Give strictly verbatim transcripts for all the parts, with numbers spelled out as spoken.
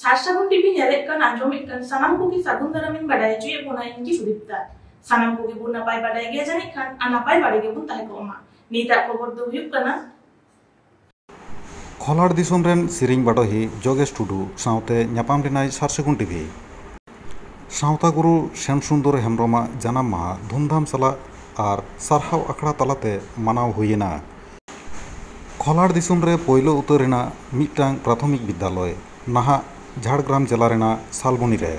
ᱥᱟᱨ ᱥᱟᱹᱜᱩᱱ ᱴᱤᱵᱷᱤ ᱧᱮᱞᱮᱫ ᱠᱟᱱ, ᱟᱸᱡᱚᱢᱮᱫ ᱠᱟᱱ ᱥᱟᱱᱟᱢ ᱠᱚᱜᱮ ᱥᱟᱹᱜᱩᱱ ᱫᱟᱨᱟᱢᱤᱧ ᱵᱟᱰᱟᱭ ᱦᱚᱪᱚᱭᱮᱫ ᱵᱚᱱᱟ, ᱤᱧ ᱜᱮ ᱥᱩᱫᱤᱯᱛᱟ᱾ ᱥᱟᱱᱟᱢ ᱠᱚᱜᱮ ᱵᱚᱱ ᱱᱟᱯᱟᱭ ᱵᱟᱰᱟᱭ ᱜᱮᱭᱟ ᱡᱟᱹᱱᱤᱡ ᱠᱷᱟᱱ, ᱟᱨ ᱱᱟᱯᱟᱭ ᱵᱟᱲᱟ ᱜᱮᱵᱚᱱ ᱛᱟᱦᱮᱸ ᱠᱚᱜ ᱢᱟ᱾ ᱱᱤᱛᱟᱜ ᱠᱷᱚᱵᱚᱨ ᱫᱚ ᱦᱩᱭᱩᱜ ᱠᱟᱱᱟ, ᱠᱷᱚᱞᱟᱲ ᱫᱤᱥᱚᱢ ᱨᱮᱱ ᱥᱮᱨᱮᱧ ᱵᱟᱰᱚᱦᱤ ᱡᱚᱜᱮᱥ ᱴᱩᱰᱩ ᱥᱟᱶᱛᱮ ᱧᱟᱯᱟᱢ ᱞᱮᱱᱟᱭ ᱥᱟᱨ ᱥᱟᱹᱜᱩᱱ ᱴᱤᱵᱷᱤ᱾ ᱥᱟᱶᱛᱟ ᱜᱩᱨᱩ ᱥᱮᱱ ᱥᱩᱱᱫᱚᱨ ᱦᱮᱢᱵᱨᱚᱢᱟᱜ ᱡᱟᱱᱟᱢ ᱢᱟᱦᱟ ᱫᱷᱩᱢᱫᱷᱟᱢ ᱥᱟᱞᱟᱜ ᱟᱨ ᱥᱟᱨᱦᱟᱣ ᱟᱠᱷᱲᱟ ᱛᱟᱞᱟᱛᱮ ᱢᱟᱱᱟᱣ ᱦᱩᱭᱮᱱᱟ᱾ ᱠᱷᱚᱞᱟᱲ ᱫᱤᱥᱚᱢ ᱨᱮ ᱯᱳᱭᱞᱳ ᱩᱛᱟᱹᱨ ᱨᱮᱱᱟᱜ ᱢᱤᱫᱴᱟᱝ ᱯᱨᱟᱛᱷᱚᱢᱤᱠ ᱵᱤᱫᱽᱫᱟᱞᱚᱭ, ᱱᱟᱦᱟᱜ ᱡᱷᱟᱲᱜᱨᱟᱢ ᱡᱮᱞᱟ ᱨᱮᱱᱟᱜ ᱥᱟᱞᱵᱚᱱᱤ ᱨᱮ᱾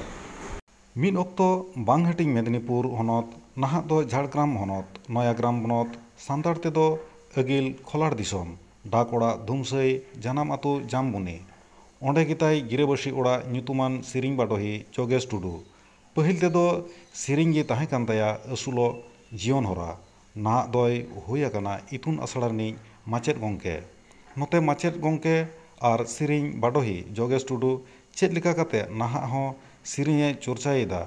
ᱢᱤᱫ ᱚᱠᱛᱚ ᱵᱟᱝ ᱦᱟᱹᱴᱤᱧ ᱢᱮᱫᱽᱱᱤᱯᱩᱨ ᱦᱚᱱᱚᱛ, ᱱᱟᱦᱟᱜ ᱫᱚ ᱡᱷᱟᱲᱜᱨᱟᱢ ᱦᱚᱱᱚᱛ, ᱱᱚᱭᱟᱜᱨᱟᱢ ᱵᱚᱱᱚᱛ, ᱥᱟᱱᱛᱟᱲ ᱛᱮᱫᱚ ᱟᱹᱜᱤᱞ ᱠᱷᱚᱞᱟᱲ ᱫᱤᱥᱚᱢ, ᱰᱟᱠ ᱚᱲᱟᱜ ᱫᱷᱩᱢᱥᱟᱹᱭ, ᱡᱟᱱᱟᱢ ᱟᱹᱛᱩ ᱡᱟᱢᱵᱚᱱᱤ᱾ ᱚᱸᱰᱮ ᱜᱮᱛᱟᱭ ᱜᱤᱨᱟᱹᱵᱟᱹᱥᱤ ᱚᱲᱟᱜ ᱧᱩᱛᱩᱢᱟᱱ ᱥᱮᱨᱮᱧ ᱵᱟᱰᱚᱦᱤ ᱡᱚᱜᱮᱥ ᱴᱩᱰᱩ᱾ ᱯᱟᱹᱦᱤᱞ ᱛᱮᱫᱚ ᱥᱮᱨᱮᱧ ᱜᱮ ᱛᱟᱦᱮᱸ ᱠᱟᱱ ᱛᱟᱭᱟ ᱟᱹᱥᱩᱞᱚᱜ ᱡᱤᱭᱚᱱ ᱦᱚᱨᱟ᱾ ᱱᱟᱦᱟᱜ ᱫᱚᱭ ᱦᱩᱭ ᱟᱠᱟᱱᱟ ᱤᱛᱩᱱ ᱟᱥᱲᱟ ᱨᱤᱱᱤᱡ ᱢᱟᱪᱮᱫ ᱜᱚᱢᱠᱮ᱾ ᱱᱚᱛᱮ ᱢᱟᱪᱮᱫ ᱜᱚᱢᱠᱮ ᱟᱨ ᱥᱮᱨᱮᱧ ᱵᱟᱰᱚᱦᱤ ᱡᱚᱜᱮᱥ ᱴᱩᱰᱩ ᱪᱮᱫ ᱞᱮᱠᱟ ᱠᱟᱛᱮ ᱱᱟᱦᱟᱜ ᱦᱚᱸ ᱥᱮᱨᱮᱧ ᱮ ᱪᱚᱨᱪᱟᱭᱮᱫᱟ,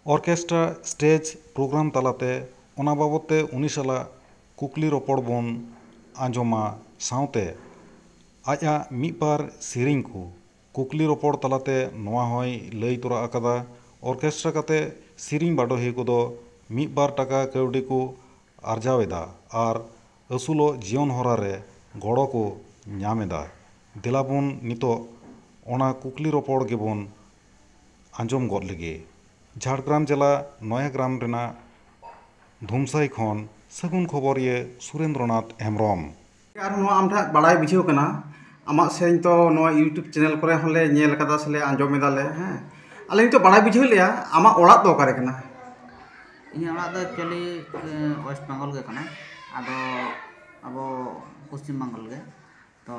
ᱚᱨᱠᱮᱥᱴᱨᱟ ᱥᱴᱮᱡᱽ ᱯᱨᱳᱜᱨᱟᱢ ᱛᱟᱞᱟᱛᱮ ᱚᱱᱟ ᱵᱟᱵᱚᱛ ᱛᱮ ᱩᱱᱤ ᱥᱟᱞᱟᱜ ᱠᱩᱠᱞᱤ ᱨᱚᱯᱚᱲ ᱵᱚᱱ ᱟᱸᱡᱚᱢᱟ᱾ ᱥᱟᱶᱛᱮ ᱟᱡᱟᱜ ᱢᱤᱫ ᱵᱟᱨ ᱥᱮᱨᱮᱧ ᱠᱚ ᱠᱩᱠᱞᱤ ᱨᱚᱯᱚᱲ ᱛᱟᱞᱟᱛᱮ ᱱᱚᱣᱟ ᱦᱚᱸᱭ ᱞᱟᱹᱭ ᱛᱚᱨᱟ ᱟᱠᱟᱫᱟ, ᱚᱨᱠᱮᱥᱴᱨᱟ ᱠᱟᱛᱮ ᱥᱮᱨᱮᱧ ᱵᱟᱰᱚᱦᱤ ᱠᱚᱫᱚ ᱢᱤᱫ ᱵᱟᱨ ᱴᱟᱠᱟ ᱠᱟᱹᱣᱰᱤ ᱠᱚ ᱟᱨᱡᱟᱣ ᱮᱫᱟ ᱟᱨ ᱟᱹᱥᱩᱞᱚᱜ ᱡᱤᱭᱚᱱ ᱦᱚᱨᱟ ᱨᱮ ᱜᱚᱲᱚ ᱠᱚ ᱧᱟᱢ ᱮᱫᱟ᱾ ᱫᱮᱞᱟ ᱵᱚᱱ ᱱᱤᱛᱚᱜ ᱚᱱᱟ ᱠᱩᱠᱞᱤ ᱨᱚᱯᱚᱲ ᱜᱮᱵᱚᱱ ᱟᱸᱡᱚᱢ ᱜᱚᱫ ᱞᱮᱜᱮ᱾ ᱡᱷᱟᱲᱜᱨᱟᱢ ᱡᱮᱞᱟ ᱱᱚᱭᱟᱜᱨᱟᱢ ᱨᱮᱱᱟᱜ ᱫᱷᱩᱢᱥᱟᱭ ᱠᱷᱚᱱ ᱥᱟᱹᱜᱩᱱ ᱠᱷᱚᱵᱚᱨᱤᱭᱟᱹ ᱥᱩᱨᱮᱱᱫᱨᱚᱱᱟᱛᱷ ᱦᱮᱢᱵᱨᱚᱢ᱾ ᱟᱨ ᱱᱚᱣᱟ ᱟᱢ ᱴᱷᱮᱱ ᱵᱟᱲᱟᱭ ᱵᱩᱡᱷᱟᱹᱣ ᱠᱟᱱᱟ, ᱟᱢᱟᱜ ᱥᱮᱨᱮᱧ ᱛᱚ ᱱᱚᱣᱟ YouTube ᱪᱮᱱᱮᱞ ᱠᱚᱨᱮ ᱦᱚᱸᱞᱮ ᱧᱮᱞ ᱠᱟᱫᱟ ᱥᱮᱞᱮ ᱟᱸᱡᱚᱢ ᱮᱫᱟᱞᱮ, ᱦᱮᱸ᱾ ᱟᱞᱮ ᱱᱤᱛᱚᱜ ᱵᱟᱲᱟᱭ ᱵᱩᱡᱷᱟᱹᱣ ᱞᱮᱭᱟ, ᱟᱢᱟᱜ ᱚᱲᱟᱜ ᱫᱚ ᱚᱠᱟᱨᱮ ᱠᱟᱱᱟ? ᱤᱧᱟᱹᱜ ᱚᱲᱟᱜ ᱫᱚ actually, ᱮ, West Bengal ᱜᱮ ᱠᱟᱱᱟ᱾ ᱟᱫᱚ ᱟᱵᱚ ᱯᱚᱥᱪᱤᱢ ᱵᱟᱝᱜᱟᱞ ᱜᱮ᱾ ᱛᱚ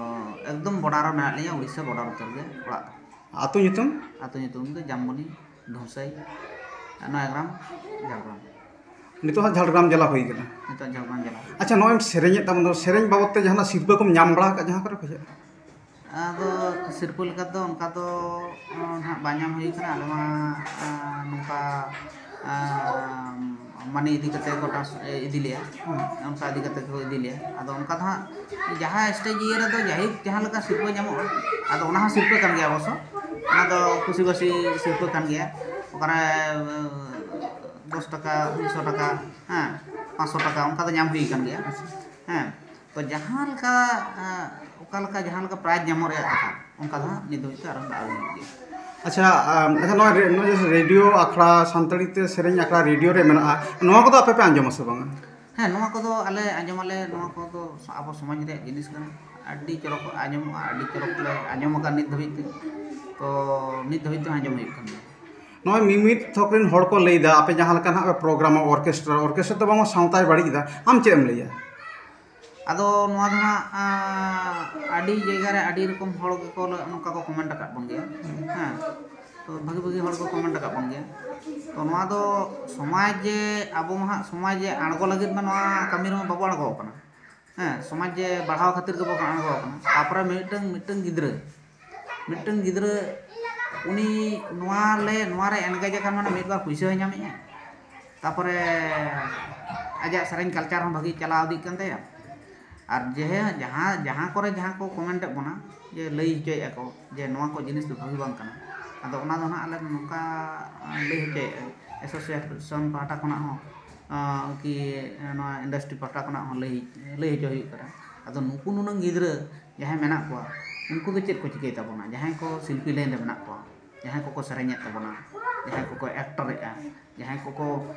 ᱮᱠᱫᱚᱢ border ᱨᱮ ᱢᱮᱱᱟᱜ ᱞᱤᱧᱟ, ᱩᱲᱤᱥᱥᱟ border ᱩᱛᱟᱹᱨ ᱜᱮ ᱚᱲᱟᱜ ᱫᱚ᱾ ᱟᱹᱛᱩ ᱧᱩᱛᱩᱢ? ᱟᱹᱛᱩ ᱧᱩᱛᱩᱢ ᱫᱚ ᱡᱟᱢᱵᱚᱱᱤ, ᱫᱷᱩᱢᱥᱟᱹᱭ, ᱱᱚᱭᱟᱜᱨᱟᱢ, ᱡᱷᱟᱲᱜᱨᱟᱢ᱾ ᱱᱤᱛᱚᱜ ᱦᱚᱸ ᱡᱷᱟᱲᱜᱨᱟᱢ ᱡᱮᱞᱟ ᱦᱩᱭ ᱠᱟᱱᱟ? ᱱᱤᱛᱚᱜ ᱡᱷᱟᱲᱜᱨᱟᱢ ᱡᱮᱞᱟ᱾ ᱟᱪᱪᱷᱟ, ᱱᱚᱜᱼᱚᱭ ᱮᱢ ᱥᱮᱨᱮᱧᱮᱫ ᱛᱟᱵᱚᱱ ᱫᱚ, ᱥᱮᱨᱮᱧ ᱵᱟᱵᱚᱫ ᱛᱮ ᱡᱟᱦᱟᱱᱟᱜ ᱥᱤᱨᱯᱟᱹ ᱠᱚᱢ ᱧᱟᱢ ᱵᱟᱲᱟ ᱟᱠᱟᱫ ᱡᱟᱦᱟᱸ ᱠᱚᱨᱮ ᱠᱷᱚᱱᱟᱜ? ᱟᱫᱚ ᱥᱤᱨᱯᱟᱹ ᱞᱮᱠᱟ ᱫᱚ ᱚᱱᱠᱟ ᱫᱚ, ᱚ, ᱱᱟᱦᱟᱜ ᱵᱟᱝ ᱧᱟᱢ ᱦᱩᱭ ᱠᱟᱱᱟ᱾ ᱟᱞᱮ ᱢᱟ, ᱟ, ᱱᱚᱝᱠᱟ, ᱟ, ᱢᱟᱹᱱᱤ ᱤᱫᱤ ᱠᱟᱛᱮ ᱠᱚ ᱴᱨᱟᱱᱥ ᱤᱫᱤ ᱞᱮᱭᱟ᱾ ᱦᱮᱸ, ᱚᱱᱠᱟ ᱤᱫᱤ ᱠᱟᱛᱮ ᱠᱚ ᱤᱫᱤ ᱞᱮᱭᱟ᱾ ᱟᱫᱚ ᱚᱱᱠᱟ ᱫᱚ ᱦᱟᱸᱜ ᱡᱟᱦᱟᱸ ᱥᱴᱮᱡᱽ ᱤᱭᱟᱹ ᱨᱮᱫᱚ ᱡᱟᱭᱦᱳᱠ ᱡᱟᱦᱟᱸ ᱞᱮᱠᱟ ᱥᱤᱨᱯᱟᱹ ᱧᱟᱢᱚᱜᱼᱟ, ᱟᱫᱚ ᱚᱱᱟ ᱦᱚᱸ ᱥᱤᱨᱯᱟᱹ ᱠᱟᱱ ᱜᱮᱭᱟ ᱚᱵᱚᱥᱥᱚ᱾ ᱚᱱᱟ ᱫᱚ ᱠᱩᱥᱤᱵᱟᱹᱥᱤ ᱥᱤᱨᱯᱟᱹ ᱠᱟᱱ ᱜᱮᱭᱟ᱾ ᱚᱠᱟᱨᱮ ᱫᱚᱥ ᱴᱟᱠᱟ, ᱢᱤᱫᱥᱚ ᱴᱟᱠᱟ, ᱦᱮᱸ, ᱯᱟᱸᱪᱥᱚ ᱴᱟᱠᱟ, ᱚᱱᱠᱟ ᱫᱚ ᱧᱟᱢ ᱦᱩᱭ ᱟᱠᱟᱱ ᱜᱮᱭᱟ᱾ ᱦᱮᱸ, ᱛᱚ ᱡᱟᱦᱟᱸ ᱞᱮᱠᱟ, ᱚᱠᱟ ᱞᱮᱠᱟ ᱡᱟᱦᱟᱸ ᱞᱮᱠᱟ ᱯᱨᱟᱭᱤᱡᱽ ᱧᱟᱢᱚᱜ ᱨᱮᱭᱟᱜ ᱠᱟᱛᱷᱟ, ᱚᱱᱠᱟ ᱫᱚ ᱦᱟᱸᱜ ᱱᱤᱛ ᱫᱷᱟᱹᱵᱤᱡ ᱛᱮ ᱟᱨᱦᱚᱸ ᱫᱟᱣ ᱟᱹᱣᱨᱤ ᱦᱩᱭᱩᱜ ᱜᱮᱭᱟ᱾ ᱟᱪᱪᱷᱟ, ᱟᱢ, ᱟᱪᱪᱷᱟ, ᱱᱚᱣᱟ ᱨᱮ-, ᱱᱚᱣᱟ ᱡᱮ ᱨᱮᱰᱤᱭᱳ ᱟᱠᱷᱲᱟ, ᱥᱟᱱᱛᱟᱲᱤ ᱛᱮ ᱥᱮᱨᱮᱧ ᱟᱠᱷᱲᱟ ᱨᱮᱰᱤᱭᱳ ᱨᱮ ᱢᱮᱱᱟᱜᱼᱟ, ᱱᱚᱣᱟ ᱠᱚᱫᱚ ᱟᱯᱮ ᱯᱮ ᱟᱸᱡᱚᱢᱟ ᱥᱮ ᱵᱟᱝᱟ? ᱦᱮᱸ, ᱱᱚᱣᱟ ᱠᱚᱫᱚ ᱟᱞᱮ ᱟᱸᱡᱚᱢᱟᱞᱮ, ᱱᱚᱣᱟ ᱠᱚᱫᱚ ᱟᱵᱚ ᱥᱚᱢᱟᱡᱽ ᱨᱮᱭᱟᱜ ᱡᱤᱱᱤᱥ ᱠᱟᱱᱟ᱾ ᱟᱹᱰᱤ ᱪᱚᱨᱚᱠ ᱟᱸᱡᱚᱢᱚᱜᱼᱟ, ᱟᱹᱰᱤ ᱪᱚᱨᱚᱠ ᱞᱮ ᱟᱸᱡᱚᱢ ᱟᱠᱟᱫ ᱱᱤᱛ ᱫᱷᱟᱹᱵᱤᱡ ᱛᱮ᱾ ᱛᱚ ᱱᱤᱛ ᱫᱷᱟᱹᱵᱤᱡ ᱛᱮᱦᱚᱸ ᱟᱸᱡᱚᱢ ᱦᱩᱭᱩᱜ ᱠᱟᱱ ᱜᱮᱭᱟ᱾ ᱱᱚᱜᱼᱚᱭ ᱢᱤᱢᱤᱫ ᱛᱷᱚᱠ ᱨᱮᱱ ᱦᱚᱲ ᱠᱚ ᱞᱟᱹᱭᱫᱟ, ᱟᱯᱮ ᱡᱟᱦᱟᱸ ᱞᱮᱠᱟ ᱱᱟᱦᱟᱜ ᱯᱮ ᱯᱨᱳᱜᱨᱟᱢᱟ, ᱚᱨᱠᱮᱥᱴᱨᱟ, ᱚᱨᱠᱮᱥᱴᱨᱟ ᱫᱚ ᱵᱟᱝᱢᱟ ᱥᱟᱶᱛᱟᱭ ᱵᱟᱹᱲᱤᱡ ᱮᱫᱟ, ᱟᱢ ᱪᱮᱫ ᱮᱢ ᱞᱟᱹᱭᱟ? ᱟᱫᱚ ᱱᱚᱣᱟ ᱫᱚ ᱦᱟᱸᱜ, ᱟᱸ, ᱟᱹᱰᱤ ᱡᱟᱭᱜᱟ ᱨᱮ ᱟᱹᱰᱤ ᱨᱚᱠᱚᱢ ᱦᱚᱲ ᱜᱮᱠᱚ ᱞᱟᱹ-, ᱱᱚᱝᱠᱟ ᱠᱚ ᱠᱚᱢᱮᱱᱴ ᱟᱠᱟᱫ ᱵᱚᱱ ᱜᱮᱭᱟ᱾ ᱦᱮᱸ, ᱛᱚ ᱵᱷᱟᱹᱜᱤ ᱵᱷᱟᱹᱜᱤ ᱦᱚᱲ ᱠᱚ ᱠᱚᱢᱮᱱᱴ ᱟᱠᱟᱫ ᱵᱚᱱ ᱜᱮᱭᱟ᱾ ᱛᱚ ᱱᱚᱣᱟ ᱫᱚ ᱥᱚᱢᱟᱡᱽ ᱡᱮ ᱟᱵᱚ ᱢᱟ ᱦᱟᱸᱜ ᱥᱚᱢᱟᱡᱽ ᱡᱮ ᱟᱬᱜᱚ ᱞᱟᱹᱜᱤᱫ ᱢᱟ ᱱᱚᱣᱟ ᱠᱟᱹᱢᱤ ᱨᱮᱢᱟ ᱵᱟᱵᱚ ᱟᱬᱜᱚ ᱟᱠᱟᱱᱟ᱾ ᱦᱮᱸ, ᱥᱚᱢᱟᱡᱽ ᱡᱮ ᱵᱟᱲᱦᱟᱣ ᱠᱷᱟᱹᱛᱤᱨ ᱜᱮᱵᱚ ᱟᱬᱜᱚ ᱟᱠᱟᱱᱟ᱾ ᱛᱟᱯᱚᱨᱮ ᱢᱤᱫᱴᱟᱝ, ᱢᱤᱫᱴᱟᱝ ᱜᱤᱫᱽᱨᱟᱹ, ᱢᱤᱫᱴᱟᱝ ᱜᱤᱫᱽᱨᱟᱹ ᱩᱱᱤ ᱱᱚᱣᱟ ᱞᱮ, ᱱᱚᱣᱟ ᱨᱮ ᱮᱱᱜᱮᱡ ᱟᱠᱟᱱ ᱢᱟᱱᱮ ᱢᱤᱫ ᱵᱟᱨ ᱯᱩᱭᱥᱟᱹ ᱦᱚᱸᱭ ᱧᱟᱢᱮᱫᱼᱟ᱾ ᱛᱟᱯᱚᱨᱮ ᱟᱡᱟᱜ ᱥᱮᱨᱮᱧ ᱠᱟᱞᱪᱟᱨ ᱦᱚᱸ ᱵᱷᱟᱹᱜᱤ ᱪᱟᱞᱟᱣ ᱤᱫᱤᱜ ᱠᱟᱱ ᱛᱟᱭᱟ᱾ ᱟᱨ ᱡᱮ ᱡᱟᱦᱟᱸ, ᱡᱟᱦᱟᱸ ᱠᱚᱨᱮ ᱡᱟᱦᱟᱸ ᱠᱚ ᱠᱚᱢᱮᱱᱴ ᱮᱫ ᱵᱚᱱᱟ, ᱡᱮ ᱞᱟᱹᱭ ᱦᱚᱪᱚᱭᱮᱫᱼᱟ ᱠᱚ ᱡᱮ ᱱᱚᱣᱟ ᱠᱚ ᱡᱤᱱᱤᱥ ᱫᱚ ᱵᱷᱟᱹᱜᱤ ᱵᱟᱝ ᱠᱟᱱᱟ, ᱟᱫᱚ ᱚᱱᱟ ᱫᱚ ᱱᱟᱦᱟᱜ ᱟᱞᱮ ᱱᱚᱝᱠᱟ ᱞᱟᱹᱭ ᱦᱚᱪᱚᱭᱮᱫᱼᱟ, ᱮᱥᱳᱥᱤᱭᱮᱥᱚᱱ ᱯᱟᱦᱴᱟ ᱠᱷᱚᱱᱟᱜ ᱦᱚᱸ, ᱟᱸ, ᱠᱤ ᱱᱚᱣᱟ ᱤᱱᱰᱟᱥᱴᱨᱤ ᱯᱟᱦᱴᱟ ᱠᱷᱚᱱᱟᱜ ᱦᱚᱸ ᱞᱟᱹᱭ, ᱞᱟᱹᱭ ᱦᱚᱪᱚ ᱦᱩᱭᱩᱜ ᱠᱟᱱᱟ᱾ ᱟᱫᱚ ᱱᱩᱠᱩ ᱱᱩᱱᱟᱹᱝ ᱜᱤᱫᱽᱨᱟᱹ ᱡᱟᱦᱟᱸᱭ ᱢᱮᱱᱟᱜ ᱠᱚᱣᱟ, ᱩᱱᱠᱩ ᱫᱚ ᱪᱮᱫ ᱠᱚ ᱪᱤᱠᱟᱹᱭ ᱛᱟᱵᱚᱱᱟ? ᱡᱟᱦᱟᱸᱭ ᱠᱚ ᱥᱤᱞᱯᱤ ᱞᱟᱭᱤᱱ ᱨᱮ ᱢᱮᱱᱟᱜ ᱠᱚᱣᱟ, ᱡᱟᱦᱟᱸᱭ ᱠᱚᱠᱚ ᱥᱮᱨᱮᱧᱮᱫ ᱛᱟᱵᱚᱱᱟ, ᱡᱟᱦᱟᱸᱭ ᱠᱚᱠᱚ ᱮᱠᱴᱚᱨᱮᱫᱼᱟ, ᱡᱟᱦᱟᱸᱭ ᱠᱚᱠᱚ,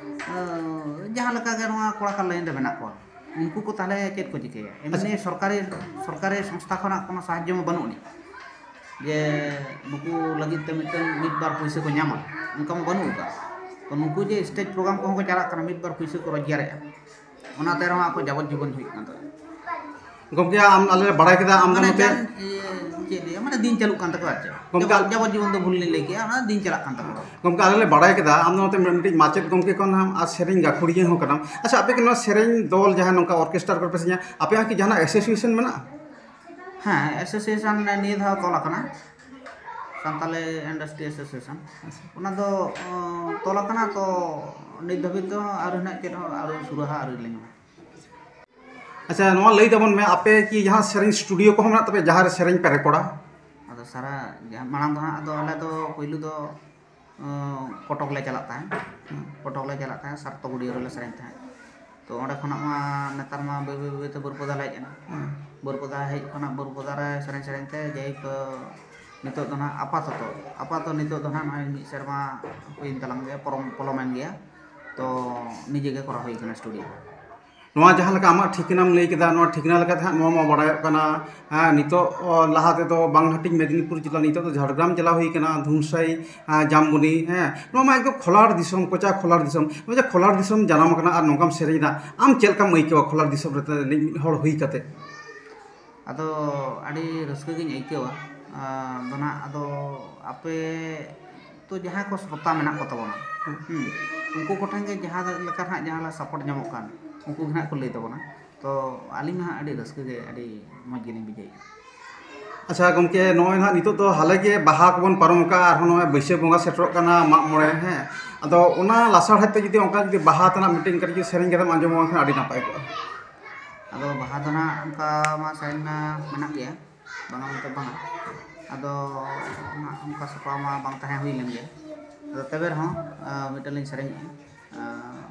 ᱟᱸ, ᱡᱟᱦᱟᱸ ᱞᱮᱠᱟ ᱜᱮ ᱱᱚᱣᱟ ᱠᱚᱲᱟ ᱠᱟᱨ ᱞᱟᱭᱤᱱ ᱨᱮ ᱢᱮᱱᱟᱜ ᱠᱚᱣᱟ, ᱩᱱᱠᱩ ᱠᱚ ᱛᱟᱦᱚᱞᱮ ᱪᱮᱫ ᱠᱚ ᱪᱤᱠᱟᱹᱭᱟ? ᱮᱢᱱᱤ ᱥᱚᱨᱠᱟᱨᱤ, ᱥᱚᱨᱠᱟᱨᱤ ᱥᱚᱝᱥᱛᱷᱟ ᱠᱷᱚᱱᱟᱜ ᱠᱳᱱᱳ ᱥᱟᱦᱟᱡᱽᱡᱚ ᱢᱟ ᱵᱟᱹᱱᱩᱜ ᱟᱹᱱᱤᱡ ᱡᱮ ᱱᱩᱠᱩ ᱞᱟᱹᱜᱤᱫ ᱛᱮ ᱢᱤᱫᱴᱟᱝ ᱢᱤᱫ ᱵᱟᱨ ᱯᱩᱭᱥᱟᱹ ᱠᱚ ᱧᱟᱢᱟ, ᱚᱱᱠᱟ ᱢᱟ ᱵᱟᱹᱱᱩᱜ ᱟᱠᱟᱫ᱾ ᱛᱚ ᱱᱩᱠᱩ ᱡᱮ ᱥᱴᱮᱡᱽ ᱯᱨᱳᱜᱨᱟᱢ ᱠᱚᱦᱚᱸ ᱠᱚ ᱪᱟᱞᱟᱜ ᱠᱟᱱᱟ, ᱢᱤᱫ ᱵᱟᱨ ᱯᱩᱭᱥᱟᱹ ᱠᱚ ᱨᱳᱡᱽᱜᱟᱨᱮᱫᱼᱟ, ᱚᱱᱟ ᱛᱮ ᱨᱮᱦᱚᱸ ᱟᱠᱚ ᱡᱟᱵᱚᱛ ᱡᱤᱵᱚᱱ ᱦᱩᱭᱩᱜ ᱠᱟᱱ ᱛᱟᱠᱚᱣᱟ᱾ ᱜᱚᱢᱠᱮ, ᱟᱢ, ᱟᱞᱮ ᱞᱮ ᱵᱟᱲᱟᱭ ᱠᱮᱫᱟ ᱟᱢ ᱫᱚ ᱢᱟᱱᱮ ᱱᱚᱛᱮ ᱡᱟᱱ-, ᱤᱭᱟᱹ, ᱪᱮᱫ ᱞᱟᱹᱭᱟ, ᱢᱟᱱᱮ ᱫᱤᱱ ᱪᱟᱹᱞᱩᱜ ᱠᱟᱱ ᱛᱟᱠᱚᱣᱟ ᱟᱨ ᱪᱮᱫ᱾ ᱜᱚᱢᱠᱮ, ᱡᱟᱵᱚᱛ, ᱟᱞ- ᱡᱟᱵᱚᱛ ᱡᱤᱵᱚᱱ ᱫᱚ ᱵᱷᱩᱞ ᱞᱤᱧ ᱞᱟᱹᱭ ᱠᱮᱜᱼᱟ, ᱚᱱᱟ ᱫᱤᱱ ᱪᱟᱞᱟᱜ ᱠᱟᱱ ᱛᱟᱠᱚᱣᱟ᱾ ᱜᱚᱢᱠᱮ, ᱟᱞᱮ ᱞᱮ ᱵᱟᱲᱟᱭ ᱠᱮᱫᱟ ᱟᱢ ᱫᱚ ᱱᱚᱛᱮ ᱢᱤᱫᱴᱤᱡ ᱢᱟᱪᱮᱫ ᱜᱚᱢᱠᱮ ᱠᱷᱚᱱ ᱦᱟᱸᱜ ᱟᱨ ᱥᱮᱨᱮᱧ ᱜᱟᱹᱠᱷᱩᱲᱤᱭᱟᱹ ᱦᱚᱸ ᱠᱟᱱᱟᱢ᱾ ᱟᱪᱪᱷᱟ, ᱟᱯᱮ ᱠᱤ ᱱᱚᱣᱟ ᱥᱮᱨᱮᱧ ᱫᱚᱞ ᱡᱟᱦᱟᱸ ᱱᱚᱝᱠᱟ ᱚᱨᱠᱮᱥᱴᱟᱨ ᱠᱚᱨᱮ ᱯᱮ ᱥᱮᱨᱮᱧᱟ, ᱟᱯᱮᱭᱟᱜ ᱠᱤ ᱡᱟᱦᱟᱱᱟᱜ ᱮᱥᱳᱥᱤᱭᱮᱥᱚᱱ ᱢᱮᱱᱟᱜᱼᱟ? ᱦᱮᱸ, ᱮᱥᱳᱥᱤᱭᱮᱥᱚᱱ ᱱᱤᱭᱟᱹ ᱫᱷᱟᱣ ᱛᱚᱞ ᱟᱠᱟᱱᱟ᱾ Santali industry association. ᱟᱪᱪᱷᱟ᱾ ᱚᱱᱟ ᱫᱚ ᱚ, ᱛᱚᱞ ᱟᱠᱟᱱᱟ, ᱛᱚ ᱱᱤᱛ ᱫᱷᱟᱹᱵᱤᱡ ᱫᱚ ᱟᱹᱣᱨᱤ ᱱᱟᱜ ᱪᱮᱫ ᱦᱚᱸ ᱟᱹᱣᱨᱤ ᱥᱩᱨᱩᱜᱼᱟ, ᱟᱹᱣᱨᱤ ᱞᱮ ᱧᱟᱢᱟ᱾ ᱟᱪᱪᱷᱟ, ᱱᱚᱣᱟ ᱞᱟᱹᱭ ᱛᱟᱵᱚᱱ ᱢᱮ, ᱟᱯᱮ ᱠᱤ ᱡᱟᱦᱟᱸ ᱥᱮᱨᱮᱧ ᱥᱴᱩᱰᱤᱭᱳ ᱠᱚᱦᱚᱸ ᱢᱮᱱᱟᱜ ᱛᱟᱯᱮᱭᱟ, ᱡᱟᱦᱟᱸ ᱨᱮ ᱥᱮᱨᱮᱧ ᱯᱮ ᱨᱮᱠᱚᱨᱰᱟ? ᱟᱫᱚ ᱥᱟᱨᱟ ᱡᱟᱦᱟᱸ ᱢᱟᱲᱟᱝ ᱫᱚ ᱦᱟᱸᱜ, ᱟᱫᱚ ᱟᱞᱮ ᱫᱚ ᱯᱳᱭᱞᱳ ᱫᱚ ᱚ, ᱠᱚᱴᱚᱠ ᱞᱮ ᱪᱟᱞᱟᱜ ᱛᱟᱦᱮᱸᱫ᱾ ᱦᱩᱸ᱾ ᱠᱚᱴᱚᱠ ᱞᱮ ᱪᱟᱞᱟᱜ ᱛᱟᱦᱮᱸᱫ, ᱥᱟᱨᱛᱚ ᱜᱩᱰᱤᱭᱟᱹ ᱨᱮᱞᱮ ᱥᱮᱨᱮᱧ ᱛᱟᱦᱮᱸᱫ᱾ ᱛᱚ ᱚᱸᱰᱮ ᱠᱷᱚᱱᱟᱜ ᱢᱟ ᱱᱮᱛᱟᱨ ᱢᱟ ᱵᱟᱹᱭ ᱵᱟᱹᱭ ᱵᱟᱹᱭ ᱛᱮ ᱵᱟᱹᱨᱯᱟᱫᱟ ᱞᱮ ᱦᱮᱡ ᱮᱱᱟ᱾ ᱦᱩᱸ᱾ ᱵᱟᱹᱨᱯᱟᱫᱟ ᱦᱮᱡ ᱠᱷᱚᱱᱟᱜ ᱵᱟᱹᱨᱯᱟᱫᱟ ᱨᱮ ᱥᱮᱨᱮᱧ ᱥᱮᱨᱮᱧ ᱛᱮ ᱡᱟᱭᱦᱳᱠ, ᱱᱤᱛᱚᱜ ᱫᱚ ᱱᱟᱦᱟᱜ ᱟᱯᱟᱛᱚᱛᱚ, ᱟᱯᱟᱛᱚ ᱱᱤᱛᱚᱜ ᱫᱚ ᱱᱟᱦᱟᱜ ᱱᱚᱜᱼᱚᱭ ᱢᱤᱫ ᱥᱮᱨᱢᱟ ᱦᱩᱭᱮᱱ ᱛᱟᱞᱟᱝ ᱜᱮᱭᱟ, ᱯᱚᱨᱚᱢ-, ᱯᱚᱞᱚᱢᱮᱱ ᱜᱮᱭᱟ᱾ ᱛᱚ ᱱᱤᱡᱮ ᱜᱮ ᱠᱚᱨᱟᱣ ᱦᱩᱭ ᱠᱟᱱᱟ ᱥᱴᱩᱰᱤᱭᱳ᱾ ᱱᱚᱣᱟ ᱡᱟᱦᱟᱸ ᱞᱮᱠᱟ ᱟᱢᱟᱜ ᱴᱷᱤᱠᱟᱹᱱᱟᱢ ᱞᱟᱹᱭ ᱠᱮᱫᱟ, ᱱᱚᱣᱟ ᱴᱷᱤᱠᱟᱹᱱᱟ ᱞᱮᱠᱟᱛᱮ ᱦᱟᱸᱜ ᱱᱚᱣᱟ ᱢᱟ ᱵᱟᱲᱟᱭᱚᱜ ᱠᱟᱱᱟ, ᱦᱮᱸ, ᱱᱤᱛᱚᱜ, ᱚ, ᱞᱟᱦᱟ ᱛᱮᱫᱚ ᱵᱟᱝ ᱦᱟᱹᱴᱤᱧ ᱢᱮᱫᱽᱱᱤᱯᱩᱨ ᱡᱮᱞᱟ, ᱱᱤᱛᱚᱜ ᱫᱚ ᱡᱷᱟᱲᱜᱨᱟᱢ ᱡᱮᱞᱟ ᱦᱩᱭ ᱠᱟᱱᱟ, ᱫᱷᱩᱢᱥᱟᱭ, ᱦᱮᱸ, ᱡᱟᱢᱵᱚᱱᱤ, ᱦᱮᱸ, ᱱᱚᱣᱟ ᱢᱟ ᱮᱠᱫᱚᱢ ᱠᱷᱚᱞᱟᱲ ᱫᱤᱥᱚᱢ, ᱠᱚᱪᱟ ᱠᱷᱚᱞᱟᱲ ᱫᱤᱥᱚᱢ᱾ ᱱᱚᱜᱼᱚᱭ ᱡᱮ ᱠᱷᱚᱞᱟᱲ ᱫᱤᱥᱚᱢ ᱡᱟᱱᱟᱢ ᱟᱠᱟᱱᱟ ᱟᱨ ᱱᱚᱝᱠᱟᱢ ᱥᱮᱨᱮᱧ ᱮᱫᱟ, ᱟᱢ ᱪᱮᱫ ᱞᱮᱠᱟᱢ ᱟᱹᱭᱠᱟᱹᱣᱟ ᱠᱷᱚᱞᱟᱲ ᱫᱤᱥᱚᱢ ᱨᱮ ᱢᱤᱫ ᱦᱚᱲ ᱦᱩᱭ ᱠᱟᱛᱮ? ᱟᱫᱚ ᱟᱹᱰᱤ ᱨᱟᱹᱥᱠᱟᱹ ᱜᱤᱧ ᱟᱹᱭᱠᱟᱹᱣᱟ᱾ ᱟᱫᱚ ᱱᱟᱜ, ᱟᱫᱚ ᱟᱯᱮ ᱛᱚ ᱡᱟᱦᱟᱸᱭ ᱠᱚ ᱥᱨᱳᱛᱟ ᱢᱮᱱᱟᱜ ᱠᱚ ᱛᱟᱵᱚᱱᱟ, ᱦᱩᱸ, ᱩᱱᱠᱩ ᱠᱚᱴᱷᱮᱱ ᱜᱮ ᱡᱟᱦᱟᱸ ᱞᱮᱠᱟ ᱱᱟᱜ ᱡᱟᱦᱟᱸ ᱞᱮ ᱥᱟᱯᱳᱨᱴ ᱧᱟᱢᱚᱜ ᱠᱟᱱ, ᱩᱱᱠᱩ ᱜᱮ ᱱᱟᱜ ᱠᱚ ᱞᱟᱹᱭ ᱛᱟᱵᱚᱱᱟ᱾ ᱛᱚ ᱟᱹᱞᱤᱧ ᱢᱟ ᱦᱟᱸᱜ ᱟᱹᱰᱤ ᱨᱟᱹᱥᱠᱟᱹ ᱜᱮ, ᱟᱹᱰᱤ ᱢᱚᱡᱽ ᱜᱮᱞᱤᱧ ᱵᱩᱡᱷᱟᱹᱣᱮᱫᱼᱟ᱾ ᱟᱪᱪᱷᱟ ᱜᱚᱢᱠᱮ, ᱱᱚᱜᱼᱚᱭ ᱱᱟᱦᱟᱜ ᱱᱤᱛᱚᱜ ᱫᱚ ᱦᱟᱞᱮ ᱜᱮ ᱵᱟᱦᱟ ᱠᱚᱵᱚᱱ ᱯᱟᱨᱚᱢ ᱟᱠᱟᱫᱼᱟ, ᱟᱨᱦᱚᱸ ᱱᱚᱜᱼᱚᱭ ᱵᱟᱹᱭᱥᱟᱹᱠᱷ ᱵᱚᱸᱜᱟ ᱥᱮᱴᱮᱨᱚᱜ ᱠᱟᱱᱟ, ᱢᱟᱜ ᱢᱚᱬᱮ, ᱦᱮᱸ᱾ ᱟᱫᱚ ᱚᱱᱟ ᱞᱟᱥᱟᱲᱦᱮᱫ ᱛᱮ ᱡᱩᱫᱤ ᱚᱱᱠᱟ ᱡᱩᱫᱤ ᱵᱟᱦᱟ ᱛᱮᱱᱟᱜ ᱢᱤᱫᱴᱮᱱ ᱠᱟᱹᱴᱤᱡ ᱥᱮᱨᱮᱧ ᱠᱟᱛᱮᱢ ᱟᱸᱡᱚᱢ ᱟᱵᱚᱱ ᱠᱷᱟᱱ ᱟᱹᱰᱤ ᱱᱟᱯᱟᱭ ᱠᱚᱜᱼᱟ᱾ ᱟᱫᱚ ᱵᱟᱦᱟ ᱫᱚ ᱱᱟᱦᱟᱜ ᱚᱱᱠᱟ ᱢᱟ ᱥᱮᱨᱮᱧ ᱢᱟ ᱢᱮᱱᱟᱜ ᱜᱮᱭᱟ, ᱵᱟᱝᱟ ᱢᱮᱱᱛᱮ ᱵᱟᱝᱟ᱾ ᱟᱫᱚ ᱚᱱᱟ ᱚᱱᱠᱟ ᱥᱟᱯᱲᱟᱣ ᱢᱟ ᱵᱟᱝ ᱛᱟᱦᱮᱸ ᱦᱩᱭ ᱞᱮᱱ ᱜᱮᱭᱟ᱾ ᱟᱫᱚ ᱛᱚᱵᱮ ᱨᱮᱦᱚᱸ, ᱟᱸ, ᱢᱤᱫᱴᱟᱝ ᱞᱤᱧ ᱥᱮᱨᱮᱧᱮᱜᱼᱟ, ᱟᱸ,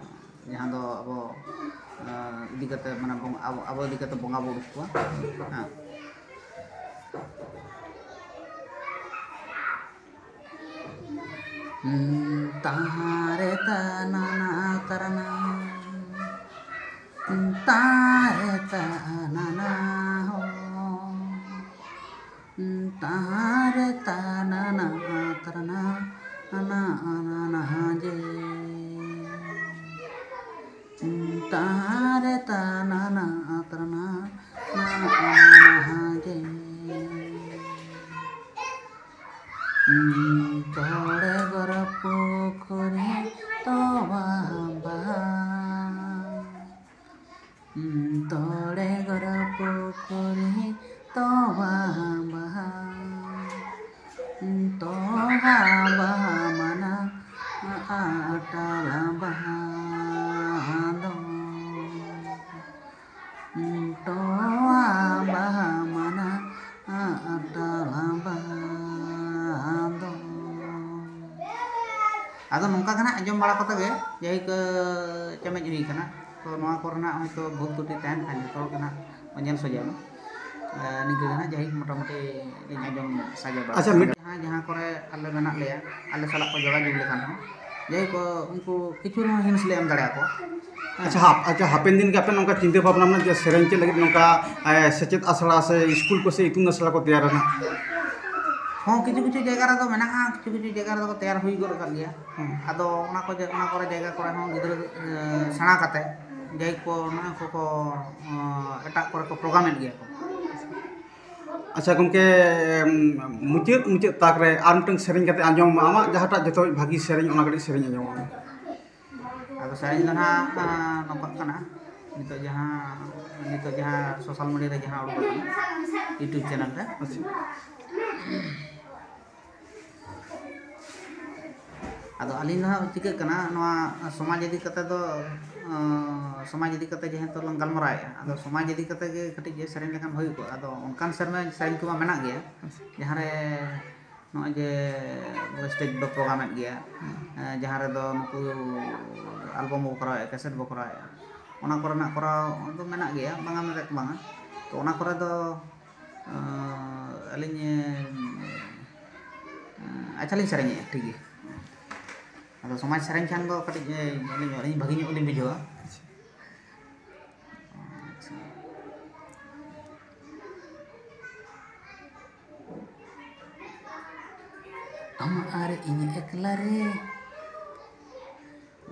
ᱡᱟᱦᱟᱸ ᱫᱚ ᱟᱵᱚ, ᱟᱸ, ᱤᱫᱤ ᱠᱟᱛᱮ, ᱢᱟᱱᱮ, ᱵᱚᱸ-, ᱟᱵᱚ, ᱟᱵᱚ ᱤᱫᱤ ᱠᱟᱛᱮ ᱵᱚᱸᱜᱟ ᱵᱩᱨᱩ ᱠᱚᱣᱟ᱾ ᱦᱮᱸ᱾ ᱛᱟᱦᱟᱨᱮ ᱛᱟᱱᱟᱱᱟ ᱛᱟᱨᱟᱱᱟ, ᱛᱟᱦᱟᱨᱮ ᱛᱟᱱᱟᱱᱟ ᱦᱳ, ᱛᱟᱦᱟᱨᱮ ᱛᱟᱱᱟᱱᱟ ᱛᱟᱨᱟᱱᱟ, ᱟᱱᱟ ᱟᱱᱟ ᱱᱟᱦᱟ ᱡᱮ, ᱛᱟᱦᱟᱨᱮ ᱛᱟᱱᱟᱱᱟ ᱛᱟᱨᱟᱱᱟ, ᱟᱱᱟ ᱟᱱᱟ ᱱᱟᱦᱟ ᱡᱮ᱾ ᱛᱚᱲᱮ ᱜᱚᱨᱚ ᱯᱩᱠᱷᱩᱨᱤ ᱛᱚᱣᱟ ᱵᱟᱦᱟ᱾ ᱛᱚᱲᱮ ᱜᱚᱨᱚ ᱯᱩᱠᱷᱩᱨᱤ ᱛᱚᱣᱟ ᱵᱟᱦᱟ᱾ ᱟᱫᱚ ᱱᱚᱝᱠᱟ ᱜᱮ ᱱᱟᱦᱟᱜ ᱟᱸᱡᱚᱢ ᱵᱟᱲᱟ ᱠᱟᱛᱮ ᱜᱮ ᱡᱟᱭᱦᱳᱠ ᱪᱮᱢᱮᱡ ᱦᱩᱭ ᱠᱟᱱᱟ᱾ ᱛᱚ ᱱᱚᱣᱟ ᱠᱚᱨᱮᱱᱟᱜ ᱦᱚᱭᱛᱳ ᱵᱷᱩᱞ ᱛᱩᱴᱤ ᱛᱟᱦᱮᱱ ᱠᱷᱟᱱ ᱡᱚᱛᱚ ᱦᱚᱲ ᱜᱮ ᱱᱟᱦᱟᱜ ᱠᱚ ᱧᱮᱞ ᱥᱚᱡᱷᱮᱭᱟ᱾ ᱱᱤᱝᱠᱟᱹ ᱜᱮ ᱱᱟᱦᱟᱜ ᱡᱟᱭᱦᱳᱠ ᱢᱚᱴᱟᱢᱩᱴᱤ ᱞᱤᱧ ᱟᱸᱡᱚᱢ ᱥᱟᱡᱟᱣ ᱵᱟᱲᱟ ᱟᱪᱪᱷᱟ, ᱠᱟᱫᱟ᱾ ᱢᱤᱫ- ᱡᱟᱦᱟᱸ ᱡᱟᱦᱟᱸ ᱠᱚᱨᱮ ᱟᱞᱮ ᱢᱮᱱᱟᱜ ᱞᱮᱭᱟ, ᱟᱞᱮ ᱥᱟᱞᱟᱜ ᱠᱚ ᱡᱳᱜᱟᱡᱳᱜᱽ ᱞᱮᱠᱷᱟᱱ ᱦᱚᱸ ᱡᱟᱭᱦᱳᱠ ᱩᱱᱠᱩ ᱠᱤᱪᱷᱩ ᱨᱮᱦᱚᱸ ᱦᱤᱱᱴᱥ ᱞᱮ ᱮᱢ ᱫᱟᱲᱮᱭᱟᱠᱚᱣᱟ᱾ ᱟᱪᱪᱷᱟ, ᱦᱟᱯ- ᱟᱪᱪᱷᱟ, ᱦᱟᱯᱮᱱ ᱫᱤᱱ ᱜᱮ ᱟᱯᱮ ᱱᱚᱝᱠᱟ ᱪᱤᱱᱛᱟᱹ ᱵᱷᱟᱵᱽᱱᱟ ᱢᱮᱱᱟᱜᱼᱟ ᱡᱮ ᱥᱮᱨᱮᱧ ᱪᱮᱫ ᱞᱟᱹᱜᱤᱫ ᱱᱚᱝᱠᱟ ᱮ, ᱥᱮᱪᱮᱫ ᱟᱥᱲᱟ ᱥᱮ ᱤᱥᱠᱩᱞ ᱠᱚ ᱥᱮ ᱤᱛᱩᱱ ᱟᱥᱲᱟ ᱠᱚ ᱛᱮᱭᱟᱨ ᱨᱮᱱᱟᱜ? ᱦᱚᱸ, ᱠᱤᱪᱷᱩ ᱠᱤᱪᱷᱩ ᱡᱟᱭᱜᱟ ᱨᱮᱫᱚ ᱢᱮᱱᱟᱜᱼᱟ, ᱠᱤᱪᱷᱩ ᱠᱤᱪᱷᱩ ᱡᱟᱭᱜᱟ ᱨᱮᱫᱚ ᱠᱚ ᱛᱮᱭᱟᱨ ᱦᱩᱭ ᱜᱚᱫ ᱟᱠᱟᱫ ᱜᱮᱭᱟ᱾ ᱦᱮᱸ᱾ ᱟᱫᱚ ᱚᱱᱟ ᱠᱚ ᱡᱟ- ᱚᱱᱟ ᱠᱚᱨᱮ ᱡᱟᱭᱜᱟ ᱠᱚᱨᱮ ᱦᱚᱸ ᱜᱤᱫᱽᱨᱟᱹ ᱮ, ᱥᱮᱬᱟ ᱠᱟᱛᱮ ᱡᱟᱦᱟᱸᱭ ᱠᱚ ᱱᱚᱜᱼᱚᱭ ᱠᱚ ᱠᱚ ᱮ, ᱮᱴᱟᱜ ᱠᱚᱨᱮ ᱠᱚ ᱯᱨᱳᱜᱨᱟᱢᱮᱫ ᱜᱮᱭᱟ ᱠᱚ᱾ ᱟᱪᱪᱷᱟ ᱜᱚᱢᱠᱮ, ᱮᱢ, ᱢᱩᱪᱟᱹᱫ ᱢᱩᱪᱟᱹᱫ ᱛᱟᱠ ᱨᱮ ᱟᱨ ᱢᱤᱫᱴᱟᱝ ᱥᱮᱨᱮᱧ ᱠᱟᱛᱮ ᱟᱸᱡᱚᱢ ᱢᱟ, ᱟᱢᱟᱜ ᱡᱟᱦᱟᱸᱴᱟᱜ ᱡᱚᱛᱚ ᱠᱷᱚᱱ ᱵᱷᱟᱹᱜᱤ ᱥᱮᱨᱮᱧ, ᱚᱱᱟ ᱠᱟᱹᱴᱤᱡ ᱥᱮᱨᱮᱧ ᱟᱸᱡᱚᱢ ᱢᱟ᱾ ᱟᱫᱚ ᱥᱮᱨᱮᱧ ᱫᱚ ᱱᱟᱦᱟᱜ ᱱᱚᱝᱠᱟᱜ ᱠᱟᱱᱟ, ᱱᱤᱛᱚᱜ ᱡᱟᱦᱟᱸ ᱱᱤᱛᱚᱜ ᱡᱟᱦᱟᱸ ᱥᱳᱥᱟᱞ ᱢᱤᱰᱤᱭᱟ ᱨᱮ ᱡᱟᱦᱟᱸ ᱩᱰᱩᱠ ᱟᱠᱟᱱᱟ YouTube ᱪᱮᱱᱮᱞ ᱨᱮ᱾ ᱟᱪᱪᱷᱟ᱾ ᱟᱫᱚ ᱟᱹᱞᱤᱧ ᱫᱚ ᱦᱟᱸᱜ ᱪᱤᱠᱟᱹᱜ ᱠᱟᱱᱟ, ᱱᱚᱣᱟ ᱥᱚᱢᱟᱡᱽ ᱤᱫᱤ ᱠᱟᱛᱮ ᱫᱚ ᱟᱸ, ᱥᱚᱢᱟᱡᱽ ᱤᱫᱤ ᱠᱟᱛᱮ ᱡᱮᱦᱮᱛᱩ ᱞᱟᱝ ᱜᱟᱞᱢᱟᱨᱟᱣᱮᱫᱼᱟ, ᱟᱫᱚ ᱥᱚᱢᱟᱡᱽ ᱤᱫᱤ ᱠᱟᱛᱮ ᱜᱮ ᱠᱟᱹᱴᱤᱡ ᱥᱮᱨᱮᱧ ᱞᱮᱠᱷᱟᱱ ᱦᱩᱭ ᱠᱚᱜᱼᱟ᱾ ᱟᱫᱚ ᱚᱱᱠᱟᱱ ᱥᱮᱨᱢᱟ ᱥᱮᱨᱮᱧ ᱠᱚᱢᱟ ᱢᱮᱱᱟᱜ ᱜᱮᱭᱟ, ᱡᱟᱦᱟᱸ ᱨᱮ ᱱᱚᱜᱼᱚᱭ ᱡᱮ ᱥᱴᱮᱡᱽ ᱵᱚ ᱯᱨᱳᱜᱨᱟᱢᱮᱫ ᱜᱮᱭᱟ, ᱮᱸ, ᱡᱟᱦᱟᱸ ᱨᱮᱫᱚ ᱱᱩᱠᱩ ᱟᱞᱵᱟᱢ ᱵᱚ ᱠᱚᱨᱟᱣᱮᱫᱼᱟ, ᱠᱮᱥᱮᱴ ᱵᱚ ᱠᱚᱨᱟᱣᱮᱫᱼᱟ, ᱚᱱᱟ ᱠᱚᱨᱮᱱᱟᱜ ᱠᱚᱨᱟᱣ ᱫᱚ ᱢᱮᱱᱟᱜ ᱜᱮᱭᱟ, ᱵᱟᱝᱟ ᱢᱮᱱᱛᱮ ᱫᱚ ᱵᱟᱝᱟ᱾ ᱛᱚ ᱚᱱᱟ ᱠᱚᱨᱮ ᱫᱚ ᱟᱸ, ᱟᱹᱞᱤᱧ ᱟᱪᱪᱷᱟ ᱞᱤᱧ ᱥᱮᱨᱮᱧᱮᱜᱼᱟ, ᱴᱷᱤᱠ ᱜᱮᱭᱟ᱾ ᱟᱫᱚ ᱥᱚᱢᱟᱡᱽ ᱥᱮᱨᱮᱧ ᱠᱷᱟᱱ ᱫᱚ ᱠᱟᱹᱴᱤᱡ ᱟᱹᱞᱤᱧ ᱵᱷᱟᱹᱜᱤ ᱧᱚᱜ ᱞᱤᱧ ᱵᱩᱡᱷᱟᱹᱣᱟ᱾ ᱟᱢ ᱟᱨ ᱤᱧ ᱮᱠᱞᱟ ᱨᱮ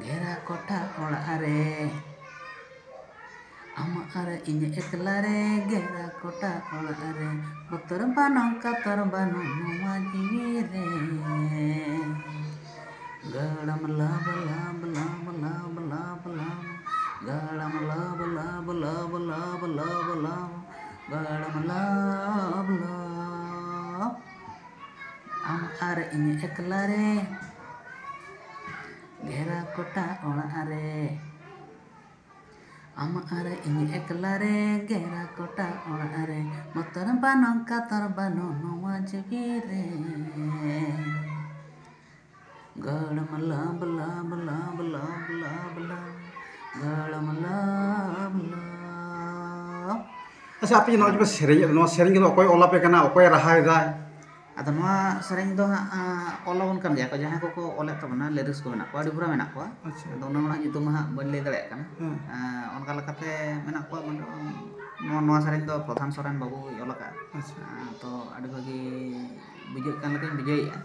ᱜᱷᱮᱨᱟ ᱠᱚᱴᱟ ᱚᱲᱟᱜ ᱨᱮ, ᱟᱢ ᱟᱨ ᱤᱧ ᱮᱠᱞᱟ ᱨᱮ ᱜᱷᱮᱨᱟ ᱠᱚᱴᱟ ᱚᱲᱟᱜ ᱨᱮ, ᱵᱚᱛᱚᱨ ᱵᱟᱹᱱᱩᱜ ᱠᱟᱛᱚᱨ ᱵᱟᱹᱱᱩᱜ ᱱᱚᱣᱟ ᱡᱤᱣᱤ ᱨᱮ᱾ ᱜᱟᱲᱟᱢ ᱞᱟᱵ ᱞᱟᱵ ᱞᱟᱵ ᱞᱟᱵ ᱞᱟᱵ ᱞᱟᱵ, ᱜᱟᱲᱟᱢ ᱞᱟᱵ ᱞᱟᱵ ᱞᱟᱵ ᱞᱟᱵ ᱞᱟᱵ ᱞᱟᱵ, ᱜᱟᱲᱟᱢ ᱞᱟᱵ ᱞᱟᱵ᱾ ᱟᱢ ᱟᱨ ᱤᱧ ᱮᱠᱞᱟ ᱨᱮ ᱜᱷᱮᱨᱟ ᱠᱚᱴᱟ ᱚᱲᱟᱜ ᱨᱮ, ᱟᱢ ᱟᱨ ᱤᱧ ᱮᱠᱞᱟ ᱨᱮ ᱜᱷᱮᱨᱟ ᱠᱚᱴᱟ ᱚᱲᱟᱜ ᱨᱮ, ᱵᱚᱛᱚᱨ ᱵᱟᱹᱱᱩᱜ ᱠᱟᱛᱚᱨ ᱵᱟᱹᱱᱩᱜ ᱱᱚᱣᱟ ᱡᱤᱣᱤ ᱨᱮ᱾ ᱜᱟᱲᱟᱢ ᱞᱟᱵ ᱞᱟᱵ ᱞᱟᱵ ᱞᱟᱵ ᱞᱟᱵ ᱞᱟᱵ, ᱜᱟᱲᱟᱢ ᱞᱟᱵ ᱞᱟᱵ᱾ ᱟᱪᱪᱷᱟ, ᱟᱯᱮ ᱡᱮ ᱱᱚᱣᱟ ᱡᱮ ᱯᱮ ᱥᱮᱨᱮᱧᱮᱫ, ᱱᱚᱣᱟ ᱥᱮᱨᱮᱧ ᱠᱚᱫᱚ ᱚᱠᱚᱭ ᱚᱞ ᱟᱯᱮ ᱠᱟᱱᱟ, ᱚᱠᱚᱭ ᱨᱟᱦᱟᱭᱮᱫᱟᱭ? ᱟᱫᱚ ᱱᱚᱣᱟ ᱥᱮᱨᱮᱧ ᱫᱚ ᱦᱟᱸᱜ, ᱟᱸ, ᱚᱞ ᱟᱵᱚᱱ ᱠᱟᱱ ᱜᱮᱭᱟ ᱠᱚ, ᱡᱟᱦᱟᱸᱭ ᱠᱚᱠᱚ ᱚᱞᱮᱫ ᱛᱟᱵᱚᱱᱟ, ᱞᱤᱨᱤᱠᱥ ᱠᱚ ᱢᱮᱱᱟᱜ ᱠᱚᱣᱟ, ᱟᱹᱰᱤ ᱵᱩᱨᱟ ᱢᱮᱱᱟᱜ ᱠᱚᱣᱟ᱾ ᱟᱪᱪᱷᱟ᱾ ᱟᱫᱚ ᱚᱱᱟ ᱨᱮᱱᱟᱜ ᱧᱩᱛᱩᱢ ᱢᱟ ᱦᱟᱸᱜ ᱵᱟᱹᱧ ᱞᱟᱹᱭ ᱫᱟᱲᱮᱭᱟᱜ ᱠᱟᱱᱟ᱾ ᱦᱮᱸ᱾ ᱟᱸ, ᱚᱱᱠᱟ ᱞᱮᱠᱟᱛᱮ ᱢᱮᱱᱟᱜ ᱠᱚᱣᱟ, ᱢᱟᱱᱮ, ᱱᱚᱣᱟ, ᱱᱚᱣᱟ ᱥᱮᱨᱮᱧ ᱫᱚ ᱯᱨᱚᱫᱷᱟᱱ ᱥᱚᱨᱮᱱ ᱵᱟᱹᱵᱩᱭ ᱚᱞ ᱟᱠᱟᱫᱼᱟ᱾ ᱟᱪᱪᱷᱟ᱾ ᱟᱸ, ᱛᱚ ᱟᱹᱰᱤ ᱵᱷᱟᱹᱜᱤ ᱵᱩᱡᱷᱟᱹᱜ ᱠᱟᱱ ᱞᱮᱠᱟᱧ ᱵᱩᱡᱷᱟᱹᱣᱮᱫᱼᱟ᱾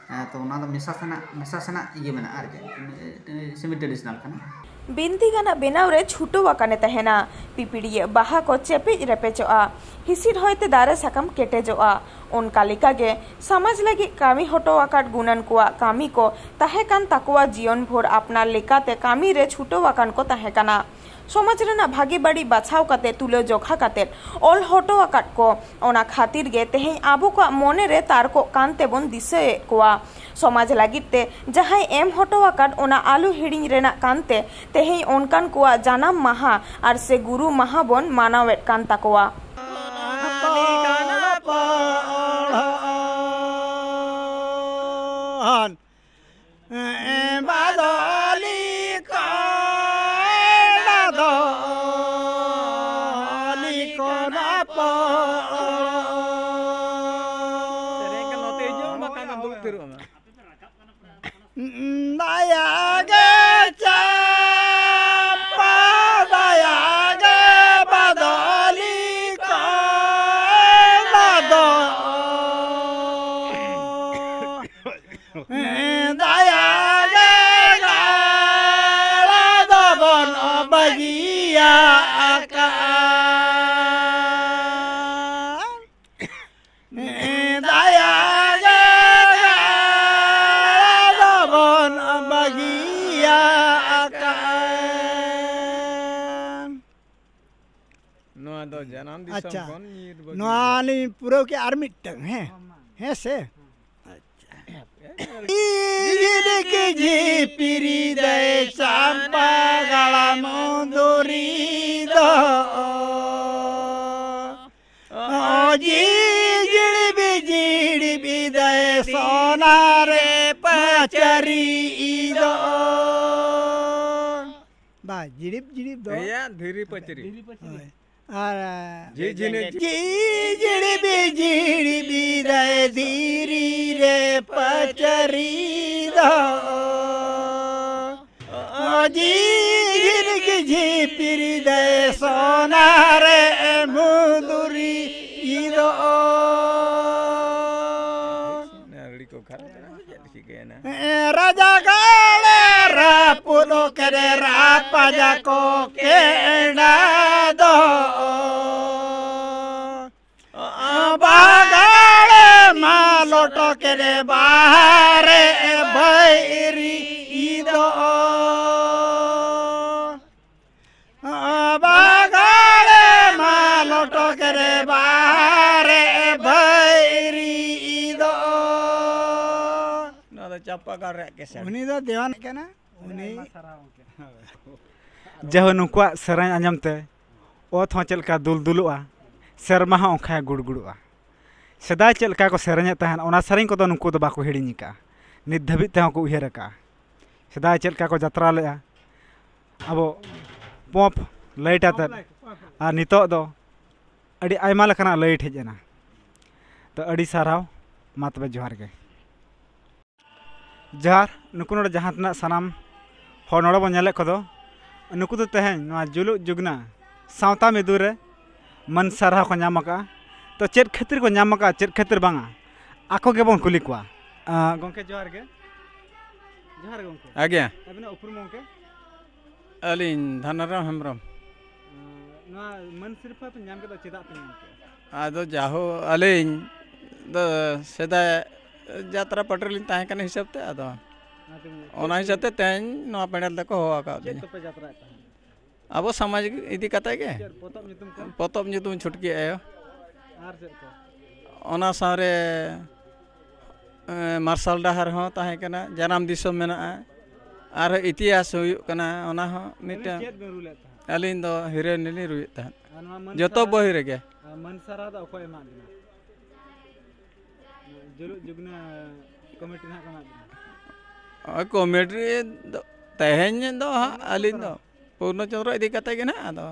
ᱦᱮᱸ, ᱛᱚ ᱚᱱᱟ ᱫᱚ ᱢᱮᱥᱟ ᱥᱮᱱᱟᱜ, ᱢᱮᱥᱟ ᱥᱮᱱᱟᱜ ᱤᱭᱟᱹ ᱢᱮᱱᱟᱜᱼᱟ ᱟᱨ ᱪᱮᱫ, ᱥᱮᱢᱤ ᱴᱨᱮᱰᱤᱥᱚᱱᱟᱞ ᱠᱟᱱᱟ᱾ ᱵᱤᱱᱛᱤ ᱜᱟᱱᱟᱜ ᱵᱮᱱᱟᱣ ᱨᱮ ᱪᱷᱩᱴᱟᱹᱣ ᱟᱠᱟᱱᱮ ᱛᱟᱦᱮᱱᱟ᱾ ᱯᱤᱯᱤᱲᱤᱭᱟᱹ ᱵᱟᱦᱟ ᱠᱚ ᱪᱮᱯᱮᱡ ᱨᱮᱯᱮᱪᱚᱜᱼᱟ᱾ ᱦᱤᱥᱤᱫ ᱦᱚᱭᱛᱮ ᱫᱟᱨᱮ ᱥᱟᱠᱟᱢ ᱠᱮᱴᱮᱡᱚᱜᱼᱟ᱾ ᱚᱱᱠᱟ ᱞᱮᱠᱟᱜᱮ ᱥᱚᱢᱟᱡᱽ ᱞᱟᱹᱜᱤᱫ ᱠᱟᱹᱢᱤ ᱦᱚᱴᱚ ᱟᱠᱟᱫ ᱜᱩᱱᱟᱹᱱ ᱠᱚᱣᱟᱜ ᱠᱟᱹᱢᱤ ᱠᱚ ᱛᱟᱦᱮᱸ ᱠᱟᱱ ᱛᱟᱠᱚᱣᱟ᱾ ᱡᱤᱭᱚᱱ ᱵᱷᱳᱨ ᱟᱯᱱᱟᱨ ᱞᱮᱠᱟᱛᱮ ᱠᱟᱹᱢᱤ ᱨᱮ ᱪᱷᱩᱴᱟᱹᱣ ᱟᱠᱟᱱ ᱠᱚ ᱛᱟᱦᱮᱸ ᱠᱟᱱᱟ᱾ ᱥᱚᱢᱟᱡᱽ ᱨᱮᱱᱟᱜ ᱵᱷᱟᱜᱮ ᱵᱟᱹᱲᱤᱡ ᱵᱟᱪᱷᱟᱣ ᱠᱟᱛᱮ, ᱛᱩᱞᱟᱹ ᱡᱚᱠᱷᱟ ᱠᱟᱛᱮ ᱚᱞ ᱦᱚᱴᱚ ᱟᱠᱟᱫ ᱠᱚ᱾ ᱚᱱᱟ ᱠᱷᱟᱹᱛᱤᱨ ᱜᱮ ᱛᱮᱦᱮᱧ ᱟᱵᱚ ᱠᱚᱣᱟᱜ ᱢᱚᱱᱮ ᱨᱮ ᱛᱟᱨᱠᱚᱜ ᱠᱟᱱ ᱛᱮᱵᱚᱱ ᱫᱤᱥᱟᱹᱭᱮᱫ ᱠᱚᱣᱟ᱾ ᱥᱚᱢᱟᱡᱽ ᱞᱟᱹᱜᱤᱫ ᱛᱮ ᱡᱟᱦᱟᱸᱭ ᱮᱢ ᱦᱚᱴᱚ ᱟᱠᱟᱫ, ᱚᱱᱟ ᱟᱞᱚ ᱦᱤᱲᱤᱧ ᱨᱮᱱᱟᱜ ᱠᱟᱱᱛᱮ ᱛᱮᱦᱮᱧ ᱚᱱᱠᱟᱱ ᱠᱚᱣᱟᱜ ᱡᱟᱱᱟᱢ ᱢᱟᱦᱟ ᱟᱨ ᱥᱮ ᱜᱩᱨᱩ ᱢᱟᱦᱟ ᱵᱚᱱ ᱢᱟᱱᱟᱣᱮᱫ ᱠᱟᱱ ᱛᱟᱠᱚᱣᱟ᱾ ᱵᱟᱫᱚᱞᱤ ᱠᱚ, ᱵᱟᱫᱚᱞᱤ ᱠᱚ ᱱᱟᱯᱚᱲ᱾ ᱥᱮᱨᱮᱧ ᱠᱟᱱ ᱱᱚᱛᱮ ᱦᱤᱡᱩᱜ ᱢᱮ, ᱵᱟᱠᱷᱟᱱ ᱫᱚ ᱫᱩᱲᱩᱵ ᱛᱷᱤᱨᱚᱜ ᱢᱮ᱾ ᱫᱟᱭᱟ ᱜᱮ ᱪᱟᱢᱯᱟ, ᱫᱟᱭᱟ ᱜᱮ ᱵᱟᱫᱚᱞᱤ ᱠᱚ, ᱵᱟᱫᱚᱞᱤ ᱫᱟᱭᱟ ᱜᱮ ᱜᱟᱲᱟ ᱫᱚᱵᱚᱱ ᱵᱟᱹᱜᱤᱭᱟ ᱟᱠᱟᱫ᱾ ᱫᱟᱭᱟ ᱜᱮ ᱜᱟᱲᱟ ᱫᱚᱵᱚᱱ ᱵᱟᱹᱜᱤᱭᱟ ᱟᱠᱟᱫ᱾ ᱱᱚᱣᱟ ᱫᱚ ᱡᱟᱱᱟᱢ ᱫᱤᱥᱚᱢ ᱟᱪᱪᱷᱟ᱾ ᱠᱷᱚᱱ ᱧᱤᱨ ᱵᱟᱹᱜᱤ ᱱᱚᱣᱟ ᱫᱚ᱾ ᱞᱤᱧ ᱯᱩᱨᱟᱹᱣ ᱠᱮᱫᱼᱟ, ᱟᱨ ᱢᱤᱫᱴᱟᱝ, ᱦᱮᱸ? ᱦᱮᱸ ᱥᱮ? ᱟᱪᱪᱷᱟ᱾ ᱡᱷᱤᱞᱤᱠ ᱡᱷᱤᱯᱤᱨᱤ ᱫᱟᱹᱭ ᱪᱟᱢᱯᱟ ᱜᱟᱲᱟᱢ ᱫᱩᱨᱤ ᱫᱚ᱾ ᱚ ᱡᱤ ᱡᱤᱲᱤ ᱵᱤᱡᱤᱲᱤ ᱵᱤᱫᱟᱹᱭ ᱥᱚᱱᱟ ᱨᱮ ᱯᱟᱹ ᱪᱟᱹᱨᱤ ᱫᱚ᱾ ᱵᱟ, ᱡᱤᱲᱤᱵ ᱡᱤᱲᱤᱵ ᱫᱚ᱾ ᱮᱭᱟ, ᱫᱷᱤᱨᱤ ᱯᱟᱹᱪᱨᱤ᱾ ᱦᱳᱭ᱾ ᱟᱨ ᱡᱤ ᱡᱤᱱᱤ ᱡᱤ ᱡᱤᱲᱤᱵᱤ ᱡᱤᱲᱤᱵᱤ ᱫᱟᱭ ᱫᱷᱤᱨᱤ ᱨᱮ ᱯᱟᱹᱪᱟᱹᱨᱤ ᱫᱚ᱾ ᱡᱤ ᱡᱤᱱᱤ ᱡᱤᱯᱤᱨᱤ ᱫᱟᱭ ᱥᱚᱱᱟ ᱨᱮ ᱢᱩᱫᱩᱨᱤ ᱫᱚ᱾ ᱟᱹᱰᱤ ᱠᱚ ᱠᱷᱟᱨᱟᱯ ᱮᱱᱟ᱾ ᱪᱤᱠᱟᱹᱭᱮᱱᱟ? ᱨᱟᱡᱟ ᱜᱟᱲ ᱨᱟᱹᱯᱩᱫ ᱠᱮᱫᱮ ᱨᱟᱯᱟᱡᱟ ᱠᱚ ᱠᱮᱸᱰᱟ ᱫᱚ᱾ ᱵᱟᱜᱟᱲ ᱢᱟ ᱞᱚᱴᱚ ᱠᱮᱫᱮ ᱵᱟᱦᱨᱮ ᱵᱟᱹᱭᱨᱤ ᱫᱚ᱾ ᱵᱟᱜᱟᱲ ᱢᱟ ᱞᱚᱴᱚ ᱠᱮᱫᱮ ᱵᱟᱦᱨᱮ ᱵᱟᱹᱭᱨᱤ ᱫᱚ᱾ ᱱᱚᱣᱟ ᱫᱚ ᱪᱟᱸᱯᱟ ᱜᱟᱲ ᱨᱮᱭᱟᱜ ᱠᱮᱥᱮᱴ᱾ ᱩᱱᱤ ᱫᱚ ᱫᱮᱣᱟᱱ ᱠᱟᱱᱟ᱾ ᱩᱱᱤ ᱡᱟᱦᱳ, ᱱᱩᱠᱩᱣᱟᱜ ᱥᱮᱨᱮᱧ ᱟᱸᱡᱚᱢ ᱛᱮ ᱚᱛ ᱦᱚᱸ ᱪᱮᱫ ᱞᱮᱠᱟ ᱫᱩᱞᱫᱩᱞᱚᱜᱼᱟ, ᱥᱮᱨᱢᱟ ᱦᱚᱸ ᱚᱱᱠᱟ ᱜᱩᱲᱜᱩᱲᱚᱜᱼᱟ᱾ ᱥᱮᱫᱟᱭ ᱪᱮᱫ ᱞᱮᱠᱟ ᱠᱚ ᱥᱮᱨᱮᱧᱮᱫ ᱛᱟᱦᱮᱸᱫ, ᱚᱱᱟ ᱥᱮᱨᱮᱧ ᱠᱚᱫᱚ ᱱᱩᱠᱩ ᱫᱚ ᱵᱟᱠᱚ ᱦᱤᱲᱤᱧ ᱟᱠᱟᱫᱼᱟ, ᱱᱤᱛ ᱫᱷᱟᱹᱵᱤᱡ ᱛᱮᱦᱚᱸ ᱠᱚ ᱩᱭᱦᱟᱹᱨ ᱟᱠᱟᱫᱼᱟ᱾ ᱥᱮᱫᱟᱭ ᱪᱮᱫ ᱞᱮᱠᱟ ᱠᱚ ᱡᱟᱛᱨᱟ ᱞᱮᱫᱼᱟ, ᱟᱵᱚ ᱯᱚᱯ ᱞᱟᱭᱤᱴ ᱟᱛᱮᱫ, ᱟᱨ ᱱᱤᱛᱚᱜ ᱫᱚ ᱟᱹᱰᱤ ᱟᱭᱢᱟ ᱞᱮᱠᱟᱱᱟᱜ ᱞᱟᱭᱤᱴ ᱦᱮᱡ ᱮᱱᱟ᱾ ᱛᱚ, ᱟᱹᱰᱤ ᱥᱟᱨᱦᱟᱣ, ᱢᱟ ᱛᱚᱵᱮ ᱡᱚᱦᱟᱨ ᱜᱮ᱾ ᱡᱚᱦᱟᱨ, ᱱᱩᱠᱩ ᱱᱚᱰᱮ ᱡᱟᱦᱟᱸ ᱛᱤᱱᱟᱹᱜ ᱥᱟᱱᱟᱢ ᱦᱚᱲ ᱱᱚᱰᱮ ᱵᱚᱱ ᱧᱮᱞᱮᱫ ᱠᱚᱫᱚ, ᱱᱩᱠᱩ ᱫᱚ ᱛᱮᱦᱮᱧ ᱱᱚᱣᱟ ᱡᱩᱞᱩᱜ ᱡᱩᱜᱽᱱᱟ ᱥᱟᱶᱛᱟ ᱢᱤᱫᱩ ᱨᱮ ᱢᱟᱹᱱ ᱥᱟᱨᱦᱟᱣ ᱠᱚ ᱧᱟᱢ ᱟᱠᱟᱫᱼᱟ᱾ ᱛᱚ, ᱪᱮᱫ ᱠᱷᱟᱹᱛᱤᱨ ᱠᱚ ᱧᱟᱢ ᱟᱠᱟᱫᱼᱟ, ᱪᱮᱫ ᱠᱷᱟᱹᱛᱤᱨ ᱵᱟᱝᱟ, ᱟᱠᱚ ᱜᱮᱵᱚᱱ ᱠᱩᱞᱤ ᱠᱚᱣᱟ᱾ ᱟᱸ, ᱜᱚᱢᱠᱮ, ᱡᱚᱦᱟᱨ ᱜᱮ᱾ ᱡᱚᱦᱟᱨ ᱜᱮ ᱜᱚᱢᱠᱮ᱾ ᱟᱜᱮ᱾ ᱟᱹᱵᱤᱱᱟᱜ ᱩᱯᱨᱩᱢ ᱜᱚᱢᱠᱮ? ᱟᱹᱞᱤᱧ ᱫᱷᱚᱱᱚᱨᱟᱢ ᱦᱮᱢᱵᱨᱚᱢ᱾ ᱟᱸ, ᱱᱚᱣᱟ ᱢᱟᱹᱱ ᱥᱤᱨᱯᱷᱟᱹ ᱯᱮ ᱧᱟᱢ ᱠᱮᱫᱟ, ᱪᱮᱫᱟᱜ ᱯᱮ ᱧᱟᱢ ᱠᱮᱫᱟ? ᱟᱫᱚ ᱡᱟᱦᱳ, ᱟᱹᱞᱤᱧ ᱫᱚ ᱥᱮᱫᱟᱭ ᱡᱟᱛᱨᱟ ᱯᱟᱹᱴᱤ ᱨᱮᱞᱤᱧ ᱛᱟᱦᱮᱸ ᱠᱟᱱᱟ ᱦᱤᱥᱟᱹᱵ ᱛᱮ, ᱟᱫᱚ ᱚᱱᱟᱛᱮ ᱚᱱᱟ ᱦᱤᱥᱟᱹᱵ ᱛᱮ ᱛᱮᱦᱮᱧ ᱱᱚᱣᱟ ᱯᱮᱱᱰᱮᱞ ᱫᱚᱠᱚ ᱦᱚᱦᱚ ᱟᱠᱟᱫ ᱪᱮᱫ ᱞᱤᱧᱟ᱾ ᱠᱚᱯᱮ ᱡᱟᱛᱨᱟᱭᱮᱫ ᱛᱟᱦᱮᱸᱫ? ᱟᱵᱚ ᱥᱟᱢᱟᱡᱽ ᱤᱫᱤ ᱠᱟᱛᱮ ᱜᱮ᱾ ᱪᱮᱫ ᱯᱚᱛᱚᱵ ᱧᱩᱛᱩᱢ ᱠᱚ? ᱯᱚᱛᱚᱵ ᱧᱩᱛᱩᱢ ᱪᱷᱩᱴᱠᱤ ᱟᱭᱳ᱾ ᱟᱨ ᱪᱮᱫ ᱠᱚ? ᱚᱱᱟ ᱥᱟᱶᱨᱮ, ᱮᱸ, ᱢᱟᱨᱥᱟᱞ ᱰᱟᱦᱟᱨ ᱦᱚᱸ ᱛᱟᱦᱮᱸ ᱠᱟᱱᱟ, ᱡᱟᱱᱟᱢ ᱫᱤᱥᱚᱢ ᱢᱮᱱᱟᱜᱼᱟ, ᱟᱨᱦᱚᱸ ᱤᱛᱤᱦᱟᱥ ᱦᱩᱭᱩᱜ ᱠᱟᱱᱟ, ᱚᱱᱟ ᱦᱚᱸ ᱟᱹᱵᱤᱱ ᱢᱤᱫᱴᱟᱝ᱾ ᱪᱮᱫ ᱵᱤᱱ ᱨᱩ ᱞᱮᱫ ᱛᱟᱦᱮᱸᱫ? ᱟᱹᱞᱤᱧ ᱫᱚ ᱦᱤᱨᱳᱭᱤᱱ ᱞᱤᱧ ᱨᱩᱭᱮᱫ ᱛᱟᱦᱮᱸᱫ᱾ ᱟᱨ ᱱᱚᱣᱟ ᱢᱟᱹᱱ ᱡᱚᱛᱚ ᱥᱟᱨᱦᱟᱣ ᱵᱚᱦᱤ ᱨᱮᱜᱮ᱾ ᱟᱨ ᱢᱟᱹᱱ ᱥᱟᱨᱦᱟᱣ ᱫᱚ ᱚᱠᱚᱭ ᱮᱢᱟᱫ ᱵᱤᱱᱟ? ᱡᱩᱞᱩᱜ ᱡᱩᱜᱽᱱᱟᱹ ᱠᱚᱢᱤᱴᱤ ᱱᱟᱦᱟᱜ ᱠᱚ ᱮᱢᱟᱫ ᱵᱤᱱᱟ? ᱠᱚᱢᱤᱴᱤ ᱫᱚ ᱛᱮᱦᱮᱧ ᱫᱚ ᱦᱟᱸᱜ ᱟᱹᱞᱤᱧ ᱫᱚ ᱯᱩᱨᱱᱚ ᱪᱚᱸᱫᱽᱨᱚ ᱤᱫᱤ ᱠᱟᱛᱮ ᱜᱮ ᱱᱟᱦᱟᱜ ᱟᱫᱚ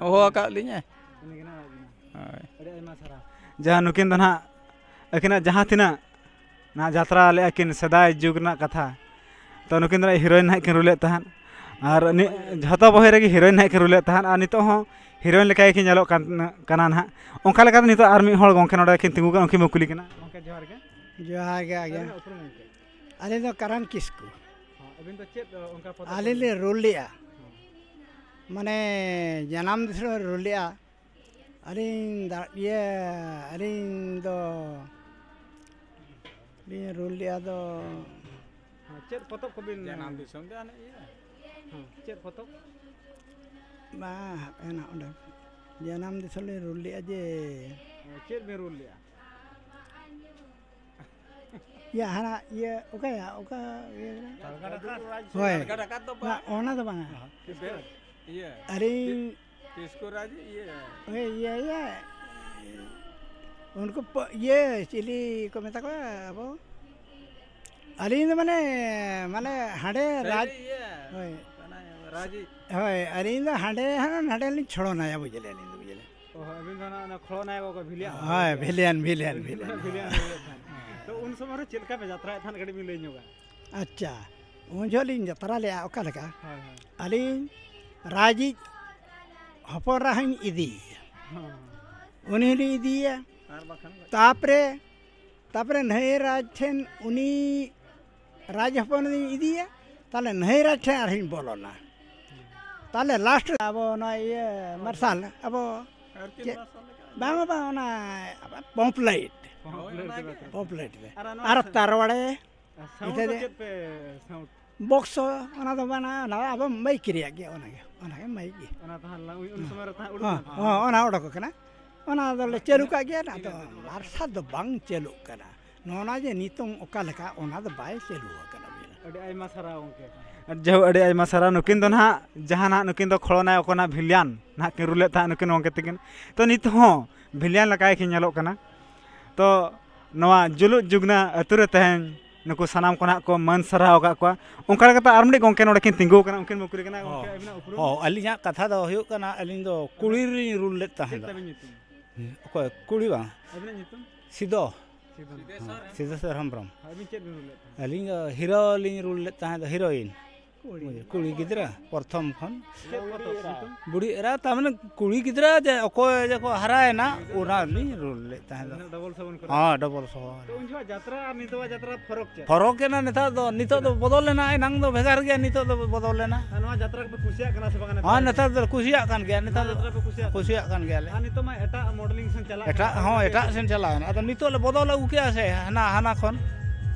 ᱦᱚᱦᱚ ᱟᱠᱟᱫ ᱞᱤᱧᱟᱭ᱾ ᱩᱱᱤ ᱜᱮ ᱱᱟᱦᱟᱜ ᱟᱹᱵᱤᱱ᱾ ᱦᱳᱭ᱾ ᱟᱹᱰᱤ ᱟᱭᱢᱟ ᱥᱟᱨᱦᱟᱣ᱾ ᱡᱟᱦᱟᱸ ᱱᱩᱠᱤᱱ ᱫᱚ ᱱᱟᱦᱟᱜ ᱟᱹᱠᱤᱱᱟᱜ ᱡᱟᱦᱟᱸ ᱛᱤᱱᱟᱹᱜ ᱱᱟᱦᱟᱜ ᱡᱟᱛᱨᱟ ᱞᱮᱫᱼᱟ ᱠᱤᱱ ᱥᱮᱫᱟᱭ ᱡᱩᱜᱽ ᱨᱮᱱᱟᱜ ᱠᱟᱛᱷᱟ, ᱛᱚ ᱱᱩᱠᱤᱱ ᱫᱚ ᱱᱟᱦᱟᱜ ᱦᱤᱨᱳᱭᱤᱱ ᱱᱟᱦᱟᱜ ᱠᱤᱱ ᱨᱩᱞᱮᱫ ᱛᱟᱦᱮᱸᱫ᱾ ᱟᱨ ᱱᱤ-, ᱡᱷᱚᱛᱚ ᱵᱚᱦᱤ ᱨᱮᱜᱮ ᱦᱤᱨᱳᱭᱤᱱ ᱱᱟᱦᱟᱜ ᱠᱤᱱ ᱨᱩᱞᱮᱫ ᱛᱟᱦᱮᱸᱫ ᱟᱨ ᱱᱤᱛᱚᱜ ᱦᱚᱸ ᱦᱤᱨᱳᱭᱤᱱ ᱞᱮᱠᱟ ᱜᱮᱠᱤᱱ ᱧᱮᱞᱚᱜ ᱠᱟᱱ, ᱠᱟᱱᱟ ᱱᱟᱦᱟᱜ᱾ ᱚᱱᱠᱟ ᱞᱮᱠᱟᱛᱮ ᱱᱤᱛᱚᱜ ᱟᱨ ᱢᱤᱫ ᱦᱚᱲ ᱜᱚᱢᱠᱮ ᱱᱚᱰᱮ ᱠᱤᱱ ᱛᱤᱸᱜᱩ ᱠᱟᱱᱟ, ᱩᱱᱠᱤᱱ ᱵᱚᱱ ᱠᱩᱞᱤ ᱠᱤᱱᱟ᱾ ᱜᱚᱢᱠᱮ ᱡᱚᱦᱟᱨ ᱜᱮ᱾ ᱡᱚᱦᱟᱨ ᱜᱮ, ᱟᱹᱞᱤᱧ ᱫᱚ ᱩᱯᱨᱩᱢ ᱜᱚᱢᱠᱮ᱾ ᱟᱹᱞᱤᱧ ᱫᱚ ᱠᱟᱨᱟᱱ ᱠᱤᱥᱠᱩ᱾ ᱦᱚᱸ, ᱟᱹᱵᱤᱱ ᱫᱚ ᱪᱮᱫ, ᱚ, ᱚᱱᱠᱟ ᱯᱚᱫᱚᱵ ᱟᱹᱞᱤᱧ ᱠᱚᱵᱤᱱ ᱞᱤᱧ ᱨᱩᱞ ᱞᱮᱜᱼᱟ᱾ ᱦᱚᱸ᱾ ᱢᱟᱱᱮ ᱡᱟᱱᱟᱢ ᱫᱤᱥᱚᱢ ᱨᱮ ᱨᱩᱞ ᱞᱮᱜᱼᱟ᱾ ᱟᱹᱞᱤᱧ ᱫᱟ-, ᱤᱭᱟᱹ, ᱟᱹᱞᱤᱧ ᱫᱚ ᱞᱤᱧ ᱨᱩᱞ ᱞᱮᱜᱼᱟ ᱫᱚ᱾ ᱦᱚᱸ, ᱪᱮᱫ ᱯᱚᱛᱚᱵ ᱠᱚᱵᱤᱱ ᱡᱟᱱᱟᱢ ᱫᱤᱥᱚᱢ ᱫᱚ ᱦᱟᱱᱮ ᱤᱭᱟᱹ᱾ ᱦᱚᱸ, ᱪᱮᱫ ᱯᱚᱛᱚᱵ? ᱵᱟᱝ, ᱦᱟᱯᱮ ᱱᱟᱜ ᱚᱸᱰᱮ ᱡᱟᱱᱟᱢ ᱫᱤᱥᱚᱢ ᱞᱤᱧ ᱨᱩᱞ ᱞᱮᱜᱼᱟ ᱡᱮ᱾ ᱦᱚᱸ, ᱪᱮᱫ ᱵᱤᱱ ᱨᱩᱞ ᱞᱮᱜᱼᱟ? ᱤᱭᱟᱹ ᱦᱟᱱᱟ ᱤᱭᱟᱹ ᱚᱠᱟᱭᱟ? ᱚᱠᱟ ᱤᱭᱟᱹ ᱠᱟᱱᱟ? ᱦᱳᱭ᱾ ᱠᱟᱞᱠᱟ ᱰᱟᱠᱟᱛ ᱫᱚ ᱵᱟᱝ᱾ ᱵᱟᱝ, ᱚᱱᱟ ᱫᱚ ᱵᱟᱝᱟ᱾ ᱤᱭᱟᱹ᱾ ᱟᱹᱞᱤᱧ ᱠᱤᱥᱠᱩ ᱨᱟᱡᱽ ᱤᱭᱟᱹ᱾ ᱦᱳᱭ, ᱤᱭᱟᱹ, ᱤᱭᱟᱹ᱾ ᱩᱱᱠᱩ ᱯᱚ-, ᱤᱭᱟᱹ ᱪᱤᱞᱤ ᱠᱚ ᱢᱮᱛᱟ ᱠᱚᱣᱟ ᱟᱵᱚ? ᱟᱹᱞᱤᱧ ᱫᱚ ᱢᱟᱱᱮ, ᱢᱟᱱᱮ ᱦᱟᱸᱰᱮ ᱥᱟᱹᱨᱤ ᱨᱟᱡᱽ-, ᱤᱭᱟᱹ᱾ ᱦᱳᱭ᱾ ᱠᱟᱱᱟᱭ ᱨᱟᱡᱽ ᱤᱡ᱾ ᱦᱳᱭ, ᱟᱹᱞᱤᱧ ᱫᱚ ᱦᱟᱸᱰᱮ ᱦᱟᱸᱰᱮ ᱞᱤᱧ ᱪᱷᱚᱲᱚᱱᱟᱭᱟ, ᱵᱩᱡᱷᱟᱹᱣ ᱟᱹᱞᱤᱧ ᱫᱚ, ᱵᱩᱡᱷᱟᱹᱣ᱾ ᱚ, ᱟᱹᱵᱤᱱ ᱫᱚ ᱚᱱᱟ, ᱚᱱᱟ ᱠᱷᱚᱲᱚ ᱱᱟᱭᱚᱠ ᱠᱚ ᱵᱷᱤᱞᱤᱭᱟᱱ ᱦᱳᱭ, ᱦᱚᱲ᱾ ᱵᱷᱤᱞᱤᱭᱟᱱ, ᱵᱷᱤᱞᱤᱭᱟᱱ, ᱟᱹᱵᱤᱱ ᱫᱚ ᱵᱷᱤᱞᱤᱭᱟᱱ᱾ ᱵᱷᱤᱞᱤᱭᱟᱱ ᱦᱚᱲ ᱛᱟᱦᱮᱸᱫ᱾ ᱛᱚ ᱩᱱ ᱥᱚᱢᱚᱭ ᱨᱮ ᱪᱮᱫ ᱞᱮᱠᱟ ᱯᱮ ᱡᱟᱛᱨᱟᱭᱮᱫ ᱛᱟᱦᱮᱸᱫ, ᱠᱟᱹᱴᱤᱡ ᱵᱤᱱ ᱞᱟᱹᱭ ᱧᱚᱜᱟ? ᱟᱪᱪᱷᱟ, ᱩᱱ ᱡᱚᱦᱚᱜ ᱞᱤᱧ ᱡᱟᱛᱨᱟ ᱞᱮᱜᱼᱟ, ᱚᱠᱟ ᱞᱮᱠᱟ? ᱦᱳᱭ, ᱦᱳᱭ᱾ ᱟᱹᱞᱤᱧ ᱨᱟᱡᱽᱤᱡ ᱦᱚᱯᱚᱱ ᱮᱨᱟ ᱦᱚᱸᱧ ᱤᱫᱤᱭᱮᱭᱟ᱾ ᱦᱚᱸ, ᱦᱚᱸ᱾ ᱩᱱᱤ ᱦᱚᱸᱞᱤᱧ ᱤᱫᱤᱭᱮᱭᱟ᱾ ᱟᱨ ᱵᱟᱠᱷᱟᱱ? ᱛᱟᱯᱚᱨᱮ ᱛᱟᱯᱚᱨᱮ ᱱᱟᱹᱭ ᱨᱟᱡᱽ ᱴᱷᱮᱱ ᱩᱱᱤ ᱨᱟᱡᱽ ᱦᱚᱯᱚᱱ ᱤᱧ ᱤᱫᱤᱭᱟ, ᱛᱟᱦᱞᱮ ᱱᱟᱹᱭ ᱨᱟᱡᱽ ᱴᱷᱮᱱ ᱟᱨᱦᱚᱸᱧ ᱵᱚᱞᱚᱱᱟ᱾ ᱛᱟᱦᱞᱮ ᱞᱟᱥᱴ ᱨᱮ ᱟᱵᱚ ᱱᱚᱣᱟ ᱤᱭᱟᱹ ᱢᱟᱨᱥᱟᱞ, ᱟᱵᱚ ᱟᱨ ᱪᱮᱫ ᱪᱮᱫ? ᱢᱟᱨᱥᱟᱞ ᱞᱮᱠᱟ? ᱵᱟᱝ, ᱵᱟᱝ, ᱚᱱᱟ ᱯᱚᱢᱯ ᱞᱟᱭᱤᱴ᱾ ᱦᱳᱭ, ᱚᱱᱟᱜᱮ᱾ ᱯᱚᱢᱯ ᱞᱟᱭᱤᱴ ᱨᱮ᱾ ᱟᱨ ᱱᱚᱣᱟ ᱟᱨ ᱥᱟ-, ᱛᱟᱨᱣᱟᱲᱮ᱾ ᱥᱟᱣᱩᱱᱰ ᱤᱱᱠᱟᱹ ᱫᱚ ᱜᱮ᱾ ᱪᱮᱫ ᱯᱮ ᱥᱟᱣᱩᱱᱰ? ᱵᱚᱠᱥ, ᱚᱱᱟ ᱫᱚ ᱵᱟᱝᱟ, ᱚᱱᱟ ᱫᱚ ᱟᱵᱚ ᱢᱟᱭᱤᱠ ᱨᱮᱭᱟᱜ ᱜᱮ, ᱚᱱᱟᱜᱮ, ᱚᱱᱟᱜᱮ ᱢᱟᱭᱤᱠ ᱜᱮ᱾ ᱚᱱᱟ ᱛᱟᱦᱮᱸ ᱞᱮᱱᱟ, ᱩᱱ, ᱩᱱ ᱥᱚᱢᱚᱭ ᱨᱮ ᱛᱟᱦᱮᱸ ᱩᱰᱩᱠ ᱦᱚᱸ, ᱞᱮᱱᱟ? ᱦᱚᱸ, ᱚᱱᱟ ᱚᱰᱚᱠ ᱟᱠᱟᱱᱟ᱾ ᱚᱱᱟ ᱫᱚᱞᱮ ᱪᱟᱹᱞᱩ ᱠᱟᱜ ᱜᱮᱭᱟ, ᱟᱫᱚ ᱢᱟᱨᱥᱟᱞ ᱫᱚ ᱵᱟᱝ ᱪᱟᱹᱞᱩᱜ ᱠᱟᱱᱟ᱾ ᱱᱚᱜᱼᱚ ᱱᱟ ᱡᱮ ᱱᱤᱛᱚᱝ ᱚᱠᱟ ᱞᱮᱠᱟ, ᱚᱱᱟ ᱫᱚ ᱵᱟᱭ ᱪᱟᱹᱞᱩ ᱟᱠᱟᱱᱟ᱾ ᱟᱹᱰᱤ ᱟᱭᱢᱟ ᱥᱟᱨᱦᱟᱣ ᱜᱚᱢᱠᱮ᱾ ᱡᱟᱭᱦᱳᱠ, ᱟᱹᱰᱤ ᱟᱭᱢᱟ ᱥᱟᱨᱦᱟᱣ᱾ ᱱᱩᱠᱤᱱ ᱫᱚ ᱱᱟᱦᱟᱜ ᱡᱟᱦᱟᱸ ᱱᱟᱦᱟᱜ ᱱᱩᱠᱤᱱ ᱫᱚ ᱠᱷᱚᱲᱚ ᱱᱟᱭᱚᱠ ᱠᱟᱱᱟ, ᱵᱷᱤᱞᱤᱭᱟᱱ ᱱᱟᱦᱟᱜ ᱠᱤᱱ ᱨᱩᱞᱮᱫ ᱛᱟᱦᱮᱸᱫ ᱱᱩᱠᱤᱱ ᱜᱚᱢᱠᱮ ᱛᱟᱹᱠᱤᱱ᱾ ᱛᱚ ᱱᱤᱛ ᱦᱚᱸ ᱵᱷᱤᱞᱤᱭᱟᱱ ᱞᱮᱠᱟ ᱜᱮᱠᱤᱱ ᱧᱮᱞᱚᱜ ᱠᱟᱱᱟ᱾ ᱛᱚ ᱱᱚᱣᱟ ᱡᱩᱞᱩᱜ ᱡᱩᱜᱽᱱᱟ ᱟᱹᱛᱩ ᱨᱮ ᱛᱮᱦᱮᱧ ᱱᱩᱠᱩ ᱥᱟᱱᱟᱢ ᱠᱚ ᱱᱟᱦᱟᱜ ᱠᱚ ᱢᱟᱹᱱ ᱥᱟᱨᱦᱟᱣ ᱟᱠᱟᱫ ᱠᱚᱣᱟ᱾ ᱚᱱᱠᱟ ᱞᱮᱠᱟᱛᱮ ᱟᱨ ᱢᱤᱫᱴᱤᱡ ᱜᱚᱢᱠᱮ ᱱᱚᱰᱮ ᱠᱤᱱ ᱛᱤᱸᱜᱩ ᱟᱠᱟᱱᱟ, ᱩᱱᱠᱤᱱ ᱵᱚᱱ ᱠᱩᱞᱤ ᱠᱟᱱᱟ, ᱜᱚᱢᱠᱮ, ᱦᱚᱸ᱾ ᱟᱹᱵᱤᱱᱟᱜ ᱩᱯᱨᱩᱢ? ᱦᱚᱸ, ᱟᱹᱞᱤᱧᱟᱜ ᱠᱟᱛᱷᱟ ᱫᱚ ᱦᱩᱭᱩᱜ ᱠᱟᱱᱟ, ᱟᱹᱞᱤᱧ ᱫᱚ ᱠᱩᱲᱤ ᱨᱮᱞᱤᱧ ᱨᱩᱞ ᱞᱮᱫ ᱛᱟᱦᱮᱸ ᱪᱮᱫ ᱫᱚ᱾ ᱛᱟᱵᱤᱱ ᱧᱩᱛᱩᱢ? ᱚᱠᱚᱭ? ᱠᱩᱲᱤ ᱵᱟᱝ? ᱟᱹᱵᱤᱱᱟᱜ ᱧᱩᱛᱩᱢ? ᱥᱤᱫᱚ᱾ ᱥᱤᱫᱚ᱾ ᱦᱮᱸ, ᱥᱤᱫᱚ ᱥᱚᱨᱮᱱ ᱦᱮᱢᱵᱨᱚᱢ᱾ ᱟᱹᱵᱤᱱ ᱪᱮᱫ ᱵᱤᱱ ᱨᱩᱞ ᱞᱮᱫ ᱛᱟᱦᱮᱸᱫ? ᱟᱹᱞᱤᱧ ᱫᱚ ᱦᱤᱨᱳ ᱞᱤᱧ ᱨᱩᱞ ᱞᱮᱫ ᱛᱟᱦᱮᱸ ᱫᱚ, ᱦᱤᱨᱳᱭᱤᱱ᱾ ᱠᱩᱲᱤ᱾ ᱠᱩᱲᱤ ᱜᱤᱫᱽᱨᱟᱹ ᱯᱨᱚᱛᱷᱚᱢ ᱠᱷᱚᱱ᱾ ᱪᱮᱫ ᱯᱚᱛᱚᱵ ᱧᱩᱛᱩᱢ? ᱵᱩᱲᱦᱤ ᱮᱨᱟ, ᱛᱟᱨ ᱢᱟᱱᱮ ᱠᱩᱲᱤ ᱜᱤᱫᱽᱨᱟᱹ ᱡᱮ ᱚᱠᱚᱭ ᱡᱮ ᱠᱚ ᱦᱟᱨᱟᱭᱮᱱᱟ, ᱚᱱᱟ ᱞᱤᱧ ᱨᱩᱞ ᱞᱮᱫ ᱛᱟᱦᱮᱸ ᱫᱚ᱾ ᱰᱚᱵᱚᱞ ᱥᱚ ᱵᱚᱱ ᱠᱚᱨᱟᱣ᱾ ᱦᱚᱸ, ᱰᱚᱵᱚᱞ ᱥᱚ᱾ ᱛᱚ ᱩᱱ ᱡᱚᱠᱷᱚᱱ ᱡᱟᱛᱨᱟ ᱟᱨ ᱱᱤᱛᱚᱜᱟᱜ ᱡᱟᱛᱨᱟ ᱯᱷᱚᱨᱚᱠ ᱪᱮᱫ? ᱯᱷᱚᱨᱚᱠ ᱮᱱᱟ ᱱᱮᱛᱟᱨ ᱫᱚ, ᱱᱤᱛᱚᱜ ᱫᱚ ᱵᱚᱫᱚᱞ ᱮᱱᱟ, ᱮᱱᱟᱝ ᱫᱚ ᱵᱷᱮᱜᱟᱨ ᱜᱮᱭᱟ, ᱱᱤᱛᱚᱜ ᱫᱚ ᱵᱚᱫᱚᱞ ᱮᱱᱟ᱾ ᱟᱨ ᱱᱚᱣᱟ ᱡᱟᱛᱨᱟ ᱠᱚᱯᱮ ᱠᱩᱥᱤᱭᱟᱜ ᱠᱟᱱᱟ ᱥᱮ ᱵᱟᱝᱟ ᱱᱮᱛᱟᱨ? ᱦᱚᱸ, ᱱᱮᱛᱟᱨ ᱫᱚ ᱠᱩᱥᱤᱭᱟᱜ ᱠᱟᱱ ᱜᱮᱭᱟ, ᱱᱮᱛᱟᱨ ᱱᱚᱣᱟ ᱫᱚ ᱡᱟᱛᱨᱟ ᱯᱮ ᱠᱩᱥᱤᱭᱟᱜ ᱠᱟᱱᱟ? ᱠᱩᱥᱤᱭᱟᱜ ᱠᱟᱱ ᱜᱮᱭᱟᱞᱮ᱾ ᱟᱨ ᱱᱤᱛᱚᱜ ᱢᱟ ᱮᱴᱟᱜ ᱢᱚᱰᱮᱞᱤᱝ ᱥᱮᱱ ᱪᱟᱞᱟᱜ ᱮᱴᱟᱜ, ᱠᱟᱱᱟ᱾ ᱦᱚᱸ, ᱮᱴᱟᱜ ᱥᱮᱱ ᱪᱟᱞᱟᱣ ᱮᱱᱟ᱾ ᱟᱫᱚ ᱱᱤᱛᱚᱜ ᱞᱮ ᱵᱚᱫᱚᱞ ᱟᱹᱜᱩ ᱠᱮᱜᱼᱟ ᱥᱮ, ᱦᱟᱱᱟ, ᱦᱟᱱᱟ ᱠᱷᱚᱱ᱾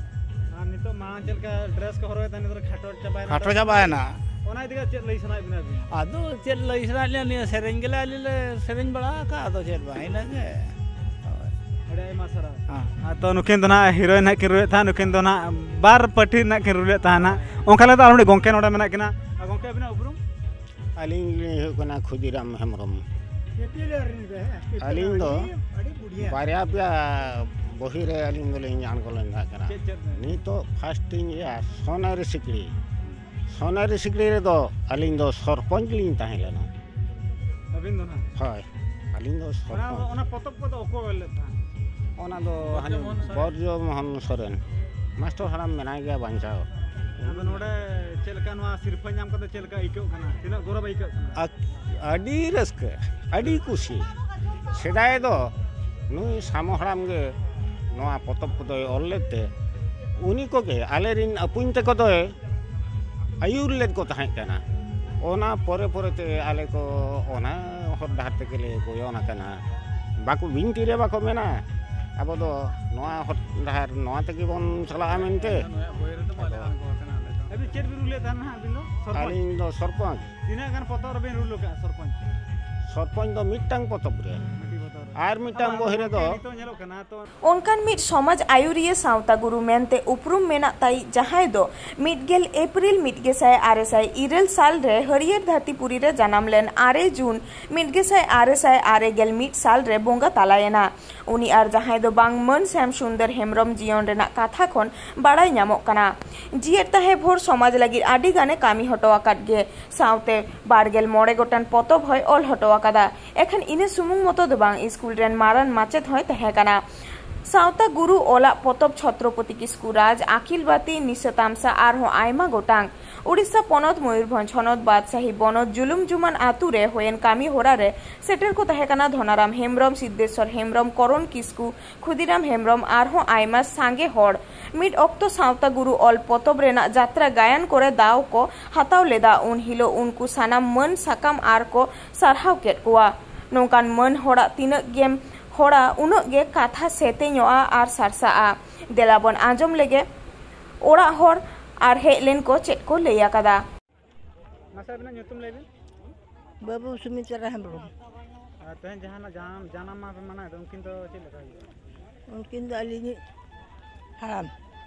ᱟᱨ ᱱᱤᱛᱚᱜ ᱢᱟ ᱪᱮᱫ ᱞᱮᱠᱟ ᱰᱨᱮᱥ ᱠᱚ ᱦᱚᱨᱚᱜ ᱮᱫᱟ, ᱱᱤᱛᱚᱜ ᱫᱚ ᱠᱷᱟᱴᱚ ᱪᱟᱵᱟᱭᱮᱱᱟ᱾ ᱠᱷᱟᱴᱚ ᱪᱟᱵᱟᱭᱮᱱᱟ᱾ ᱚᱱᱟ ᱤᱫᱤ ᱠᱟᱛᱮ ᱪᱮᱫ ᱞᱟᱹᱭ ᱥᱟᱱᱟᱭᱮᱫ ᱵᱮᱱᱟ ᱟᱹᱵᱤᱱ? ᱟᱫᱚ ᱪᱮᱫ ᱞᱟᱹᱭ ᱥᱟᱱᱟᱭᱮᱫ ᱞᱤᱧᱟ, ᱱᱤᱭᱟᱹ ᱥᱮᱨᱮᱧ ᱜᱮᱞᱮ ᱟᱞᱮ ᱞᱮ ᱥᱮᱨᱮᱧ ᱵᱟᱲᱟ ᱟᱠᱟᱫ, ᱟᱫᱚ ᱪᱮᱫ ᱵᱟᱝ, ᱤᱱᱟᱹᱜᱮ᱾ ᱦᱳᱭ᱾ ᱟᱹᱰᱤ ᱟᱭᱢᱟ ᱥᱟᱨᱦᱟᱣ᱾ ᱦᱮᱸ᱾ ᱟᱨ ᱛᱚ ᱱᱩᱠᱤᱱ ᱫᱚ ᱱᱟᱦᱟᱜ ᱦᱤᱨᱳᱭᱤᱱ ᱱᱟᱦᱟᱜ ᱠᱤᱱ ᱨᱩᱭᱮᱫ ᱛᱟᱦᱮᱸᱫ, ᱱᱩᱠᱤᱱ ᱫᱚ ᱱᱟᱦᱟᱜ ᱵᱟᱨ ᱯᱟᱹᱴᱷᱤ ᱨᱮᱱᱟᱜ ᱠᱤᱱ ᱨᱩ ᱞᱮᱫ ᱛᱟᱦᱮᱱᱟ᱾ ᱚᱱᱠᱟ ᱞᱮᱠᱟᱛᱮ ᱟᱨ ᱢᱤᱫᱴᱮᱱ ᱜᱚᱢᱠᱮ ᱱᱚᱰᱮ ᱢᱮᱱᱟᱜ ᱠᱤᱱᱟ᱾ ᱟᱨ ᱜᱚᱢᱠᱮ, ᱟᱹᱵᱤᱱᱟᱜ ᱩᱯᱨᱩᱢ? ᱟᱹᱞᱤᱧ ᱞᱤᱧ ᱦᱩᱭᱩᱜ ᱠᱟᱱᱟ ᱠᱷᱩᱫᱤᱨᱟᱢ ᱦᱮᱢᱵᱨᱚᱢ᱾ ᱟᱹᱞᱤᱧ ᱫᱚ ᱵᱟᱨᱭᱟ ᱯᱮᱭᱟ ᱵᱚᱦᱤ ᱨᱮ ᱟᱹᱞᱤᱧ ᱫᱚᱞᱤᱧ ᱟᱬᱜᱚ ᱞᱮᱱ ᱛᱟᱦᱮᱸ ᱠᱟᱱᱟ᱾ ᱪᱮᱫ, ᱪᱮᱫ ᱨᱮ? ᱱᱤᱛᱚᱜ ᱯᱷᱟᱥᱴ ᱤᱧ ᱤᱭᱟᱹ ᱥᱚᱱᱮᱨᱤ ᱥᱤᱠᱲᱤ᱾ ᱥᱚᱱᱮᱨᱤ ᱥᱤᱠᱲᱤ ᱨᱮᱫᱚ ᱟᱹᱞᱤᱧ ᱫᱚ ᱥᱚᱨᱯᱚᱧᱪ ᱞᱤᱧ ᱛᱟᱦᱮᱸ ᱞᱮᱱᱟ᱾ ᱟᱹᱵᱤᱱ ᱫᱚ ᱱᱟᱦᱟᱜ? ᱦᱳᱭ, ᱟᱹᱞᱤᱧ ᱫᱚ ᱚᱱᱟ, ᱥᱚᱨᱯᱚᱧᱪ᱾ ᱚᱱᱟ ᱯᱚᱛᱚᱵ ᱠᱚᱫᱚ ᱚᱠᱚᱭ ᱚᱞ ᱞᱮᱫ ᱛᱟᱦᱮᱸᱫ? ᱚᱱᱟ ᱫᱚ ᱦᱟᱱᱤ ᱵᱚᱨᱡᱚ ᱢᱳᱦᱚᱱ ᱥᱚᱨᱮᱱ᱾ ᱵᱚᱨᱡᱚ ᱢᱳᱦᱚᱱ ᱥᱚᱨᱮᱱ᱾ ᱢᱟᱥᱴᱟᱨ ᱦᱟᱲᱟᱢ ᱢᱮᱱᱟᱭ ᱜᱮᱭᱟ ᱵᱟᱧᱪᱟᱣ᱾ ᱟᱫᱚ ᱱᱚᱰᱮ ᱪᱮᱫ ᱞᱮᱠᱟ ᱱᱚᱣᱟ ᱥᱤᱨᱯᱷᱟᱹ ᱧᱟᱢ ᱠᱟᱛᱮ ᱪᱮᱫ ᱞᱮᱠᱟ ᱟᱹᱭᱠᱟᱹᱜ ᱠᱟᱱᱟ? ᱛᱤᱱᱟᱹᱜ ᱜᱚᱨᱚᱵᱽ ᱟᱹᱭᱠᱟᱹᱜ ᱠᱟᱱᱟ? ᱟᱠ-, ᱟᱹᱰᱤ ᱨᱟᱹᱥᱠᱟᱹ, ᱟᱹᱰᱤ ᱠᱩᱥᱤ᱾ ᱥᱮᱫᱟᱭ ᱫᱚ ᱱᱩᱭ ᱥᱟᱢᱚ ᱦᱟᱲᱟᱢ ᱜᱮ ᱱᱚᱣᱟ ᱯᱚᱛᱚᱵ ᱠᱚᱫᱚᱭ ᱚᱞ ᱞᱮᱫ ᱛᱮ, ᱩᱱᱤ ᱠᱚᱜᱮ ᱟᱞᱮ ᱨᱤᱱ ᱟᱹᱯᱩᱧ ᱛᱟᱠᱚ ᱫᱚᱭ ᱟᱹᱭᱩᱨ ᱞᱮᱫ ᱠᱚ ᱛᱟᱦᱮᱸ ᱠᱟᱱᱟ᱾ ᱚᱱᱟ ᱯᱚᱨᱮ ᱯᱚᱨᱮ ᱛᱮ ᱟᱞᱮ ᱠᱚ ᱚᱱᱟ ᱦᱚᱨ ᱰᱟᱦᱟᱨ ᱛᱮᱜᱮ ᱞᱮ ᱜᱚᱭᱚᱱ ᱟᱠᱟᱱᱟ᱾ ᱵᱟᱠᱚ, ᱵᱤᱱᱛᱤ ᱨᱮ ᱵᱟᱠᱚ ᱢᱮᱱᱟ, ᱟᱵᱚ ᱫᱚ ᱱᱚᱣᱟ ᱦᱚᱨ ᱰᱟᱦᱟᱨ, ᱱᱚᱣᱟ ᱛᱮᱜᱮ ᱵᱚᱱ ᱪᱟᱞᱟᱜᱼᱟ ᱢᱮᱱᱛᱮ᱾ ᱟᱫᱚ ᱟᱹᱵᱤᱱ ᱪᱮᱫ ᱵᱤᱱ ᱨᱩ ᱞᱮᱫ ᱛᱟᱦᱮᱱᱟ ᱦᱟᱸᱜ ᱟᱹᱵᱤᱱ ᱫᱚ? ᱥᱚᱨᱯᱚᱧᱪ? ᱟᱹᱞᱤᱧ ᱫᱚ ᱥᱚᱨᱯᱚᱧᱪ᱾ ᱛᱤᱱᱟᱹᱜ ᱜᱟᱱ ᱯᱚᱛᱚᱵ ᱨᱮᱵᱤᱱ ᱨᱩ ᱟᱠᱟᱫᱼᱟ ᱥᱚᱨᱯᱚᱧᱪ? ᱥᱚᱨᱯᱚᱧᱪ ᱫᱚ ᱢᱤᱫᱴᱟᱝ ᱯᱚᱛᱚᱵ ᱨᱮ᱾ ᱢᱤᱫᱴᱤᱡ ᱯᱚᱛᱚᱵ ᱨᱮ᱾ ᱟᱨ ᱢᱤᱫᱴᱟᱝ ᱟᱵᱚ ᱵᱚᱦᱤ ᱨᱮᱫᱚ ᱜᱚᱢᱠᱮ ᱱᱤᱛᱚᱜ ᱧᱮᱞᱚᱜ ᱠᱟᱱᱟ ᱛᱚ᱾ ᱚᱱᱠᱟᱱ ᱢᱤᱫ ᱥᱚᱢᱟᱡᱽ ᱟᱹᱭᱩᱨᱤᱭᱟᱹ ᱥᱟᱶᱛᱟ ᱜᱩᱨᱩ ᱢᱮᱱᱛᱮ ᱩᱯᱨᱩᱢ ᱢᱮᱱᱟᱜ ᱛᱟᱭ, ᱡᱟᱦᱟᱸᱭ ᱫᱚ ᱢᱤᱫ ᱜᱮᱞ ᱮᱯᱨᱤᱞ ᱢᱤᱫ ᱜᱮᱥᱟᱭ ᱟᱨᱮ ᱥᱟᱭ ᱤᱨᱟᱹᱞ ᱥᱟᱞ ᱨᱮ ᱦᱟᱹᱨᱭᱟᱹᱲ ᱫᱷᱟᱹᱨᱛᱤᱯᱩᱨᱤ ᱨᱮ ᱡᱟᱱᱟᱢ ᱞᱮᱱ ᱟᱨᱮ ᱡᱩᱱ ᱢᱤᱫ ᱜᱮᱥᱟᱭ ᱟᱨᱮ ᱥᱟᱭ ᱟᱨᱮ ᱜᱮᱞ ᱢᱤᱫ ᱥᱟᱞ ᱨᱮ ᱵᱚᱸᱜᱟ ᱛᱟᱞᱟᱭᱮᱱᱟ᱾ ᱩᱱᱤ ᱟᱨ ᱡᱟᱦᱟᱸᱭ ᱫᱚ ᱵᱟᱝ ᱢᱟᱹᱱ ᱥᱭᱟᱢ ᱥᱩᱱᱫᱚᱨ ᱦᱮᱢᱵᱨᱚᱢ ᱡᱤᱭᱚᱱ ᱨᱮᱱᱟᱜ ᱠᱟᱛᱷᱟ ᱠᱷᱚᱱ ᱵᱟᱲᱟᱭ ᱧᱟᱢᱚᱜ ᱠᱟᱱᱟ᱾ ᱡᱤᱭᱮᱫ ᱛᱟᱦᱮᱸ ᱵᱷᱳᱨ ᱥᱚᱢᱟᱡᱽ ᱞᱟᱹᱜᱤᱫ ᱟᱹᱰᱤ ᱜᱟᱱᱮ ᱠᱟᱹᱢᱤ ᱦᱚᱴᱚ ᱟᱠᱟᱫ ᱜᱮ, ᱥᱟᱶᱛᱮ ᱵᱟᱨ ᱜᱮᱞ ᱢᱚᱬᱮ ᱜᱚᱴᱟᱝ ᱯᱚᱛᱚᱵ ᱦᱚᱸᱭ ᱚᱞ ᱦᱚᱴᱚ ᱟᱠᱟᱫᱟ᱾ ᱮᱠᱷᱟᱱ ᱤᱱᱟᱹ ᱥᱩᱢᱩᱝ ᱢᱚᱛᱚ ᱫᱚ ᱵᱟᱝ, ᱥᱠᱩᱞ ᱨᱮᱱ ᱢᱟᱨᱟᱝ ᱢᱟᱪᱮᱫ ᱦᱚᱸᱭ ᱛᱟᱦᱮᱸ ᱠᱟᱱᱟ᱾ ᱥᱟᱶᱛᱟ ᱜᱩᱨᱩ ᱚᱞᱟᱜ ᱯᱚᱛᱚᱵ ᱪᱷᱚᱛᱨᱚᱯᱚᱛᱤ ᱠᱤᱥᱠᱩ ᱨᱟᱡᱽ, ᱟᱹᱠᱤᱞ ᱵᱟᱹᱛᱤ, ᱱᱤᱥᱟᱹ ᱛᱟᱢᱥᱟ ᱟᱨᱦᱚᱸ ᱟᱭᱢᱟ ᱜᱚᱴᱟᱝ᱾ ᱩᱲᱤᱥᱥᱟ ᱯᱚᱱᱚᱛ ᱢᱚᱭᱩᱨᱵᱷᱚᱸᱡᱽ ᱦᱚᱱᱚᱛ ᱵᱟᱫᱽᱥᱟᱦᱤ ᱵᱚᱱᱚᱛ ᱡᱩᱞᱩᱢ ᱡᱩᱢᱟᱱ ᱟᱹᱛᱩ ᱨᱮ ᱦᱩᱭᱮᱱ ᱠᱟᱹᱢᱤ ᱦᱚᱨᱟ ᱨᱮ ᱥᱮᱴᱮᱨ ᱠᱚ ᱛᱟᱦᱮᱸ ᱠᱟᱱᱟ ᱫᱷᱚᱱᱟᱨᱟᱢ ᱦᱮᱢᱵᱨᱚᱢ, ᱥᱤᱫᱽᱫᱮᱥᱥᱚᱨ ᱦᱮᱢᱵᱨᱚᱢ, ᱠᱚᱨᱚᱱ ᱠᱤᱥᱠᱩ, ᱠᱷᱩᱫᱤᱨᱟᱢ ᱦᱮᱢᱵᱨᱚᱢ ᱟᱨᱦᱚᱸ ᱟᱭᱢᱟ ᱥᱟᱸᱜᱮ ᱦᱚᱲ᱾ ᱢᱤᱫ ᱚᱠᱛᱚ ᱥᱟᱶᱛᱟ ᱜᱩᱨᱩ ᱚᱞ ᱯᱚᱛᱚᱵ ᱨᱮᱱᱟᱜ ᱡᱟᱛᱨᱟ ᱜᱟᱭᱟᱱ ᱠᱚᱨᱮ ᱫᱟᱣ ᱠᱚ ᱦᱟᱛᱟᱣ ᱞᱮᱫᱟ᱾ ᱩᱱ ᱦᱤᱞᱳᱜ ᱩᱱᱠᱩ ᱥᱟᱱᱟᱢ ᱢᱟᱹᱱ ᱥᱟᱠᱟᱢ ᱟᱨ ᱠᱚ ᱥᱟᱨᱦᱟᱣ ᱠᱮᱫ ᱠᱚᱣᱟ᱾ ᱱᱚᱝᱠᱟᱱ ᱢᱟᱹᱱ ᱦᱚᱲᱟᱜ ᱛᱤᱱᱟᱹᱜ ᱜᱮᱢ ᱦᱚᱲᱟ, ᱩᱱᱟᱹᱜ ᱜᱮ ᱠᱟᱛᱷᱟ ᱥᱮᱛᱮᱧᱚᱜᱼᱟ ᱟᱨ ᱥᱟᱨᱥᱟᱜᱼᱟ᱾ ᱫᱮᱞᱟ ᱵᱚᱱ ᱟᱸᱡᱚᱢ ᱞᱮᱜᱮ ᱚᱲᱟᱜ ᱦᱚᱲ ᱟᱨ ᱦᱮᱡ ᱞᱮᱱ ᱠᱚ ᱪᱮᱫ ᱠᱚ ᱞᱟᱹᱭ ᱟᱠᱟᱫᱟ᱾ ᱢᱟᱥᱮ ᱟᱹᱵᱤᱱᱟᱜ ᱧᱩᱛᱩᱢ ᱞᱟᱹᱭ ᱵᱤᱱ᱾ ᱵᱟᱹᱵᱩ ᱥᱩᱢᱤᱛᱨᱟ ᱦᱮᱢᱵᱨᱚᱢ᱾ ᱟᱨ ᱛᱮᱦᱮᱧ ᱡᱟᱦᱟᱱᱟᱜ ᱡᱟᱱᱟᱢ, ᱡᱟᱱᱟᱢ ᱢᱟᱦᱟ ᱯᱮ ᱢᱟᱱᱟᱣᱮᱫᱟ, ᱩᱱᱠᱤᱱ ᱫᱚ ᱪᱮᱫ ᱞᱮᱠᱟ ᱦᱩᱭᱩᱜᱼᱟ? ᱩᱱᱠᱤᱱ ᱫᱚ ᱟᱹᱞᱤᱧᱤᱡ ᱦᱟᱲᱟᱢ᱾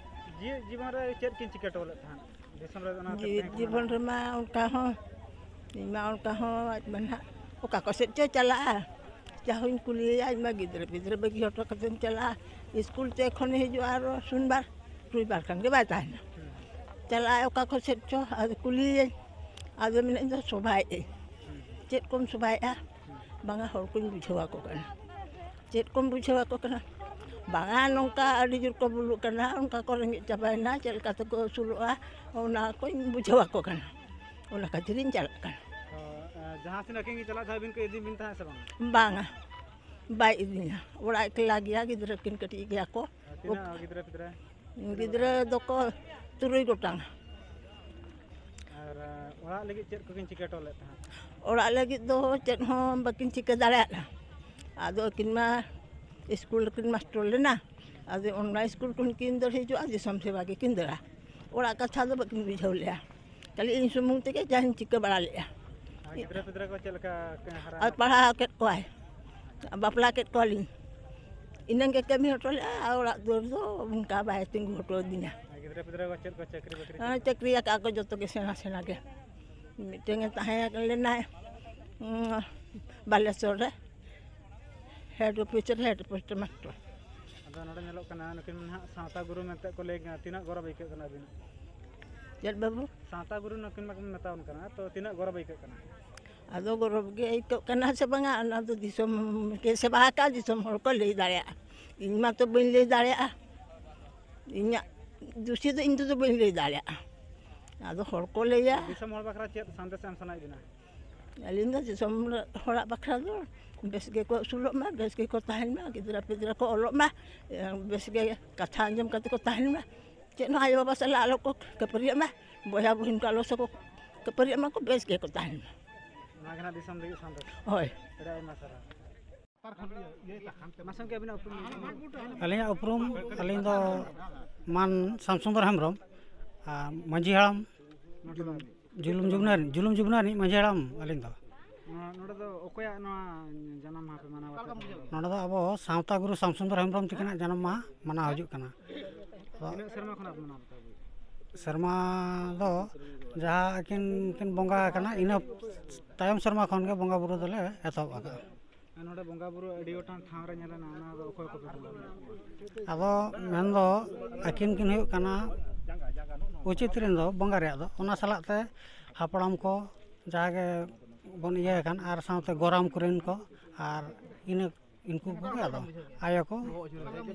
ᱡᱤᱣᱮᱫ ᱡᱤᱵᱚᱱ ᱨᱮ ᱪᱮᱫ ᱠᱤᱱ ᱪᱤᱠᱟᱹ ᱦᱚᱴᱚ ᱞᱮᱫ ᱛᱟᱦᱮᱸᱫ? ᱫᱤᱥᱚᱢ ᱨᱮ ᱚᱱᱟ ᱡᱤᱣᱮᱫ ᱛᱮᱦᱮᱧ ᱡᱤᱵᱚᱱ ᱢᱟᱱᱟᱣ ᱨᱮᱢᱟ ᱚᱱᱠᱟ ᱦᱚᱸ, ᱤᱧ ᱢᱟ ᱚᱱᱠᱟ ᱦᱚᱸ ᱟᱡ ᱢᱟ ᱱᱟᱦᱟᱜ ᱚᱠᱟ ᱠᱚ ᱥᱮᱫ ᱪᱚᱭ ᱪᱟᱞᱟᱜᱼᱟ᱾ ᱡᱟᱦᱟᱸᱧ ᱠᱩᱞᱤᱭᱮᱭᱟ, ᱤᱧ ᱢᱟ ᱜᱤᱫᱽᱨᱟᱹ ᱯᱤᱫᱽᱨᱟᱹ ᱵᱟᱹᱜᱤ ᱦᱚᱴᱚ ᱠᱟᱛᱮᱧ ᱪᱟᱞᱟᱜᱼᱟ᱾ ᱥᱠᱩᱞ ᱛᱮ ᱠᱷᱚᱱᱮ ᱦᱤᱡᱩᱜᱼᱟ ᱟᱨᱚ ᱥᱚᱱᱤᱵᱟᱨ, ᱨᱚᱵᱤᱵᱟᱨ ᱠᱷᱟᱱ ᱜᱮ ᱵᱟᱭ ᱛᱟᱦᱮᱱᱟ᱾ ᱪᱟᱞᱟᱜᱼᱟᱭ ᱚᱠᱟ ᱠᱚ ᱥᱮᱫ ᱪᱚ, ᱟᱫᱚ ᱠᱩᱞᱤᱭᱮᱭᱟᱹᱧ, ᱟᱫᱚ ᱢᱮᱱᱟ, "ᱤᱧ ᱫᱚ ᱥᱚᱵᱷᱟᱭᱮᱫ ᱟᱹᱧ᱾" "ᱪᱮᱫ ᱠᱚᱢ ᱥᱚᱵᱷᱟᱭᱮᱫᱼᱟ?" "ᱵᱟᱝᱟ, ᱦᱚᱲ ᱠᱚᱧ ᱵᱩᱡᱷᱟᱹᱣ ᱟᱠᱚ ᱠᱟᱱᱟ᱾" "ᱪᱮᱫ ᱠᱚᱢ ᱵᱩᱡᱷᱟᱹᱣ ᱟᱠᱚ ᱠᱟᱱᱟ?" "ᱵᱟᱝᱟ, ᱱᱚᱝᱠᱟ ᱟᱹᱰᱤ ᱡᱳᱨ ᱠᱚ ᱵᱩᱞᱩᱜ ᱠᱟᱱᱟ, ᱚᱱᱠᱟ ᱠᱚ ᱨᱮᱸᱜᱮᱡ ᱪᱟᱵᱟᱭᱮᱱᱟ, ᱪᱮᱫ ᱞᱮᱠᱟ ᱛᱮᱠᱚ ᱟᱹᱥᱩᱞᱚᱜᱼᱟ, ᱚᱱᱟ ᱠᱚᱧ ᱵᱩᱡᱷᱟᱹᱣ ᱟᱠᱚ ᱠᱟᱱᱟ, ᱚᱱᱟ ᱠᱷᱟᱹᱛᱤᱨᱤᱧ ᱪᱟᱞᱟᱜ ᱠᱟᱱᱟ᱾" ᱚ, ᱡᱟᱦᱟᱸ ᱥᱮᱱ ᱟᱹᱠᱤᱱ ᱜᱮ ᱪᱟᱞᱟᱜ ᱫᱷᱟᱣ ᱵᱤᱱ ᱠᱚ ᱤᱫᱤ ᱵᱤᱱ ᱛᱟᱦᱮᱸᱫ ᱥᱮ ᱵᱟᱝᱟ? ᱵᱟᱝᱟ, ᱵᱟᱭ ᱤᱫᱤᱧᱟ, ᱚᱲᱟᱜ ᱮᱠᱞᱟ ᱜᱮᱭᱟ, ᱜᱤᱫᱽᱨᱟᱹ ᱠᱤᱱ ᱠᱟᱹᱴᱤᱡ ᱜᱮᱭᱟ ᱠᱚ᱾ ᱟᱨ ᱛᱤᱱᱟᱹᱜ ᱜᱤᱫᱽᱨᱟᱹ ᱯᱤᱫᱽᱨᱟᱹ? ᱜᱤᱫᱽᱨᱟᱹ ᱫᱚᱠᱚ ᱛᱩᱨᱩᱭ ᱜᱚᱴᱟᱝ᱾ ᱟᱨ, ᱟᱸ, ᱚᱲᱟᱜ ᱞᱟᱹᱜᱤᱫ ᱪᱮᱫ ᱠᱚᱠᱤᱱ ᱪᱤᱠᱟᱹ ᱦᱚᱴᱚ ᱞᱮᱫ ᱛᱟᱦᱮᱸᱫ? ᱚᱲᱟᱜ ᱞᱟᱹᱜᱤᱫ ᱫᱚ ᱪᱮᱫ ᱦᱚᱸ ᱵᱟᱹᱠᱤᱱ ᱪᱤᱠᱟᱹ ᱫᱟᱲᱮᱭᱟᱜᱼᱟ᱾ ᱟᱫᱚ ᱟᱹᱠᱤᱱ ᱢᱟ ᱥᱠᱩᱞ ᱨᱮᱠᱤᱱ ᱢᱟᱥᱴᱚᱨ ᱞᱮᱱᱟ, ᱟᱫᱚ ᱚᱱᱟ ᱥᱠᱩᱞ ᱠᱷᱚᱱ ᱠᱤᱱ ᱫᱟᱹᱲ ᱦᱤᱡᱩᱜᱼᱟ, ᱫᱤᱥᱚᱢ ᱥᱮᱵᱟ ᱜᱮᱠᱤᱱ ᱫᱟᱹᱲᱟ᱾ ᱚᱲᱟᱜ ᱠᱟᱛᱷᱟ ᱫᱚ ᱵᱟᱹᱠᱤᱱ ᱵᱩᱡᱷᱟᱹᱣ ᱞᱮᱜᱼᱟ᱾ ᱠᱷᱟᱹᱞᱤ ᱤᱧ ᱥᱩᱢᱩᱝ ᱛᱮᱜᱮ ᱡᱟᱦᱟᱸᱧ ᱪᱤᱠᱟᱹ ᱵᱟᱲᱟ ᱞᱮᱜᱼᱟ᱾ ᱟᱨ ᱜᱤᱫᱽᱨᱟᱹ ᱯᱤᱫᱽᱨᱟᱹ ᱠᱚ ᱪᱮᱫ ᱞᱮᱠᱟ ᱠᱤᱱ ᱦᱟᱨᱟ ᱟᱨ ᱟᱠᱟᱱᱟ? ᱯᱟᱲᱦᱟᱣ ᱠᱮᱫ ᱠᱚᱣᱟᱭ, ᱵᱟᱯᱞᱟ ᱠᱮᱫ ᱠᱚᱣᱟᱞᱤᱧ, ᱤᱱᱟᱹᱝ ᱜᱮ ᱠᱟᱹᱢᱤ ᱦᱚᱴᱚ ᱞᱮᱜᱼᱟ, ᱟᱨ ᱚᱲᱟᱜ ᱫᱩᱣᱟᱹᱨ ᱫᱚ ᱚᱱᱠᱟ ᱵᱟᱭ ᱛᱤᱸᱜᱩ ᱦᱚᱴᱚ ᱟᱹᱫᱤᱧᱟ᱾ ᱟᱨ ᱜᱤᱫᱽᱨᱟᱹ ᱯᱤᱫᱽᱨᱟᱹ ᱠᱚ ᱪᱮᱫ ᱠᱚ ᱪᱟᱹᱠᱨᱤ ᱵᱟᱹᱠᱨᱤ ᱦᱮᱸ, ᱠᱮᱫᱟ? ᱪᱟᱹᱠᱨᱤ ᱟᱠᱟᱫ ᱠᱚ ᱡᱚᱛᱚ ᱜᱮ ᱥᱮᱬᱟ ᱥᱮᱬᱟ ᱜᱮ᱾ ᱢᱤᱫᱴᱮᱱ ᱮ ᱛᱟᱦᱮᱸ ᱞᱮᱱᱟᱭ, ᱩᱸ, ᱵᱟᱞᱮᱥᱚᱨ ᱨᱮ, ᱦᱮᱰ ᱚᱯᱷᱤᱥ ᱨᱮ ᱦᱮᱰ ᱯᱳᱥᱴ ᱢᱟᱥᱴᱟᱨ᱾ ᱟᱫᱚ ᱱᱚᱰᱮ ᱧᱮᱞᱚᱜ ᱠᱟᱱᱟ, ᱱᱩᱠᱤᱱ ᱢᱟ ᱱᱟᱦᱟᱜ ᱥᱟᱶᱛᱟ ᱜᱩᱨᱩ ᱢᱮᱱᱛᱮ ᱠᱚ ᱞᱟᱹᱭ ᱠᱟᱱᱟ, ᱛᱤᱱᱟᱹᱜ ᱜᱚᱨᱚᱵᱽ ᱟᱹᱭᱠᱟᱹᱜ ᱠᱟᱱᱟ ᱟᱹᱵᱤᱱᱟᱜ? ᱪᱮᱫ ᱵᱟᱹᱵᱩ? ᱥᱟᱶᱛᱟ ᱜᱩᱨᱩ ᱱᱩᱠᱤᱱ ᱢᱟᱠᱚ ᱢᱮᱛᱟᱣᱟᱱ ᱠᱟᱱᱟ, ᱛᱚ ᱛᱤᱱᱟᱹᱜ ᱜᱚᱨᱚᱵᱽ ᱟᱹᱭᱠᱟᱹᱜ ᱠᱟᱱᱟ? ᱟᱫᱚ ᱜᱚᱨᱚᱵᱽ ᱜᱮ ᱟᱹᱭᱠᱟᱹᱜ ᱠᱟᱱᱟ ᱥᱮ ᱵᱟᱝᱟ, ᱚᱱᱟ ᱫᱚ ᱫᱤᱥᱚᱢ ᱜᱮ ᱥᱮᱵᱟ ᱟᱠᱟᱫ, ᱫᱤᱥᱚᱢ ᱦᱚᱲ ᱠᱚ ᱞᱟᱹᱭ ᱫᱟᱲᱮᱭᱟᱜᱼᱟ᱾ ᱤᱧ ᱢᱟᱛᱚ ᱵᱟᱹᱧ ᱞᱟᱹᱭ ᱫᱟᱲᱮᱭᱟᱜᱼᱟ, ᱤᱧᱟᱹᱜ ᱫᱩᱥᱤ ᱫᱚ ᱤᱧ ᱛᱮᱫᱚ ᱵᱟᱹᱧ ᱞᱟᱹᱭ ᱫᱟᱲᱮᱭᱟᱜᱼᱟ, ᱟᱫᱚ ᱦᱚᱲ ᱠᱚ ᱞᱟᱹᱭᱟ᱾ ᱫᱤᱥᱚᱢ ᱦᱚᱲ ᱵᱟᱠᱷᱨᱟ ᱪᱮᱫ ᱥᱟᱸᱫᱮᱥ ᱮᱢ ᱥᱟᱱᱟᱭᱮᱫ ᱵᱤᱱᱟ? ᱟᱹᱞᱤᱧ ᱫᱚ ᱫᱤᱥᱚᱢ ᱦᱚᱲᱟᱜ ᱵᱟᱠᱷᱨᱟ ᱫᱚ ᱵᱮᱥ ᱜᱮᱠᱚ ᱟᱹᱥᱩᱞᱚᱜ ᱢᱟ, ᱵᱮᱥ ᱜᱮᱠᱚ ᱛᱟᱦᱮᱱ ᱢᱟ, ᱜᱤᱫᱽᱨᱟᱹ ᱯᱤᱫᱽᱨᱟᱹ ᱠᱚ ᱚᱞᱚᱜ ᱢᱟ, ᱵᱮᱥ ᱜᱮ ᱠᱟᱛᱷᱟ ᱟᱸᱡᱚᱢ ᱠᱟᱛᱮ ᱠᱚ ᱛᱟᱦᱮᱱ ᱢᱟ᱾ ᱪᱮᱫ ᱦᱚᱸ ᱟᱭᱳ ᱵᱟᱵᱟ ᱥᱟᱞᱟᱜ ᱟᱞᱚ ᱠᱚ ᱠᱷᱟᱹᱯᱟᱹᱨᱤᱭᱟᱜ ᱢᱟ, ᱵᱚᱭᱦᱟ ᱵᱩᱦᱤᱱ ᱠᱚ ᱟᱞᱚ ᱥᱮ ᱠᱚ ᱠᱷᱟᱹᱯᱟᱹᱨᱤᱭᱟᱜ ᱢᱟ ᱠᱚ, ᱵᱮᱥ ᱜᱮᱠᱚ ᱛᱟᱦᱮᱱ ᱢᱟ᱾ ᱚᱱᱟ ᱜᱮ ᱱᱟᱜ ᱫᱤᱥᱚᱢ ᱞᱟᱹᱜᱤᱫ ᱥᱟᱸᱫᱮᱥ᱾ ᱦᱳᱭ᱾ ᱟᱹᱰᱤ ᱟᱭᱢᱟ ᱥᱟᱨᱦᱟᱣ᱾ ᱢᱟᱥᱮ ᱜᱚᱢᱠᱮ ᱟᱹᱵᱤᱱᱟᱜ ᱩᱯᱨᱩᱢ ᱞᱟᱹᱭ ᱵᱤᱱ᱾ ᱟᱹᱞᱤᱧᱟᱜ ᱩᱯᱨᱩᱢ, ᱟᱹᱞᱤᱧ ᱫᱚ ᱢᱟᱱ ᱥᱟᱢᱥᱩᱱᱫᱚᱨ ᱦᱮᱢᱵᱨᱚᱢ, ᱟᱨ ᱢᱟᱹᱡᱷᱤ ᱦᱟᱲᱟᱢ ᱱᱚᱰᱮ ᱫᱚ ᱡᱩᱞᱩᱢ ᱡᱩᱜᱽᱱᱟ ᱨᱤᱱ, ᱡᱩᱞᱩᱢ ᱡᱩᱜᱽᱱᱟ ᱨᱤᱱᱤᱡ ᱢᱟᱹᱡᱷᱤ ᱦᱟᱲᱟᱢ ᱟᱹᱞᱤᱧ ᱫᱚ᱾ ᱱᱚᱣᱟ, ᱱᱚᱰᱮ ᱫᱚ ᱚᱠᱚᱭᱟᱜ ᱱᱚᱣᱟ ᱡᱟᱱᱟᱢ ᱢᱟᱦᱟ ᱯᱮ ᱢᱟᱱᱟᱣ ᱵᱟᱛᱟᱣ ᱮᱫᱟ? ᱱᱚᱰᱮ ᱫᱚ ᱟᱵᱚ ᱥᱟᱶᱛᱟ ᱜᱩᱨᱩ ᱥᱟᱢᱥᱩᱱᱫᱚᱨ ᱦᱮᱢᱵᱨᱚᱢ ᱛᱤᱠᱤᱱᱟᱜ ᱡᱟᱱᱟᱢ ᱢᱟᱦᱟ ᱢᱟᱱᱟᱣ ᱦᱤᱡᱩᱜ ᱠᱟᱱᱟ᱾ ᱛᱤᱱᱟᱹᱜ ᱥᱮᱨᱢᱟ ᱠᱷᱚᱱᱟᱜ ᱯᱮ ᱢᱟᱱᱟᱣ ᱵᱟᱛᱟᱣ ᱟᱹᱜᱩᱭᱮᱫᱟ? ᱥᱮᱨᱢᱟ ᱫᱚ ᱡᱟᱦᱟᱸ ᱟᱹᱠᱤᱱ ᱠᱤᱱ ᱵᱚᱸᱜᱟ ᱟᱠᱟᱱᱟ, ᱤᱱᱟᱹ ᱛᱟᱭᱚᱢ ᱥᱮᱨᱢᱟ ᱠᱷᱚᱱ ᱜᱮ ᱵᱚᱸᱜᱟ ᱵᱩᱨᱩ ᱫᱚᱞᱮ ᱮᱛᱚᱦᱚᱵ ᱟᱠᱟᱫᱼᱟ᱾ ᱟᱨ ᱱᱚᱰᱮ ᱵᱚᱸᱜᱟ ᱵᱩᱨᱩ ᱟᱹᱰᱤ ᱜᱚᱴᱟᱝ ᱴᱷᱟᱶ ᱨᱮ ᱧᱮᱞ ᱮᱱᱟ, ᱚᱱᱟ ᱫᱚ ᱚᱠᱚᱭ ᱠᱚᱯᱮ ᱵᱚᱸᱜᱟ ᱵᱩᱨᱩ? ᱟᱫᱚ ᱢᱮᱱᱫᱚ ᱟᱹᱠᱤᱱ ᱠᱤᱱ ᱦᱩᱭᱩᱜ ᱠᱟᱱᱟ ᱩᱪᱤᱛ ᱨᱮᱱ ᱫᱚ ᱵᱚᱸᱜᱟ ᱨᱮᱭᱟᱜ ᱫᱚ, ᱚᱱᱟ ᱥᱟᱞᱟᱜ ᱛᱮ ᱦᱟᱯᱲᱟᱢ ᱠᱚ ᱡᱟᱦᱟᱸ ᱜᱮ ᱵᱚᱱ ᱤᱭᱟᱹ ᱟᱠᱟᱱ, ᱟᱨ ᱥᱟᱶᱛᱮ ᱜᱚᱨᱟᱢ ᱠᱚᱨᱮᱱ ᱠᱚ, ᱟᱨ ᱤᱱᱟᱹ ᱩᱱᱠᱩ ᱠᱚᱜᱮ ᱟᱫᱚ ᱟᱭᱳ ᱠᱚ,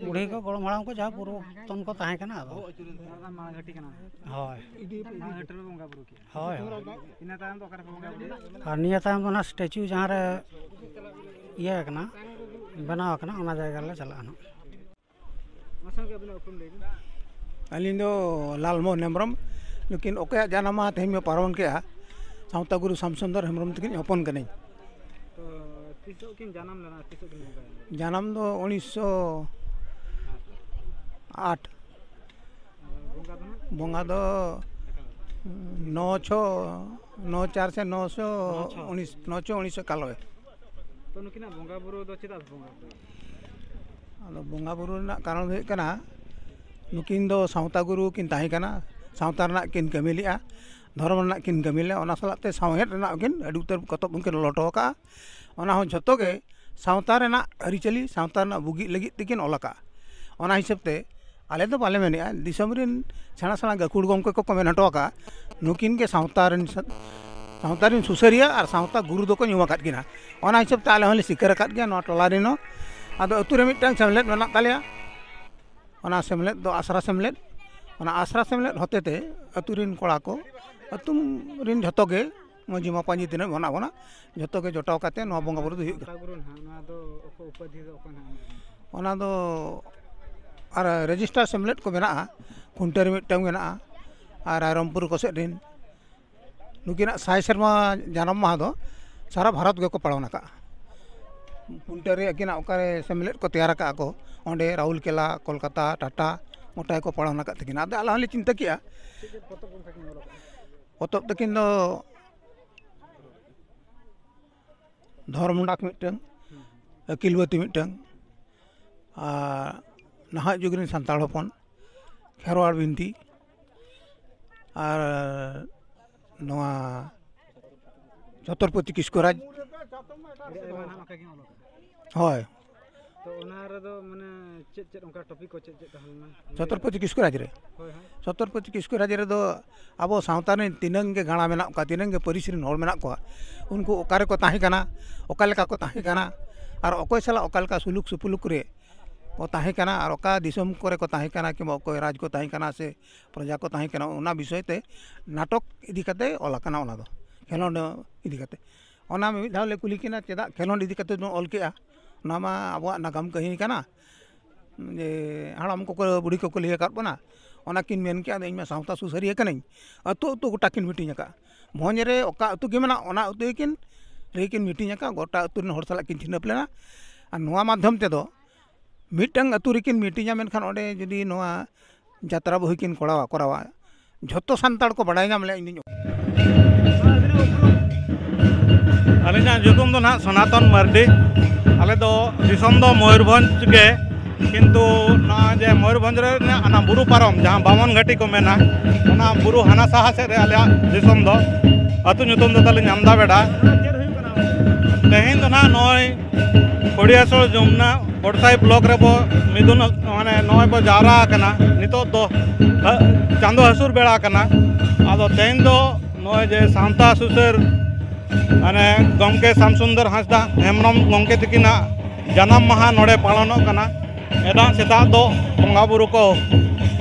ᱵᱩᱲᱦᱤ ᱠᱚ, ᱜᱚᱲᱚᱢ ᱦᱟᱲᱟᱢ ᱠᱚ ᱡᱟᱦᱟᱸ ᱯᱩᱨᱩᱵᱚᱛᱚᱱ ᱠᱚ ᱛᱟᱦᱮᱸ ᱠᱟᱱᱟ ᱟᱫᱚ᱾ ᱚᱱᱟ ᱫᱚ ᱢᱟᱲᱟᱝ ᱜᱷᱟᱹᱴᱤ ᱠᱟᱱᱟ᱾ ᱦᱳᱭ᱾ ᱢᱟᱲᱟᱝ ᱜᱷᱟᱹᱴᱤ ᱨᱮ ᱵᱚᱸᱜᱟ ᱵᱩᱨᱩ ᱠᱮᱜᱼᱟ᱾ ᱦᱳᱭ, ᱦᱳᱭ᱾ ᱤᱱᱟᱹ ᱛᱟᱭᱚᱢ ᱫᱚ ᱚᱠᱟ ᱨᱮᱯᱮ ᱵᱚᱸᱜᱟ ᱵᱩᱨᱩᱭᱟ? ᱟᱨ ᱱᱤᱭᱟᱹ ᱛᱟᱭᱚᱢ ᱫᱚ ᱚᱱᱟ ᱥᱴᱮᱪᱩ ᱡᱟᱦᱟᱸ ᱨᱮ ᱤᱭᱟᱹ ᱟᱠᱟᱱᱟ, ᱵᱮᱱᱟᱣ ᱟᱠᱟᱱᱟ, ᱚᱱᱟ ᱡᱟᱭᱜᱟ ᱨᱮᱞᱮ ᱪᱟᱞᱟᱜᱼᱟ ᱱᱟᱦᱟᱜ᱾ ᱢᱟᱥᱮ ᱜᱚᱢᱠᱮ ᱟᱹᱵᱤᱱᱟᱜ ᱩᱯᱨᱩᱢ ᱞᱟᱹᱭ ᱵᱤᱱ᱾ ᱟᱹᱞᱤᱧ ᱫᱚ ᱞᱟᱞᱢᱳᱦᱚᱱ ᱦᱮᱢᱵᱨᱚᱢ᱾ ᱱᱩᱠᱤᱱ ᱚᱠᱚᱭᱟᱜ ᱡᱟᱱᱟᱢ ᱢᱟᱦᱟ ᱛᱮᱦᱮᱧ ᱯᱮ ᱯᱟᱨᱚᱢ ᱠᱮᱜᱼᱟ? ᱥᱟᱶᱛᱟ ᱜᱩᱨᱩ ᱥᱟᱢᱥᱩᱱᱫᱚᱨ ᱦᱮᱢᱵᱨᱚᱢ ᱛᱟᱹᱠᱤᱱ ᱦᱚᱯᱚᱱ ᱠᱟᱹᱱᱟᱹᱧ᱾ ᱛᱚ ᱛᱤᱥᱚᱜ ᱠᱤᱱ ᱡᱟᱱᱟᱢ ᱞᱮᱱᱟ, ᱛᱤᱥᱚᱜ ᱠᱤᱱ ᱵᱚᱸᱜᱟᱭᱮᱱᱟ? ᱡᱟᱱᱟᱢ ᱫᱚ ᱩᱱᱤᱥᱥᱚ ᱟᱴ᱾ ᱟᱨ ᱵᱚᱸᱜᱟ ᱫᱚ ᱱᱟᱦᱟᱜ? ᱵᱚᱸᱜᱟ ᱫᱚ ᱱᱚ ᱪᱷᱚ, ᱱᱚ ᱪᱟᱨ ᱥᱮ ᱱᱚ ᱥᱚ ᱱᱚ ᱪᱷᱚ᱾ ᱩᱱᱤᱥ, ᱱᱚ ᱪᱷᱚ ᱩᱱᱤᱥᱥᱚ ᱮᱠᱟᱞᱚᱵᱵᱳᱭ᱾ ᱛᱚ ᱱᱩᱠᱤᱱᱟᱜ ᱵᱚᱸᱜᱟ ᱵᱩᱨᱩ ᱫᱚ ᱪᱮᱫᱟᱜ ᱯᱮ ᱵᱚᱸᱜᱟ ᱵᱩᱨᱩᱭᱟ? ᱟᱫᱚ ᱵᱚᱸᱜᱟ ᱵᱩᱨᱩ ᱨᱮᱱᱟᱜ ᱠᱟᱨᱚᱱ ᱫᱚ ᱦᱩᱭᱩᱜ ᱠᱟᱱᱟ, ᱱᱩᱠᱤᱱ ᱫᱚ ᱥᱟᱶᱛᱟ ᱜᱩᱨᱩ ᱠᱤᱱ ᱛᱟᱦᱮᱸ ᱠᱟᱱᱟ, ᱥᱟᱶᱛᱟ ᱨᱮᱱᱟᱜ ᱠᱤᱱ ᱠᱟᱹᱢᱤ ᱞᱮᱜᱼᱟ, ᱫᱷᱚᱨᱚᱢ ᱨᱮᱱᱟᱜ ᱠᱤᱱ ᱠᱟᱹᱢᱤ ᱞᱮᱜᱼᱟ, ᱚᱱᱟ ᱥᱟᱞᱟᱜ ᱛᱮ ᱥᱟᱶᱦᱮᱫ ᱨᱮᱱᱟᱜ ᱠᱤᱱ ᱟᱹᱰᱤ ᱩᱛᱟᱹᱨ ᱯᱚᱛᱚᱵ ᱠᱤᱱ ᱞᱚᱴᱚ ᱟᱠᱟᱫᱼᱟ᱾ ᱚᱱᱟ ᱦᱚᱸ ᱡᱷᱚᱛᱚ ᱜᱮ ᱥᱟᱶᱛᱟ ᱨᱮᱱᱟᱜ ᱟᱹᱨᱤᱪᱟᱹᱞᱤ, ᱥᱟᱶᱛᱟ ᱨᱮᱱᱟᱜ ᱵᱩᱜᱤ ᱞᱟᱹᱜᱤᱫ ᱛᱮᱠᱤᱱ ᱚᱞ ᱟᱠᱟᱫᱼᱟ᱾ ᱚᱱᱟ ᱦᱤᱥᱟᱹᱵ ᱛᱮ ᱟᱞᱮ ᱫᱚ ᱵᱟᱞᱮ ᱢᱮᱱᱮᱫᱼᱟ, ᱫᱤᱥᱚᱢ ᱨᱮᱱ ᱥᱮᱬᱟ ᱥᱮᱬᱟ ᱜᱟᱹᱠᱷᱩᱲ ᱜᱚᱢᱠᱮ ᱠᱚᱠᱚ ᱢᱮᱱ ᱦᱚᱴᱚ ᱟᱠᱟᱫᱼᱟ, ᱱᱩᱠᱤᱱ ᱜᱮ ᱥᱟᱶᱛᱟ ᱨᱮᱱ ᱥᱟ-, ᱥᱟᱶᱛᱟ ᱨᱮᱱ ᱥᱩᱥᱟᱹᱨᱤᱭᱟᱹ ᱟᱨ ᱥᱟᱶᱛᱟ ᱜᱩᱨᱩ ᱫᱚᱠᱚ ᱧᱩᱢ ᱟᱠᱟᱫ ᱠᱤᱱᱟ᱾ ᱚᱱᱟ ᱦᱤᱥᱟᱹᱵ ᱛᱮ ᱟᱞᱮ ᱦᱚᱸᱞᱮ ᱥᱤᱠᱟᱹᱨ ᱟᱠᱟᱫ ᱜᱮᱭᱟ ᱱᱚᱣᱟ ᱴᱚᱞᱟ ᱨᱮᱱ ᱦᱚᱸ᱾ ᱟᱫᱚ ᱟᱹᱛᱩ ᱨᱮ ᱢᱤᱫᱴᱟᱝ ᱥᱮᱢᱞᱮᱫ ᱢᱮᱱᱟᱜ ᱛᱟᱞᱮᱭᱟ, ᱚᱱᱟ ᱥᱮᱢᱞᱮᱫ ᱫᱚ ᱟᱥᱨᱟ ᱥᱮᱢᱞᱮᱫ᱾ ᱚᱱᱟ ᱟᱥᱨᱟ ᱥᱮᱢᱞᱮᱫ ᱦᱚᱛᱮ ᱛᱮ ᱟᱹᱛᱩ ᱨᱮᱱ ᱠᱚᱲᱟ ᱠᱚ, ᱟᱹᱛᱩ ᱨᱮᱱ ᱡᱷᱚᱛᱚ ᱜᱮ ᱢᱟᱹᱡᱷᱤ ᱢᱟᱯᱟᱧᱡᱤ ᱛᱤᱱᱟᱹᱜ ᱢᱮᱱᱟᱜ ᱵᱚᱱᱟ, ᱡᱷᱚᱛᱚ ᱜᱮ ᱡᱚᱴᱟᱣ ᱠᱟᱛᱮ ᱱᱚᱣᱟ ᱵᱚᱸᱜᱟ ᱵᱩᱨᱩ ᱫᱚ ᱦᱩᱭᱩᱜ ᱠᱟᱱᱟ᱾ ᱜᱚᱴᱟ ᱜᱩᱨᱩ ᱱᱟᱦᱟᱜ, ᱱᱚᱣᱟ ᱫᱚ ᱚᱠᱚᱭ ᱩᱯᱟᱫᱷᱤ ᱫᱚ ᱚᱠᱚᱭ ᱱᱟᱦᱟᱜ ᱮᱢ ᱟᱠᱟᱱᱟ? ᱚᱱᱟ ᱫᱚ ᱟᱨ ᱨᱮᱡᱤᱥᱴᱟᱨ ᱥᱮᱢᱞᱮᱫ ᱠᱚ ᱢᱮᱱᱟᱜᱼᱟ, ᱠᱷᱩᱱᱴᱟᱹ ᱨᱮ ᱢᱤᱫᱴᱟᱝ ᱢᱮᱱᱟᱜᱼᱟ, ᱟᱨ ᱨᱟᱭᱨᱚᱝᱯᱩᱨ ᱠᱚ ᱥᱮᱫ ᱨᱮᱱ ᱱᱩᱠᱤᱱᱟᱜ ᱥᱟᱭ ᱥᱮᱨᱢᱟ ᱡᱟᱱᱟᱢ ᱢᱟᱦᱟ ᱫᱚ ᱥᱟᱨᱟ ᱵᱷᱟᱨᱚᱛ ᱜᱮᱠᱚ ᱯᱟᱞᱚᱱ ᱟᱠᱟᱫᱼᱟ᱾ ᱠᱷᱩᱱᱴᱟᱹ ᱨᱮ ᱟᱹᱠᱤᱱᱟᱜ ᱚᱠᱟᱨᱮ ᱥᱮᱢᱞᱮᱫ ᱠᱚ ᱛᱮᱭᱟᱨ ᱟᱠᱟᱫᱼᱟ ᱠᱚ, ᱚᱸᱰᱮ ᱨᱟᱩᱞᱠᱮᱞᱟ, ᱠᱳᱞᱠᱟᱛᱟ, ᱴᱟᱴᱟ, ᱜᱚᱴᱟ ᱜᱮᱠᱚ ᱯᱟᱞᱚᱱ ᱟᱠᱟᱫ ᱛᱟᱹᱠᱤᱱᱟ᱾ ᱟᱫᱚ ᱟᱞᱮ ᱦᱚᱸᱞᱮ ᱪᱤᱱᱛᱟᱹ ᱠᱮᱜᱼᱟ᱾ ᱪᱮᱫ ᱪᱮᱫ ᱯᱚᱛᱚᱵ ᱚᱱᱠᱟ ᱠᱤᱱ ᱚᱞ ᱟᱠᱟᱫᱼᱟ? ᱯᱚᱛᱚᱵ ᱛᱟᱹᱠᱤᱱ ᱫᱚ ᱫᱷᱚᱨᱚᱢ ᱰᱟᱠ ᱢᱤᱫᱴᱟᱝ, ᱟᱹᱠᱤᱞ ᱵᱟᱹᱛᱤ ᱢᱤᱫᱴᱟᱝ, ᱟᱨ ᱱᱟᱦᱟᱜ ᱡᱩᱜᱽ ᱨᱮᱱ ᱥᱟᱱᱛᱟᱲ ᱦᱚᱯᱚᱱ, ᱠᱷᱮᱨᱣᱟᱲ ᱵᱤᱱᱛᱤ, ᱟᱨ ᱱᱚᱣᱟ ᱪᱷᱚᱛᱨᱚᱯᱚᱛᱤ ᱠᱤᱥᱠᱩᱨᱟᱡᱽ᱾ ᱟᱹᱰᱤ ᱟᱭᱢᱟ ᱱᱟᱦᱟᱜ ᱚᱱᱠᱟ ᱜᱮ ᱚᱞ ᱟᱠᱟᱫᱼᱟ᱾ ᱦᱳᱭ᱾ ᱛᱚ ᱚᱱᱟ ᱨᱮᱫᱚ ᱢᱟᱱᱮ ᱪᱮᱫ ᱪᱮᱫ ᱚᱱᱠᱟ ᱴᱚᱯᱤᱠ ᱠᱚ ᱪᱮᱫ ᱪᱮᱫ ᱛᱟᱦᱮᱸ ᱞᱮᱱᱟ? ᱪᱷᱚᱛᱨᱚᱯᱚᱛᱤ ᱠᱤᱥᱠᱩᱨᱟᱡᱽ ᱨᱮ᱾ ᱦᱳᱭ, ᱦᱳᱭ᱾ ᱪᱷᱚᱛᱨᱚᱯᱚᱛᱤ ᱠᱤᱥᱠᱩᱨᱟᱡᱽ ᱨᱮᱫᱚ ᱟᱵᱚ ᱥᱟᱶᱛᱟ ᱨᱮᱱ ᱛᱤᱱᱟᱹᱝ ᱜᱮ ᱜᱟᱬᱟ ᱢᱮᱱᱟᱜ ᱠᱚᱣᱟ, ᱛᱤᱱᱟᱹᱝ ᱜᱮ ᱯᱟᱹᱨᱤᱥ ᱨᱮᱱ ᱦᱚᱲ ᱢᱮᱱᱟᱜ ᱠᱚᱣᱟ, ᱩᱱᱠᱩ ᱚᱠᱟ ᱨᱮᱠᱚ ᱛᱟᱦᱮᱸ ᱠᱟᱱᱟ, ᱚᱠᱟ ᱞᱮᱠᱟ ᱠᱚ ᱛᱟᱦᱮᱸ ᱠᱟᱱᱟ, ᱟᱨ ᱚᱠᱚᱭ ᱥᱟᱞᱟᱜ ᱚᱠᱟ ᱞᱮᱠᱟ ᱥᱩᱞᱩᱠ ᱥᱩᱯᱩᱞᱩᱠ ᱨᱮ ᱠᱚ ᱛᱟᱦᱮᱸ ᱠᱟᱱᱟ, ᱟᱨ ᱚᱠᱟ ᱫᱤᱥᱚᱢ ᱠᱚᱨᱮ ᱠᱚ ᱛᱟᱦᱮᱸ ᱠᱟᱱᱟ, ᱠᱤᱝᱵᱟ ᱚᱠᱚᱭ ᱨᱟᱡᱽ ᱠᱚ ᱛᱟᱦᱮᱸ ᱠᱟᱱᱟ ᱥᱮ ᱯᱨᱚᱡᱟ ᱠᱚ ᱛᱟᱦᱮᱸ ᱠᱟᱱᱟ, ᱚᱱᱟ ᱵᱤᱥᱚᱭ ᱛᱮ ᱱᱟᱴᱚᱠ ᱤᱫᱤ ᱠᱟᱛᱮ ᱚᱞ ᱟᱠᱟᱱᱟ᱾ ᱚᱱᱟ ᱫᱚ ᱠᱷᱮᱞᱳᱸᱰ ᱤᱫᱤ ᱠᱟᱛᱮ᱾ ᱚᱱᱟ ᱢᱤᱢᱤᱫ ᱫᱷᱟᱣ ᱞᱮ ᱠᱩᱞᱤ ᱠᱤᱱᱟ, "ᱪᱮᱫᱟᱜ ᱠᱷᱮᱞᱳᱸᱰ ᱤᱫᱤ ᱠᱟᱛᱮ ᱵᱚᱱ ᱚᱞ ᱠᱮᱜᱼᱟ? ᱚᱱᱟ ᱢᱟ ᱟᱵᱚᱣᱟᱜ ᱱᱟᱜᱟᱢ ᱠᱟᱹᱦᱱᱤ ᱠᱟᱱᱟ, ᱡᱮ ᱦᱟᱲᱟᱢ ᱠᱚᱠᱚ, ᱵᱩᱲᱦᱤ ᱠᱚᱠᱚ ᱞᱟᱹᱭ ᱟᱠᱟᱫ ᱵᱚᱱᱟ", ᱚᱱᱟ ᱠᱤᱱ ᱢᱮᱱ ᱠᱮᱜᱼᱟ᱾ ᱟᱫᱚ ᱤᱧ ᱢᱟ ᱥᱟᱶᱛᱟ ᱥᱩᱥᱟᱹᱨᱤᱭᱟᱹ ᱠᱟᱹᱱᱟᱹᱧ, ᱟᱹᱛᱩ ᱟᱹᱛᱩ ᱜᱚᱴᱟ ᱠᱤᱱ ᱢᱤᱴᱤᱝ ᱟᱠᱟᱫᱼᱟ᱾ ᱵᱷᱚᱸᱡᱽ ᱨᱮ ᱚᱠᱟ ᱟᱹᱛᱩ ᱜᱮ ᱢᱮᱱᱟᱜ, ᱚᱱᱟ ᱟᱹᱛᱩ ᱜᱮᱠᱤᱱ ᱨᱮᱠᱤᱱ ᱢᱤᱴᱤᱝ ᱟᱠᱟᱫᱼᱟ, ᱜᱚᱴᱟ ᱟᱹᱛᱩ ᱨᱮᱱ ᱦᱚᱲ ᱥᱟᱞᱟᱜ ᱠᱤᱱ ᱪᱷᱤᱱᱟᱹᱯ ᱞᱮᱱᱟ᱾ ᱟᱨ ᱱᱚᱣᱟ ᱢᱟᱫᱽᱫᱷᱚᱢ ᱛᱮᱫᱚ ᱢᱤᱫᱴᱟᱝ ᱟᱹᱛᱩ ᱨᱮᱠᱤᱱ ᱢᱤᱴᱤᱝᱟ, ᱢᱮᱱᱠᱷᱟᱱ ᱚᱸᱰᱮ ᱡᱩᱫᱤ ᱱᱚᱣᱟ ᱡᱟᱛᱨᱟ ᱵᱟᱹᱦᱤ ᱠᱤᱱ ᱠᱚᱨᱟᱣᱟ, ᱠᱚᱨᱟᱣᱟ, ᱡᱷᱚᱛᱚ ᱥᱟᱱᱛᱟᱲ ᱠᱚ ᱵᱟᱲᱟᱭ ᱧᱟᱢ ᱞᱮᱭᱟ ᱤᱧ ᱫᱩᱧ᱾ ᱟᱹᱞᱤᱧᱟᱜ ᱧᱩᱛᱩᱢ ᱫᱚ ᱱᱟᱦᱟᱜ ᱥᱚᱱᱟᱛᱚᱱ ᱢᱟᱨᱰᱤ᱾ ᱟᱞᱮ ᱫᱚ ᱫᱤᱥᱚᱢ ᱫᱚ ᱢᱚᱭᱩᱨᱵᱷᱚᱸᱡᱽ ᱜᱮ, ᱠᱤᱱᱛᱩ ᱱᱚᱣᱟ ᱡᱮ ᱢᱚᱭᱩᱨᱵᱷᱚᱸᱡᱽ ᱨᱮ ᱚᱱᱟ ᱵᱩᱨᱩ ᱯᱟᱨᱚᱢ, ᱡᱟᱦᱟᱸ ᱵᱟᱢᱚᱱ ᱜᱷᱟᱹᱴᱤ ᱠᱚ ᱢᱮᱱᱟ, ᱚᱱᱟ ᱵᱩᱨᱩ ᱦᱟᱱᱟ ᱥᱟᱦᱟ ᱥᱮᱫ ᱨᱮ ᱟᱞᱮᱭᱟᱜ ᱫᱤᱥᱚᱢ ᱫᱚ᱾ ᱟᱹᱛᱩ ᱧᱩᱛᱩᱢ ᱫᱚ ᱛᱟᱞᱮ ᱧᱟᱢᱫᱟ ᱵᱮᱰᱟ᱾ ᱛᱮᱦᱮᱧ ᱫᱚ ᱱᱟᱦᱟᱜ ᱱᱚᱜᱼᱚᱭ ᱠᱷᱚᱲᱤᱭᱟᱥᱳᱲ ᱡᱚᱢᱩᱱᱟ ᱵᱚᱰᱥᱟᱭᱤ ᱵᱞᱚᱠ ᱨᱮᱵᱚ ᱢᱤᱫᱩᱱ, ᱢᱟᱱᱮ ᱱᱚᱜᱼᱚᱭ ᱵᱚ ᱡᱟᱣᱨᱟ ᱟᱠᱟᱱᱟ᱾ ᱱᱤᱛᱚᱜ ᱫᱚ ᱦᱟ-, ᱪᱟᱸᱫᱚ ᱦᱟᱹᱥᱩᱨ ᱵᱮᱲᱟ ᱠᱟᱱᱟ᱾ ᱟᱫᱚ ᱛᱮᱦᱮᱧ ᱫᱚ ᱱᱚᱜᱼᱚᱭ ᱡᱮ ᱥᱟᱶᱛᱟ ᱥᱩᱥᱟᱹᱨ, ᱢᱟᱱᱮ ᱜᱚᱢᱠᱮ ᱥᱟᱢᱥᱩᱱᱫᱚᱨ ᱦᱟᱸᱥᱫᱟ ᱦᱮᱢᱵᱨᱚᱢ ᱜᱚᱢᱠᱮ ᱛᱤᱠᱤᱱᱟᱜ ᱡᱟᱱᱟᱢ ᱢᱟᱦᱟ ᱱᱚᱰᱮ ᱯᱟᱞᱚᱱᱚᱜ ᱠᱟᱱᱟ᱾ ᱮᱱᱟᱝ ᱥᱮᱛᱟᱜ ᱫᱚ ᱵᱚᱸᱜᱟ ᱵᱩᱨᱩ ᱠᱚ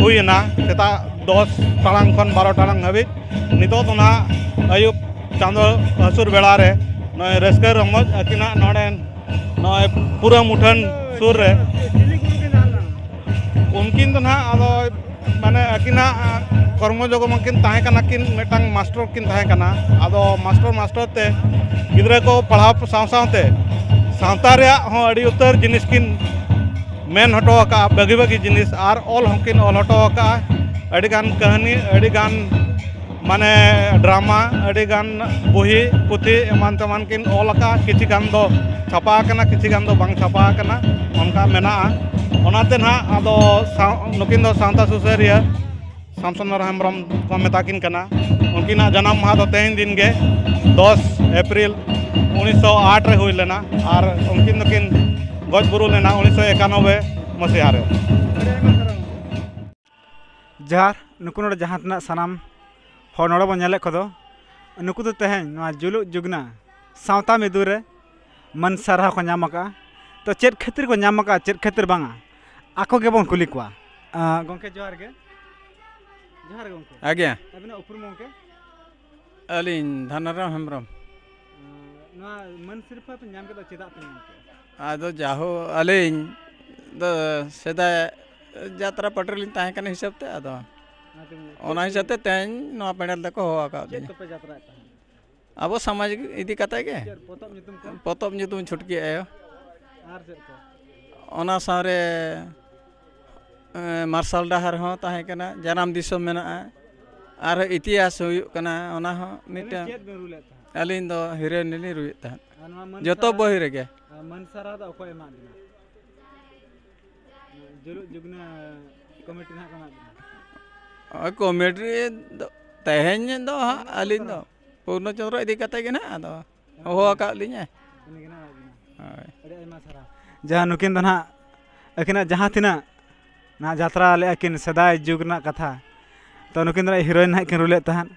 ᱦᱩᱭᱮᱱᱟ, ᱥᱮᱛᱟᱜ ᱫᱚᱥ ᱴᱟᱲᱟᱝ ᱠᱷᱚᱱ ᱵᱟᱨᱚ ᱴᱟᱲᱟᱝ ᱦᱟᱹᱵᱤᱡ᱾ ᱱᱤᱛᱚᱜ ᱫᱚ ᱱᱟᱦᱟᱜ ᱟᱹᱭᱩᱵ ᱪᱟᱸᱫᱚ ᱦᱟᱹᱥᱩᱨ ᱵᱮᱲᱟ ᱨᱮ ᱱᱚᱜᱼᱚᱭ ᱨᱟᱹᱥᱠᱟᱹ ᱨᱚᱢᱚᱡᱽ ᱟᱹᱠᱤᱱᱟᱜ ᱱᱚᱰᱮ ᱱᱚᱜᱼᱚᱭ ᱯᱩᱨᱟᱹ ᱢᱩᱴᱷᱟᱹᱱ ᱥᱩᱨ ᱨᱮ᱾ ᱩᱱᱠᱤᱱ ᱫᱚ ᱱᱟᱦᱟᱜ ᱟᱫᱚ ᱢᱟᱱᱮ ᱟᱹᱠᱤᱱᱟᱜ ᱠᱚᱨᱢᱚ ᱡᱚᱜᱚ ᱢᱟᱠᱤᱱ ᱛᱟᱦᱮᱸ ᱠᱟᱱᱟ, ᱠᱤᱱ ᱢᱤᱫᱴᱟᱝ ᱢᱟᱥᱴᱚᱨ ᱠᱤᱱ ᱛᱟᱦᱮᱸ ᱠᱟᱱᱟ᱾ ᱟᱫᱚ ᱢᱟᱥᱴᱚᱨ ᱢᱟᱥᱴᱚᱨ ᱛᱮ ᱜᱤᱫᱽᱨᱟᱹ ᱠᱚ ᱯᱟᱲᱦᱟᱣ ᱥᱟᱶ ᱥᱟᱶᱛᱮ ᱥᱟᱶᱛᱟ ᱨᱮᱭᱟᱜ ᱦᱚᱸ ᱟᱹᱰᱤ ᱩᱛᱟᱹᱨ ᱡᱤᱱᱤᱥ ᱠᱤᱱ ᱢᱮᱱ ᱦᱚᱴᱚ ᱟᱠᱟᱫᱼᱟ, ᱵᱷᱟᱹᱜᱤ ᱵᱷᱟᱹᱜᱤ ᱡᱤᱱᱤᱥ ᱟᱨ ᱚᱞ ᱦᱚᱸᱠᱤᱱ ᱚᱞ ᱦᱚᱴᱚ ᱟᱠᱟᱫᱼᱟ᱾ ᱟᱹᱰᱤᱜᱟᱱ ᱠᱟᱹᱦᱱᱤ, ᱟᱹᱰᱤᱜᱟᱱ ᱢᱟᱱᱮ ᱰᱨᱟᱢᱟ, ᱟᱹᱰᱤᱜᱟᱱ ᱵᱩᱦᱤ ᱯᱩᱛᱷᱤ ᱮᱢᱟᱱ ᱛᱮᱢᱟᱱ ᱠᱤᱱ ᱚᱞ ᱟᱠᱟᱫᱼᱟ᱾ ᱠᱤᱪᱷᱤ ᱜᱟᱱ ᱫᱚ ᱪᱷᱟᱯᱟ ᱟᱠᱟᱱᱟ, ᱠᱤᱪᱷᱤ ᱜᱟᱱ ᱫᱚ ᱵᱟᱝ ᱪᱷᱟᱯᱟ ᱟᱠᱟᱱᱟ, ᱚᱱᱠᱟ ᱢᱮᱱᱟᱜᱼᱟ᱾ ᱚᱱᱟᱛᱮ ᱱᱟᱦᱟᱜ ᱟᱫᱚ ᱥᱟᱶ-, ᱱᱩᱠᱤᱱ ᱫᱚ ᱥᱟᱶᱛᱟ ᱥᱩᱥᱟᱹᱨᱤᱭᱟᱹ ᱥᱟᱢᱥᱩᱱᱫᱚᱨ ᱦᱮᱢᱵᱨᱚᱢ ᱠᱚ ᱢᱮᱛᱟ ᱠᱤᱱ ᱠᱟᱱᱟ᱾ ᱩᱱᱠᱤᱱᱟᱜ ᱡᱟᱱᱟᱢ ᱢᱟᱦᱟ ᱫᱚ ᱛᱮᱦᱮᱧ ᱫᱤᱱ ᱜᱮ ᱫᱚᱥ ᱮᱯᱨᱤᱞ ᱩᱱᱤᱥᱥᱚ ᱟᱴ ᱨᱮ ᱦᱩᱭ ᱞᱮᱱᱟ ᱟᱨ ᱩᱱᱠᱤᱱ ᱫᱚᱠᱤᱱ ᱜᱚᱡ ᱵᱩᱨᱩ ᱞᱮᱱᱟ ᱩᱱᱤᱥᱥᱚ ᱮᱠᱟᱱᱚᱵᱵᱳᱭ ᱢᱟᱥᱤᱦᱟ ᱨᱮ᱾ ᱡᱚᱦᱟᱨ, ᱱᱩᱠᱩ ᱱᱚᱰᱮ ᱡᱟᱦᱟᱸ ᱛᱤᱱᱟᱹᱜ ᱥᱟᱱᱟᱢ ᱦᱚᱲ ᱱᱚᱰᱮ ᱵᱚᱱ ᱧᱮᱞᱮᱫ ᱠᱚᱫᱚ, ᱱᱩᱠᱩ ᱫᱚ ᱛᱮᱦᱮᱧ ᱱᱚᱣᱟ ᱡᱩᱞᱩᱜ ᱡᱩᱜᱽᱱᱟ ᱥᱟᱶᱛᱟ ᱢᱤᱫᱩ ᱨᱮ ᱢᱟᱹᱱ ᱥᱟᱨᱦᱟᱣ ᱠᱚ ᱧᱟᱢ ᱟᱠᱟᱫᱼᱟ᱾ ᱛᱚ ᱪᱮᱫ ᱠᱷᱟᱹᱛᱤᱨ ᱠᱚ ᱧᱟᱢ ᱟᱠᱟᱫᱼᱟ, ᱪᱮᱫ ᱠᱷᱟᱹᱛᱤᱨ ᱵᱟᱝᱟ, ᱟᱠᱚ ᱜᱮᱵᱚᱱ ᱠᱩᱞᱤ ᱠᱚᱣᱟ᱾ ᱟᱸ, ᱜᱚᱢᱠᱮ ᱡᱚᱦᱟᱨ ᱜᱮ᱾ ᱡᱚᱦᱟᱨ ᱜᱮ ᱜᱚᱢᱠᱮ᱾ ᱟᱜᱮ᱾ ᱟᱹᱵᱤᱱᱟᱜ ᱩᱯᱨᱩᱢ ᱜᱚᱢᱠᱮ? ᱟᱹᱞᱤᱧ ᱫᱷᱚᱱᱚᱨᱟᱢ ᱦᱮᱢᱵᱨᱚᱢ᱾ ᱟᱸ, ᱱᱚᱣᱟ ᱢᱟᱹᱱ ᱥᱤᱨᱯᱷᱟᱹ ᱯᱮ ᱧᱟᱢ ᱠᱮᱫᱟ, ᱪᱮᱫᱟᱜ ᱯᱮ ᱧᱟᱢ ᱠᱮᱫᱟ? ᱟᱫᱚ ᱡᱟᱦᱳ ᱟᱹᱞᱤᱧ ᱫᱚ ᱥᱮᱫᱟᱭ ᱡᱟᱛᱨᱟ ᱯᱟᱹᱴᱤ ᱨᱮᱞᱤᱧ ᱛᱟᱦᱮᱸ ᱠᱟᱱᱟ ᱦᱤᱥᱟᱹᱵ ᱛᱮ, ᱟᱫᱚ ᱟᱪᱪᱷᱟ, ᱢᱟᱱᱮ ᱚᱱᱟ ᱪᱮᱫ ᱦᱤᱥᱟᱹᱵ ᱛᱮ ᱛᱮᱦᱮᱧ ᱱᱚᱣᱟ ᱯᱮᱱᱰᱮᱞ ᱫᱚᱠᱚ ᱦᱚᱦᱚ ᱟᱠᱟᱫ ᱪᱮᱫ ᱞᱤᱧᱟ᱾ ᱠᱚᱯᱮ ᱡᱟᱛᱨᱟᱭᱮᱫ ᱛᱟᱦᱮᱸᱫ? ᱟᱵᱚ ᱥᱟᱢᱟᱡᱽ ᱤᱫᱤ ᱠᱟᱛᱮ ᱜᱮ᱾ ᱪᱮᱫ ᱯᱚᱛᱚᱵ ᱧᱩᱛᱩᱢ ᱠᱚ? ᱯᱚᱛᱚᱵ ᱧᱩᱛᱩᱢ ᱪᱷᱩᱴᱠᱤ ᱟᱭᱳ᱾ ᱟᱨ ᱪᱮᱫ ᱠᱚ? ᱚᱱᱟ ᱥᱟᱶᱨᱮ, ᱮᱸ, ᱢᱟᱨᱥᱟᱞ ᱰᱟᱦᱟᱨ ᱦᱚᱸ ᱛᱟᱦᱮᱸ ᱠᱟᱱᱟ, ᱡᱟᱱᱟᱢ ᱫᱤᱥᱚᱢ ᱢᱮᱱᱟᱜᱼᱟ, ᱟᱨᱦᱚᱸ ᱤᱛᱤᱦᱟᱥ ᱦᱩᱭᱩᱜ ᱠᱟᱱᱟ, ᱚᱱᱟ ᱦᱚᱸ ᱟᱹᱵᱤᱱ ᱢᱤᱫᱴᱟᱝ᱾ ᱪᱮᱫ ᱵᱤᱱ ᱨᱩ ᱞᱮᱫ ᱛᱟᱦᱮᱸᱫ? ᱟᱹᱞᱤᱧ ᱫᱚ ᱦᱤᱨᱳᱭᱤᱱ ᱞᱤᱧ ᱨᱩᱭᱮᱫ ᱛᱟᱦᱮᱸᱫ᱾ ᱟᱨ ᱱᱚᱣᱟ ᱢᱟᱹᱱ ᱡᱚᱛᱚ ᱥᱟᱨᱦᱟᱣ ᱵᱚᱦᱤ ᱨᱮᱜᱮ᱾ ᱟᱨ ᱢᱟᱹᱱ ᱥᱟᱨᱦᱟᱣ ᱫᱚ ᱚᱠᱚᱭ ᱮᱢᱟᱫ ᱵᱤᱱᱟ? ᱡᱩᱞᱩᱜ ᱡᱩᱜᱽᱱᱟᱹ ᱠᱚᱢᱤᱴᱤ ᱱᱟᱦᱟᱜ ᱠᱚ ᱮᱢᱟᱫ ᱵᱤᱱᱟ? ᱦᱳᱭ, ᱠᱚᱢᱤᱴᱤ ᱫᱚ ᱛᱮᱦᱮᱧ ᱫᱚ ᱦᱟᱸᱜ ᱯᱩᱨᱱᱚ ᱟᱹᱞᱤᱧ ᱫᱚ ᱪᱚᱸᱫᱽᱨᱚ᱾ ᱯᱩᱨᱱᱚ ᱪᱚᱸᱫᱽᱨᱚ ᱤᱫᱤ ᱠᱟᱛᱮ ᱜᱮ ᱱᱟᱦᱟᱜ ᱟᱫᱚ ᱦᱚᱦᱚ ᱟᱠᱟᱫ ᱞᱤᱧᱟᱭ᱾ ᱦᱳᱭ᱾ ᱟᱹᱰᱤ ᱟᱭᱢᱟ ᱥᱟᱨᱦᱟᱣ᱾ ᱡᱟᱦᱟᱸ ᱱᱩᱠᱤᱱ ᱫᱚ ᱱᱟᱦᱟᱜ ᱟᱹᱠᱤᱱᱟᱜ ᱡᱟᱦᱟᱸ ᱛᱤᱱᱟᱹᱜ ᱱᱟᱦᱟᱜ ᱡᱟᱛᱨᱟ ᱞᱮᱫᱼᱟ ᱠᱤᱱ ᱥᱮᱫᱟᱭ ᱡᱩᱜᱽ ᱨᱮᱱᱟᱜ ᱠᱟᱛᱷᱟ, ᱛᱚ ᱱᱩᱠᱤᱱ ᱫᱚ ᱱᱟᱦᱟᱜ ᱦᱤᱨᱳᱭᱤᱱ ᱱᱟᱦᱟᱜ ᱠᱤᱱ ᱨᱩᱞᱮᱫ ᱛᱟᱦᱮᱸᱫ᱾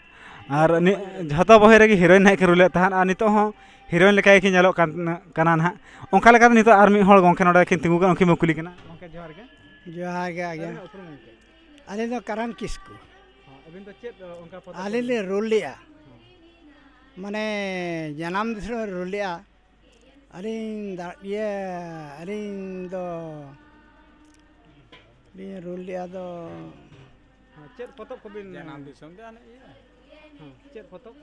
ᱟᱨ ᱱᱤ-, ᱡᱷᱚᱛᱚ ᱵᱚᱦᱤ ᱨᱮᱜᱮ ᱦᱤᱨᱳᱭᱤᱱ ᱱᱟᱦᱟᱜ ᱠᱤᱱ ᱨᱩᱞᱮᱫ ᱛᱟᱦᱮᱸᱫ᱾ ᱟᱨ ᱱᱤᱛᱚᱜ ᱦᱚᱸ ᱦᱤᱨᱳᱭᱤᱱ ᱞᱮᱠᱟ ᱜᱮᱠᱤᱱ ᱧᱮᱞᱚᱜ ᱠᱟᱱ, ᱠᱟᱱᱟ ᱱᱟᱦᱟᱜ᱾ ᱚᱱᱠᱟ ᱞᱮᱠᱟᱛᱮ ᱱᱤᱛᱚᱜ ᱟᱨ ᱢᱤᱫ ᱦᱚᱲ ᱜᱚᱢᱠᱮ ᱱᱚᱰᱮ ᱠᱤᱱ ᱛᱤᱸᱜᱩ ᱠᱟᱱᱟ, ᱩᱱᱠᱤᱱ ᱵᱚ ᱠᱩᱞᱤ ᱠᱤᱱᱟ᱾ ᱜᱚᱢᱠᱮ, ᱡᱚᱦᱟᱨ ᱜᱮ᱾ ᱡᱚᱦᱟᱨ ᱜᱮ, ᱟᱜᱮ᱾ ᱟᱹᱵᱤᱱᱟᱜ ᱩᱯᱨᱩᱢ ᱜᱚᱢᱠᱮ? ᱟᱹᱞᱤᱧ ᱫᱚ ᱠᱟᱨᱟᱱ ᱠᱤᱥᱠᱩ᱾ ᱦᱚᱸ, ᱟᱹᱵᱤᱱ ᱫᱚ ᱪᱮᱫ, ᱚᱱᱠᱟ ᱯᱚᱫᱚᱵ ᱟᱹᱞᱤᱧ ᱠᱚᱵᱤᱱ ᱞᱤᱧ ᱨᱩᱞ ᱞᱮᱜᱼᱟ᱾ ᱦᱚᱸ᱾ ᱢᱟᱱᱮ, ᱡᱟᱱᱟᱢ ᱫᱤᱥᱚᱢ ᱨᱮ ᱨᱩᱞ ᱞᱮᱜᱼᱟ᱾ ᱟᱹᱞᱤᱧ ᱫᱟ-, ᱤᱭᱟᱹ, ᱟᱹᱞᱤᱧ ᱫᱚ ᱞᱤᱧ ᱨᱩᱞ ᱞᱮᱜᱼᱟ ᱫᱚ᱾ ᱦᱮᱸ, ᱪᱮᱫ ᱯᱚᱛᱚᱵ ᱠᱚᱵᱤᱱ ᱡᱟᱱᱟᱢ ᱫᱤᱥᱚᱢ ᱫᱚ ᱦᱟᱱᱮ ᱤᱭᱟᱹ᱾ ᱦᱮᱸ, ᱪᱮᱫ ᱯᱚᱛᱚᱵ?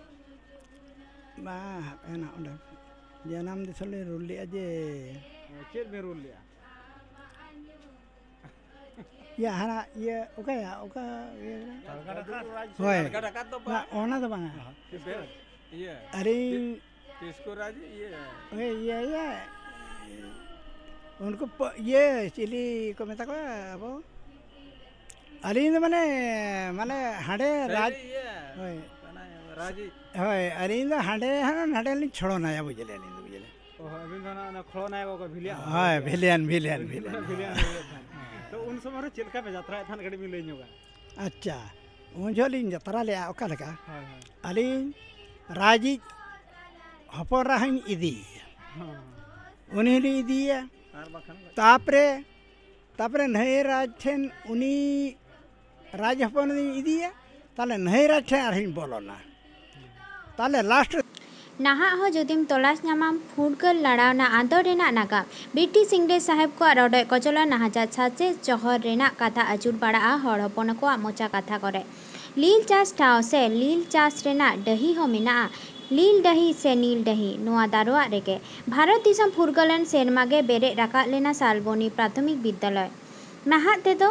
ᱵᱟᱝ, ᱦᱟᱯᱮ ᱱᱟᱜ ᱚᱸᱰᱮ᱾ ᱡᱟᱱᱟᱢ ᱫᱤᱥᱚᱢ ᱞᱤᱧ ᱨᱩᱞ ᱞᱮᱜᱼᱟ ᱡᱮ᱾ ᱦᱮᱸ, ᱪᱮᱫ ᱵᱤᱱ ᱨᱩᱞ ᱞᱮᱜᱼᱟ? ᱤᱭᱟᱹ, ᱦᱟᱱᱟ, ᱤᱭᱟᱹ, ᱚᱠᱟᱭᱟ? ᱚᱠᱟ ᱤᱭᱟᱹ ᱠᱟᱱᱟ? ᱦᱳᱭ᱾ ᱰᱟᱠᱟᱛ ᱫᱚ ᱵᱟᱝ᱾ ᱵᱟ, ᱚᱱᱟ ᱫᱚ ᱵᱟᱝᱟ᱾ ᱤᱭᱟᱹ᱾ ᱟᱹᱞᱤᱧ ᱠᱤᱥᱠᱩ ᱨᱟᱡᱽ, ᱤᱭᱟᱹ᱾ ᱦᱳᱭ, ᱤᱭᱟᱹ, ᱤᱭᱟᱹ᱾ ᱩᱱᱠᱩ ᱯᱚ-, ᱤᱭᱟᱹ, ᱪᱤᱞᱤ ᱠᱚ ᱢᱮᱛᱟ ᱠᱚᱣᱟ ᱟᱵᱚ? ᱟᱹᱞᱤᱧ ᱫᱚ ᱢᱟᱱᱮ, ᱢᱟᱱᱮ ᱦᱟᱸᱰᱮ ᱥᱟᱹᱨᱤ ᱨᱟᱡᱽ, ᱤᱭᱟᱹ, ᱦᱳᱭ᱾ ᱢᱟᱱᱮ ᱨᱟᱡᱽ᱾ ᱦᱳᱭ, ᱟᱹᱞᱤᱧ ᱫᱚ ᱦᱟᱸᱰᱮ, ᱦᱟᱸᱰᱮ ᱞᱤᱧ ᱪᱷᱚᱲᱚᱱᱟᱭᱟ, ᱵᱩᱡᱽ ᱞᱮᱫᱼᱟ ᱞᱤᱧ ᱫᱚ, ᱵᱩᱡᱽ ᱞᱮᱫᱼᱟ᱾ ᱚ, ᱟᱹᱵᱤᱱ ᱫᱚ ᱚᱱᱟ, ᱚᱱᱟ ᱠᱷᱚᱲᱚ ᱱᱟᱭ ᱠᱚ ᱵᱷᱤᱞᱤᱭᱟᱱ ᱦᱚᱲ ᱦᱳᱭ, ᱜᱮ᱾ ᱵᱷᱤᱞᱤᱭᱟᱱ, ᱵᱷᱤᱞᱤᱭᱟᱱ, ᱵᱷᱤᱞᱤᱭᱟᱱ᱾ ᱵᱷᱤᱞᱤᱭᱟᱱ ᱦᱚᱲ ᱜᱮ ᱛᱟᱦᱮᱸ᱾ ᱛᱚ, ᱩᱱ ᱥᱚᱢᱚᱭ ᱨᱮ ᱪᱮᱫ ᱞᱮᱠᱟ ᱯᱮ ᱡᱟᱛᱨᱟᱭᱮᱫ ᱛᱟᱦᱮᱸᱫ, ᱠᱟᱹᱴᱤᱡ ᱵᱤᱱ ᱞᱟᱹᱭ ᱧᱚᱜᱟ? ᱟᱪᱪᱷᱟ, ᱩᱱ ᱡᱚᱦᱚᱜ ᱞᱤᱧ ᱡᱟᱛᱨᱟ ᱞᱮᱜᱼᱟ, ᱚᱠᱟ ᱞᱮᱠᱟ? ᱦᱳᱭ, ᱦᱳᱭ᱾ ᱟᱹᱞᱤᱧ ᱨᱟᱡᱤᱡ ᱦᱚᱯᱚᱱ ᱮᱨᱟ ᱦᱚᱸᱧ ᱤᱫᱤᱭᱮᱭᱟ᱾ ᱦᱚᱸ᱾ ᱩᱱᱤ ᱦᱚᱸᱞᱤᱧ ᱤᱫᱤᱭᱮᱭᱟ᱾ ᱟᱨ ᱵᱟᱠᱷᱟᱱ? ᱛᱟᱯᱚᱨᱮ, ᱛᱟᱯᱚᱨᱮ ᱱᱟᱹᱭ ᱨᱟᱡᱽ ᱴᱷᱮᱱ ᱩᱱᱤ ᱨᱟᱡᱽ ᱦᱚᱯᱚᱱ ᱫᱚᱧ ᱤᱫᱤᱭᱮᱭᱟ, ᱛᱟᱦᱞᱮ ᱱᱟᱹᱭ ᱨᱟᱡᱽ ᱴᱷᱮᱱ ᱟᱨᱦᱚᱸᱧ ᱵᱚᱞᱚᱱᱟ᱾ ᱛᱟᱦᱞᱮ last ᱨᱮ ᱱᱟᱦᱟᱜ ᱦᱚᱸ ᱡᱩᱫᱤᱢ ᱛᱚᱞᱟᱥ ᱧᱟᱢᱟᱢ ᱯᱷᱩᱨᱜᱟᱹᱞ ᱞᱟᱲᱟᱣᱱᱟ ᱟᱸᱫᱳᱲ ᱨᱮᱱᱟᱜ ᱱᱟᱜᱟᱢ, ᱵᱨᱤᱴᱤᱥ ᱤᱝᱨᱮᱡᱽ ᱥᱟᱦᱮᱵᱽ ᱠᱚᱣᱟᱜ ᱨᱚᱰᱚᱡ ᱠᱚᱪᱞᱚᱱ, ᱱᱟᱦᱟᱪᱟᱨ ᱥᱟᱥᱮᱛ ᱡᱚᱦᱚᱨ ᱨᱮᱱᱟᱜ ᱠᱟᱛᱷᱟ ᱟᱹᱪᱩᱨ ᱵᱟᱲᱟᱜᱼᱟ ᱦᱚᱲ ᱦᱚᱯᱚᱱ ᱠᱚᱣᱟᱜ ᱢᱚᱪᱟ ᱠᱟᱛᱷᱟ ᱠᱚᱨᱮ᱾ ᱞᱤᱞ ᱪᱟᱥ ᱴᱷᱟᱶ ᱥᱮ ᱞᱤᱞ ᱪᱟᱥ ᱨᱮᱱᱟᱜ ᱰᱟᱹᱦᱤ ᱦᱚᱸ ᱢᱮᱱᱟᱜᱼᱟ᱾ ᱞᱤᱞ ᱰᱟᱹᱦᱤ ᱥᱮ ᱱᱤᱞ ᱰᱟᱹᱦᱤ, ᱱᱚᱣᱟ ᱫᱟᱨᱣᱟᱜ ᱨᱮᱜᱮ ᱵᱷᱟᱨᱚᱛ ᱫᱤᱥᱚᱢ ᱯᱷᱩᱨᱜᱟᱹᱞᱮᱱ ᱥᱮᱨᱢᱟ ᱜᱮ ᱵᱮᱨᱮᱫ ᱨᱟᱠᱟᱵ ᱞᱮᱱᱟ ᱥᱟᱞᱵᱚᱱᱤ ᱯᱨᱟᱛᱷᱚᱢᱤᱠ ᱵᱤᱫᱽᱫᱟᱞᱚᱭ᱾ ᱱᱟᱦᱟᱜ ᱛᱮᱫᱚ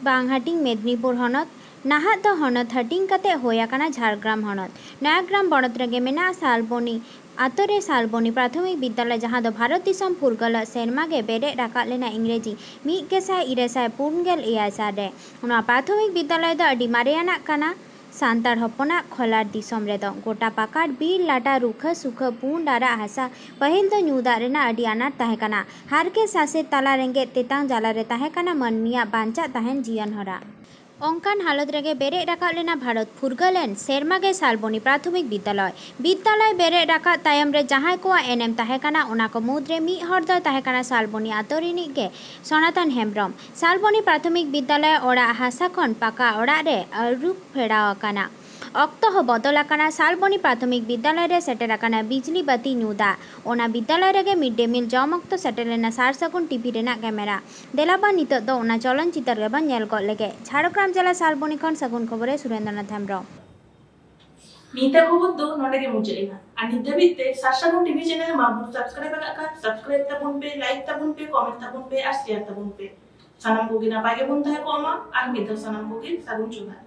ᱵᱟᱝᱦᱟᱴᱤᱧ ᱢᱮᱫᱽᱱᱤᱯᱩᱨ ᱦᱚᱱᱚᱛ, ᱱᱟᱦᱟᱜ ᱫᱚ ᱦᱚᱱᱚᱛ ᱦᱟᱹᱴᱤᱧ ᱠᱟᱛᱮ ᱦᱩᱭ ᱟᱠᱟᱱᱟ ᱡᱷᱟᱲᱜᱨᱟᱢ ᱦᱚᱱᱚᱛ᱾ ᱱᱚᱭᱟᱜᱨᱟᱢ ᱵᱚᱱᱚᱛ ᱨᱮᱜᱮ ᱢᱮᱱᱟᱜᱼᱟ ᱥᱟᱞᱵᱚᱱᱤ ᱟᱛᱳ ᱨᱮ ᱥᱟᱞᱵᱚᱱᱤ ᱯᱨᱟᱛᱷᱚᱢᱤᱠ ᱵᱤᱫᱽᱫᱟᱞᱚᱭ, ᱡᱟᱦᱟᱸ ᱫᱚ ᱵᱷᱟᱨᱚᱛ ᱫᱤᱥᱚᱢ ᱯᱷᱩᱨᱜᱟᱹᱞᱚᱜ ᱥᱮᱨᱢᱟ ᱜᱮ ᱵᱮᱨᱮᱫ ᱨᱟᱠᱟᱵ ᱞᱮᱱᱟ ᱤᱝᱨᱮᱡᱤ ᱢᱤᱫ ᱜᱮᱥᱟᱭ ᱤᱨᱟᱹᱞ ᱥᱟᱭ ᱯᱩᱱ ᱜᱮᱞ ᱮᱭᱟᱭ ᱥᱟᱞ ᱨᱮ᱾ ᱱᱚᱣᱟ ᱯᱨᱟᱛᱷᱚᱢᱤᱠ ᱵᱤᱫᱽᱫᱟᱞᱚᱭ ᱫᱚ ᱟᱹᱰᱤ ᱢᱟᱨᱮᱭᱟᱱᱟᱜ ᱠᱟᱱᱟ᱾ ᱥᱟᱱᱛᱟᱲ ᱦᱚᱯᱚᱱᱟᱜ ᱠᱷᱚᱞᱟᱨ ᱫᱤᱥᱚᱢ ᱨᱮᱫᱚ ᱜᱚᱴᱟ ᱯᱟᱠᱟᱲ, ᱵᱤᱨ, ᱞᱟᱴᱟ, ᱨᱩᱠᱷᱟᱹ, ᱥᱩᱠᱷᱟᱹ, ᱯᱩᱸᱰ ᱟᱨᱟᱜ ᱦᱟᱥᱟ᱾ ᱯᱟᱹᱦᱤᱞ ᱫᱚ ᱧᱩ ᱫᱟᱜ ᱨᱮᱱᱟᱜ ᱟᱹᱰᱤ ᱟᱱᱟᱴ ᱛᱟᱦᱮᱸ ᱠᱟᱱᱟ᱾ ᱦᱟᱨᱠᱮᱛ ᱥᱟᱥᱮᱛ ᱛᱟᱞᱟ ᱨᱮᱸᱜᱮᱡ ᱛᱮᱛᱟᱝ ᱡᱟᱞᱟ ᱨᱮ ᱛᱟᱦᱮᱸ ᱠᱟᱱᱟ ᱢᱟᱹᱱᱢᱤᱭᱟᱜ ᱵᱟᱧᱪᱟᱜ ᱛᱟᱦᱮᱱ ᱡᱤᱭᱚᱱ ᱦᱚᱨᱟ᱾ ᱚᱱᱠᱟᱱ ᱦᱟᱞᱚᱛ ᱨᱮᱜᱮ ᱵᱮᱨᱮᱫ ᱨᱟᱠᱟᱵ ᱞᱮᱱᱟ ᱵᱷᱟᱨᱚᱛ ᱯᱷᱩᱨᱜᱟᱹᱞ ᱮᱱ ᱥᱮᱨᱢᱟ ᱜᱮ ᱥᱟᱞᱵᱚᱱᱤ ᱯᱨᱟᱛᱷᱚᱢᱤᱠ ᱵᱤᱫᱽᱫᱟᱞᱚᱭ᱾ ᱵᱤᱫᱽᱫᱟᱞᱚᱭ ᱵᱮᱨᱮᱫ ᱨᱟᱠᱟᱵ ᱛᱟᱭᱚᱢ ᱨᱮ ᱡᱟᱦᱟᱸᱭ ᱠᱚᱣᱟᱜ ᱮᱱᱮᱢ ᱛᱟᱦᱮᱸ ᱠᱟᱱᱟ, ᱚᱱᱟ ᱠᱚ ᱢᱩᱫᱽ ᱨᱮ ᱢᱤᱫ ᱦᱚᱲ ᱫᱚᱭ ᱛᱟᱦᱮᱸ ᱠᱟᱱᱟ ᱥᱟᱞᱵᱚᱱᱤ ᱟᱛᱳ ᱨᱤᱱᱤᱡ ᱜᱮ ᱥᱚᱱᱟᱛᱚᱱ ᱦᱮᱢᱵᱽᱨᱚᱢ᱾ ᱥᱟᱞᱵᱚᱱᱤ ᱯᱨᱟᱛᱷᱚᱢᱤᱠ ᱵᱤᱫᱽᱫᱟᱞᱚᱭ ᱚᱲᱟᱜ ᱦᱟᱥᱟ ᱠᱷᱚᱱ ᱯᱟᱠᱟ ᱚᱲᱟᱜ ᱨᱮ ᱟᱹᱨᱩ ᱯᱷᱮᱨᱟᱣ ᱟᱠᱟᱱᱟ᱾ ᱚᱠᱛᱚ ᱦᱚᱸ ᱵᱚᱫᱚᱞ ᱟᱠᱟᱱᱟ᱾ ᱥᱟᱞᱵᱚᱱᱤ ᱯᱨᱟᱛᱷᱚᱢᱤᱠ ᱵᱤᱫᱽᱫᱟᱞᱚᱭ ᱨᱮ ᱥᱮᱴᱮᱨ ᱟᱠᱟᱱᱟ ᱵᱤᱡᱽᱞᱤ ᱵᱟᱹᱛᱤ ᱧᱩ ᱫᱟᱜ᱾ ᱚᱱᱟ ᱵᱤᱫᱽᱫᱟᱞᱚᱭ ᱨᱮᱜᱮ ᱢᱤᱰ ᱰᱮ ᱢᱤᱞ ᱡᱚᱢ ᱚᱠᱛᱚ ᱥᱮᱴᱮᱨ ᱞᱮᱱᱟ ᱥᱟᱨ ᱥᱟᱹᱜᱩᱱ ᱴᱤᱵᱷᱤ ᱨᱮᱱᱟᱜ ᱠᱮᱢᱮᱨᱟ᱾ ᱫᱮᱞᱟᱵᱚᱱ ᱱᱤᱛᱚᱜ ᱫᱚ ᱚᱱᱟ ᱪᱚᱞᱚᱱ ᱪᱤᱛᱟᱹᱨ ᱜᱮᱵᱚᱱ ᱧᱮᱞ ᱜᱚᱫ ᱞᱮᱜᱮ᱾ ᱡᱷᱟᱲᱜᱨᱟᱢ ᱡᱮᱞᱟ ᱥᱟᱞᱵᱚᱱᱤ ᱠᱷᱚᱱ ᱥᱟᱹᱜᱩᱱ ᱠᱷᱚᱵᱚᱨᱮ ᱥᱩᱨᱮᱱᱫᱨᱚᱱᱟᱛᱷ ᱦᱮᱢᱵᱽᱨᱚᱢ᱾ ᱱᱤᱛᱟᱜ ᱠᱷᱚᱵᱚᱨ ᱫᱚ ᱱᱚᱰᱮ ᱜᱮ ᱢᱩᱪᱟᱹᱫ ᱮᱱᱟ᱾ ᱟᱨ ᱱᱤᱛ ᱫᱷᱟᱹᱵᱤᱡ ᱛᱮ ᱥᱟᱨ ᱥᱟᱹᱜᱩᱱ ᱴᱤᱵᱷᱤ ᱪᱮᱱᱮᱞ ᱵᱟᱵᱚᱱ ᱥᱟᱵᱥᱠᱨᱟᱭᱤᱵ ᱟᱠᱟᱫ ᱠᱷᱟᱱ ᱥᱟᱵᱥᱠᱨᱟᱭᱤᱵ ᱛᱟᱵᱚᱱ ᱯᱮ, ᱞᱟᱭᱤᱠ ᱛᱟᱵᱚᱱ ᱯᱮ, ᱠᱚᱢᱮᱱᱴ ᱛᱟᱵᱚᱱ ᱯᱮ ᱟᱨ ᱥᱮᱭᱟᱨ ᱛᱟᱵᱚᱱ ᱯᱮ᱾ ᱥᱟᱱᱟᱢ ᱠᱚᱜᱮ ᱱᱟᱯᱟᱭ ᱜᱮᱵᱚᱱ ᱛᱟᱦᱮᱸ ᱠᱚᱜ ᱢᱟ᱾ ᱟᱨ ᱢᱤᱫ ᱫᱷᱟᱣ ᱥᱟᱱᱟᱢ ᱠᱚᱜᱮ ᱥᱟᱹᱜᱩᱱ ᱡᱚᱦᱟᱨ᱾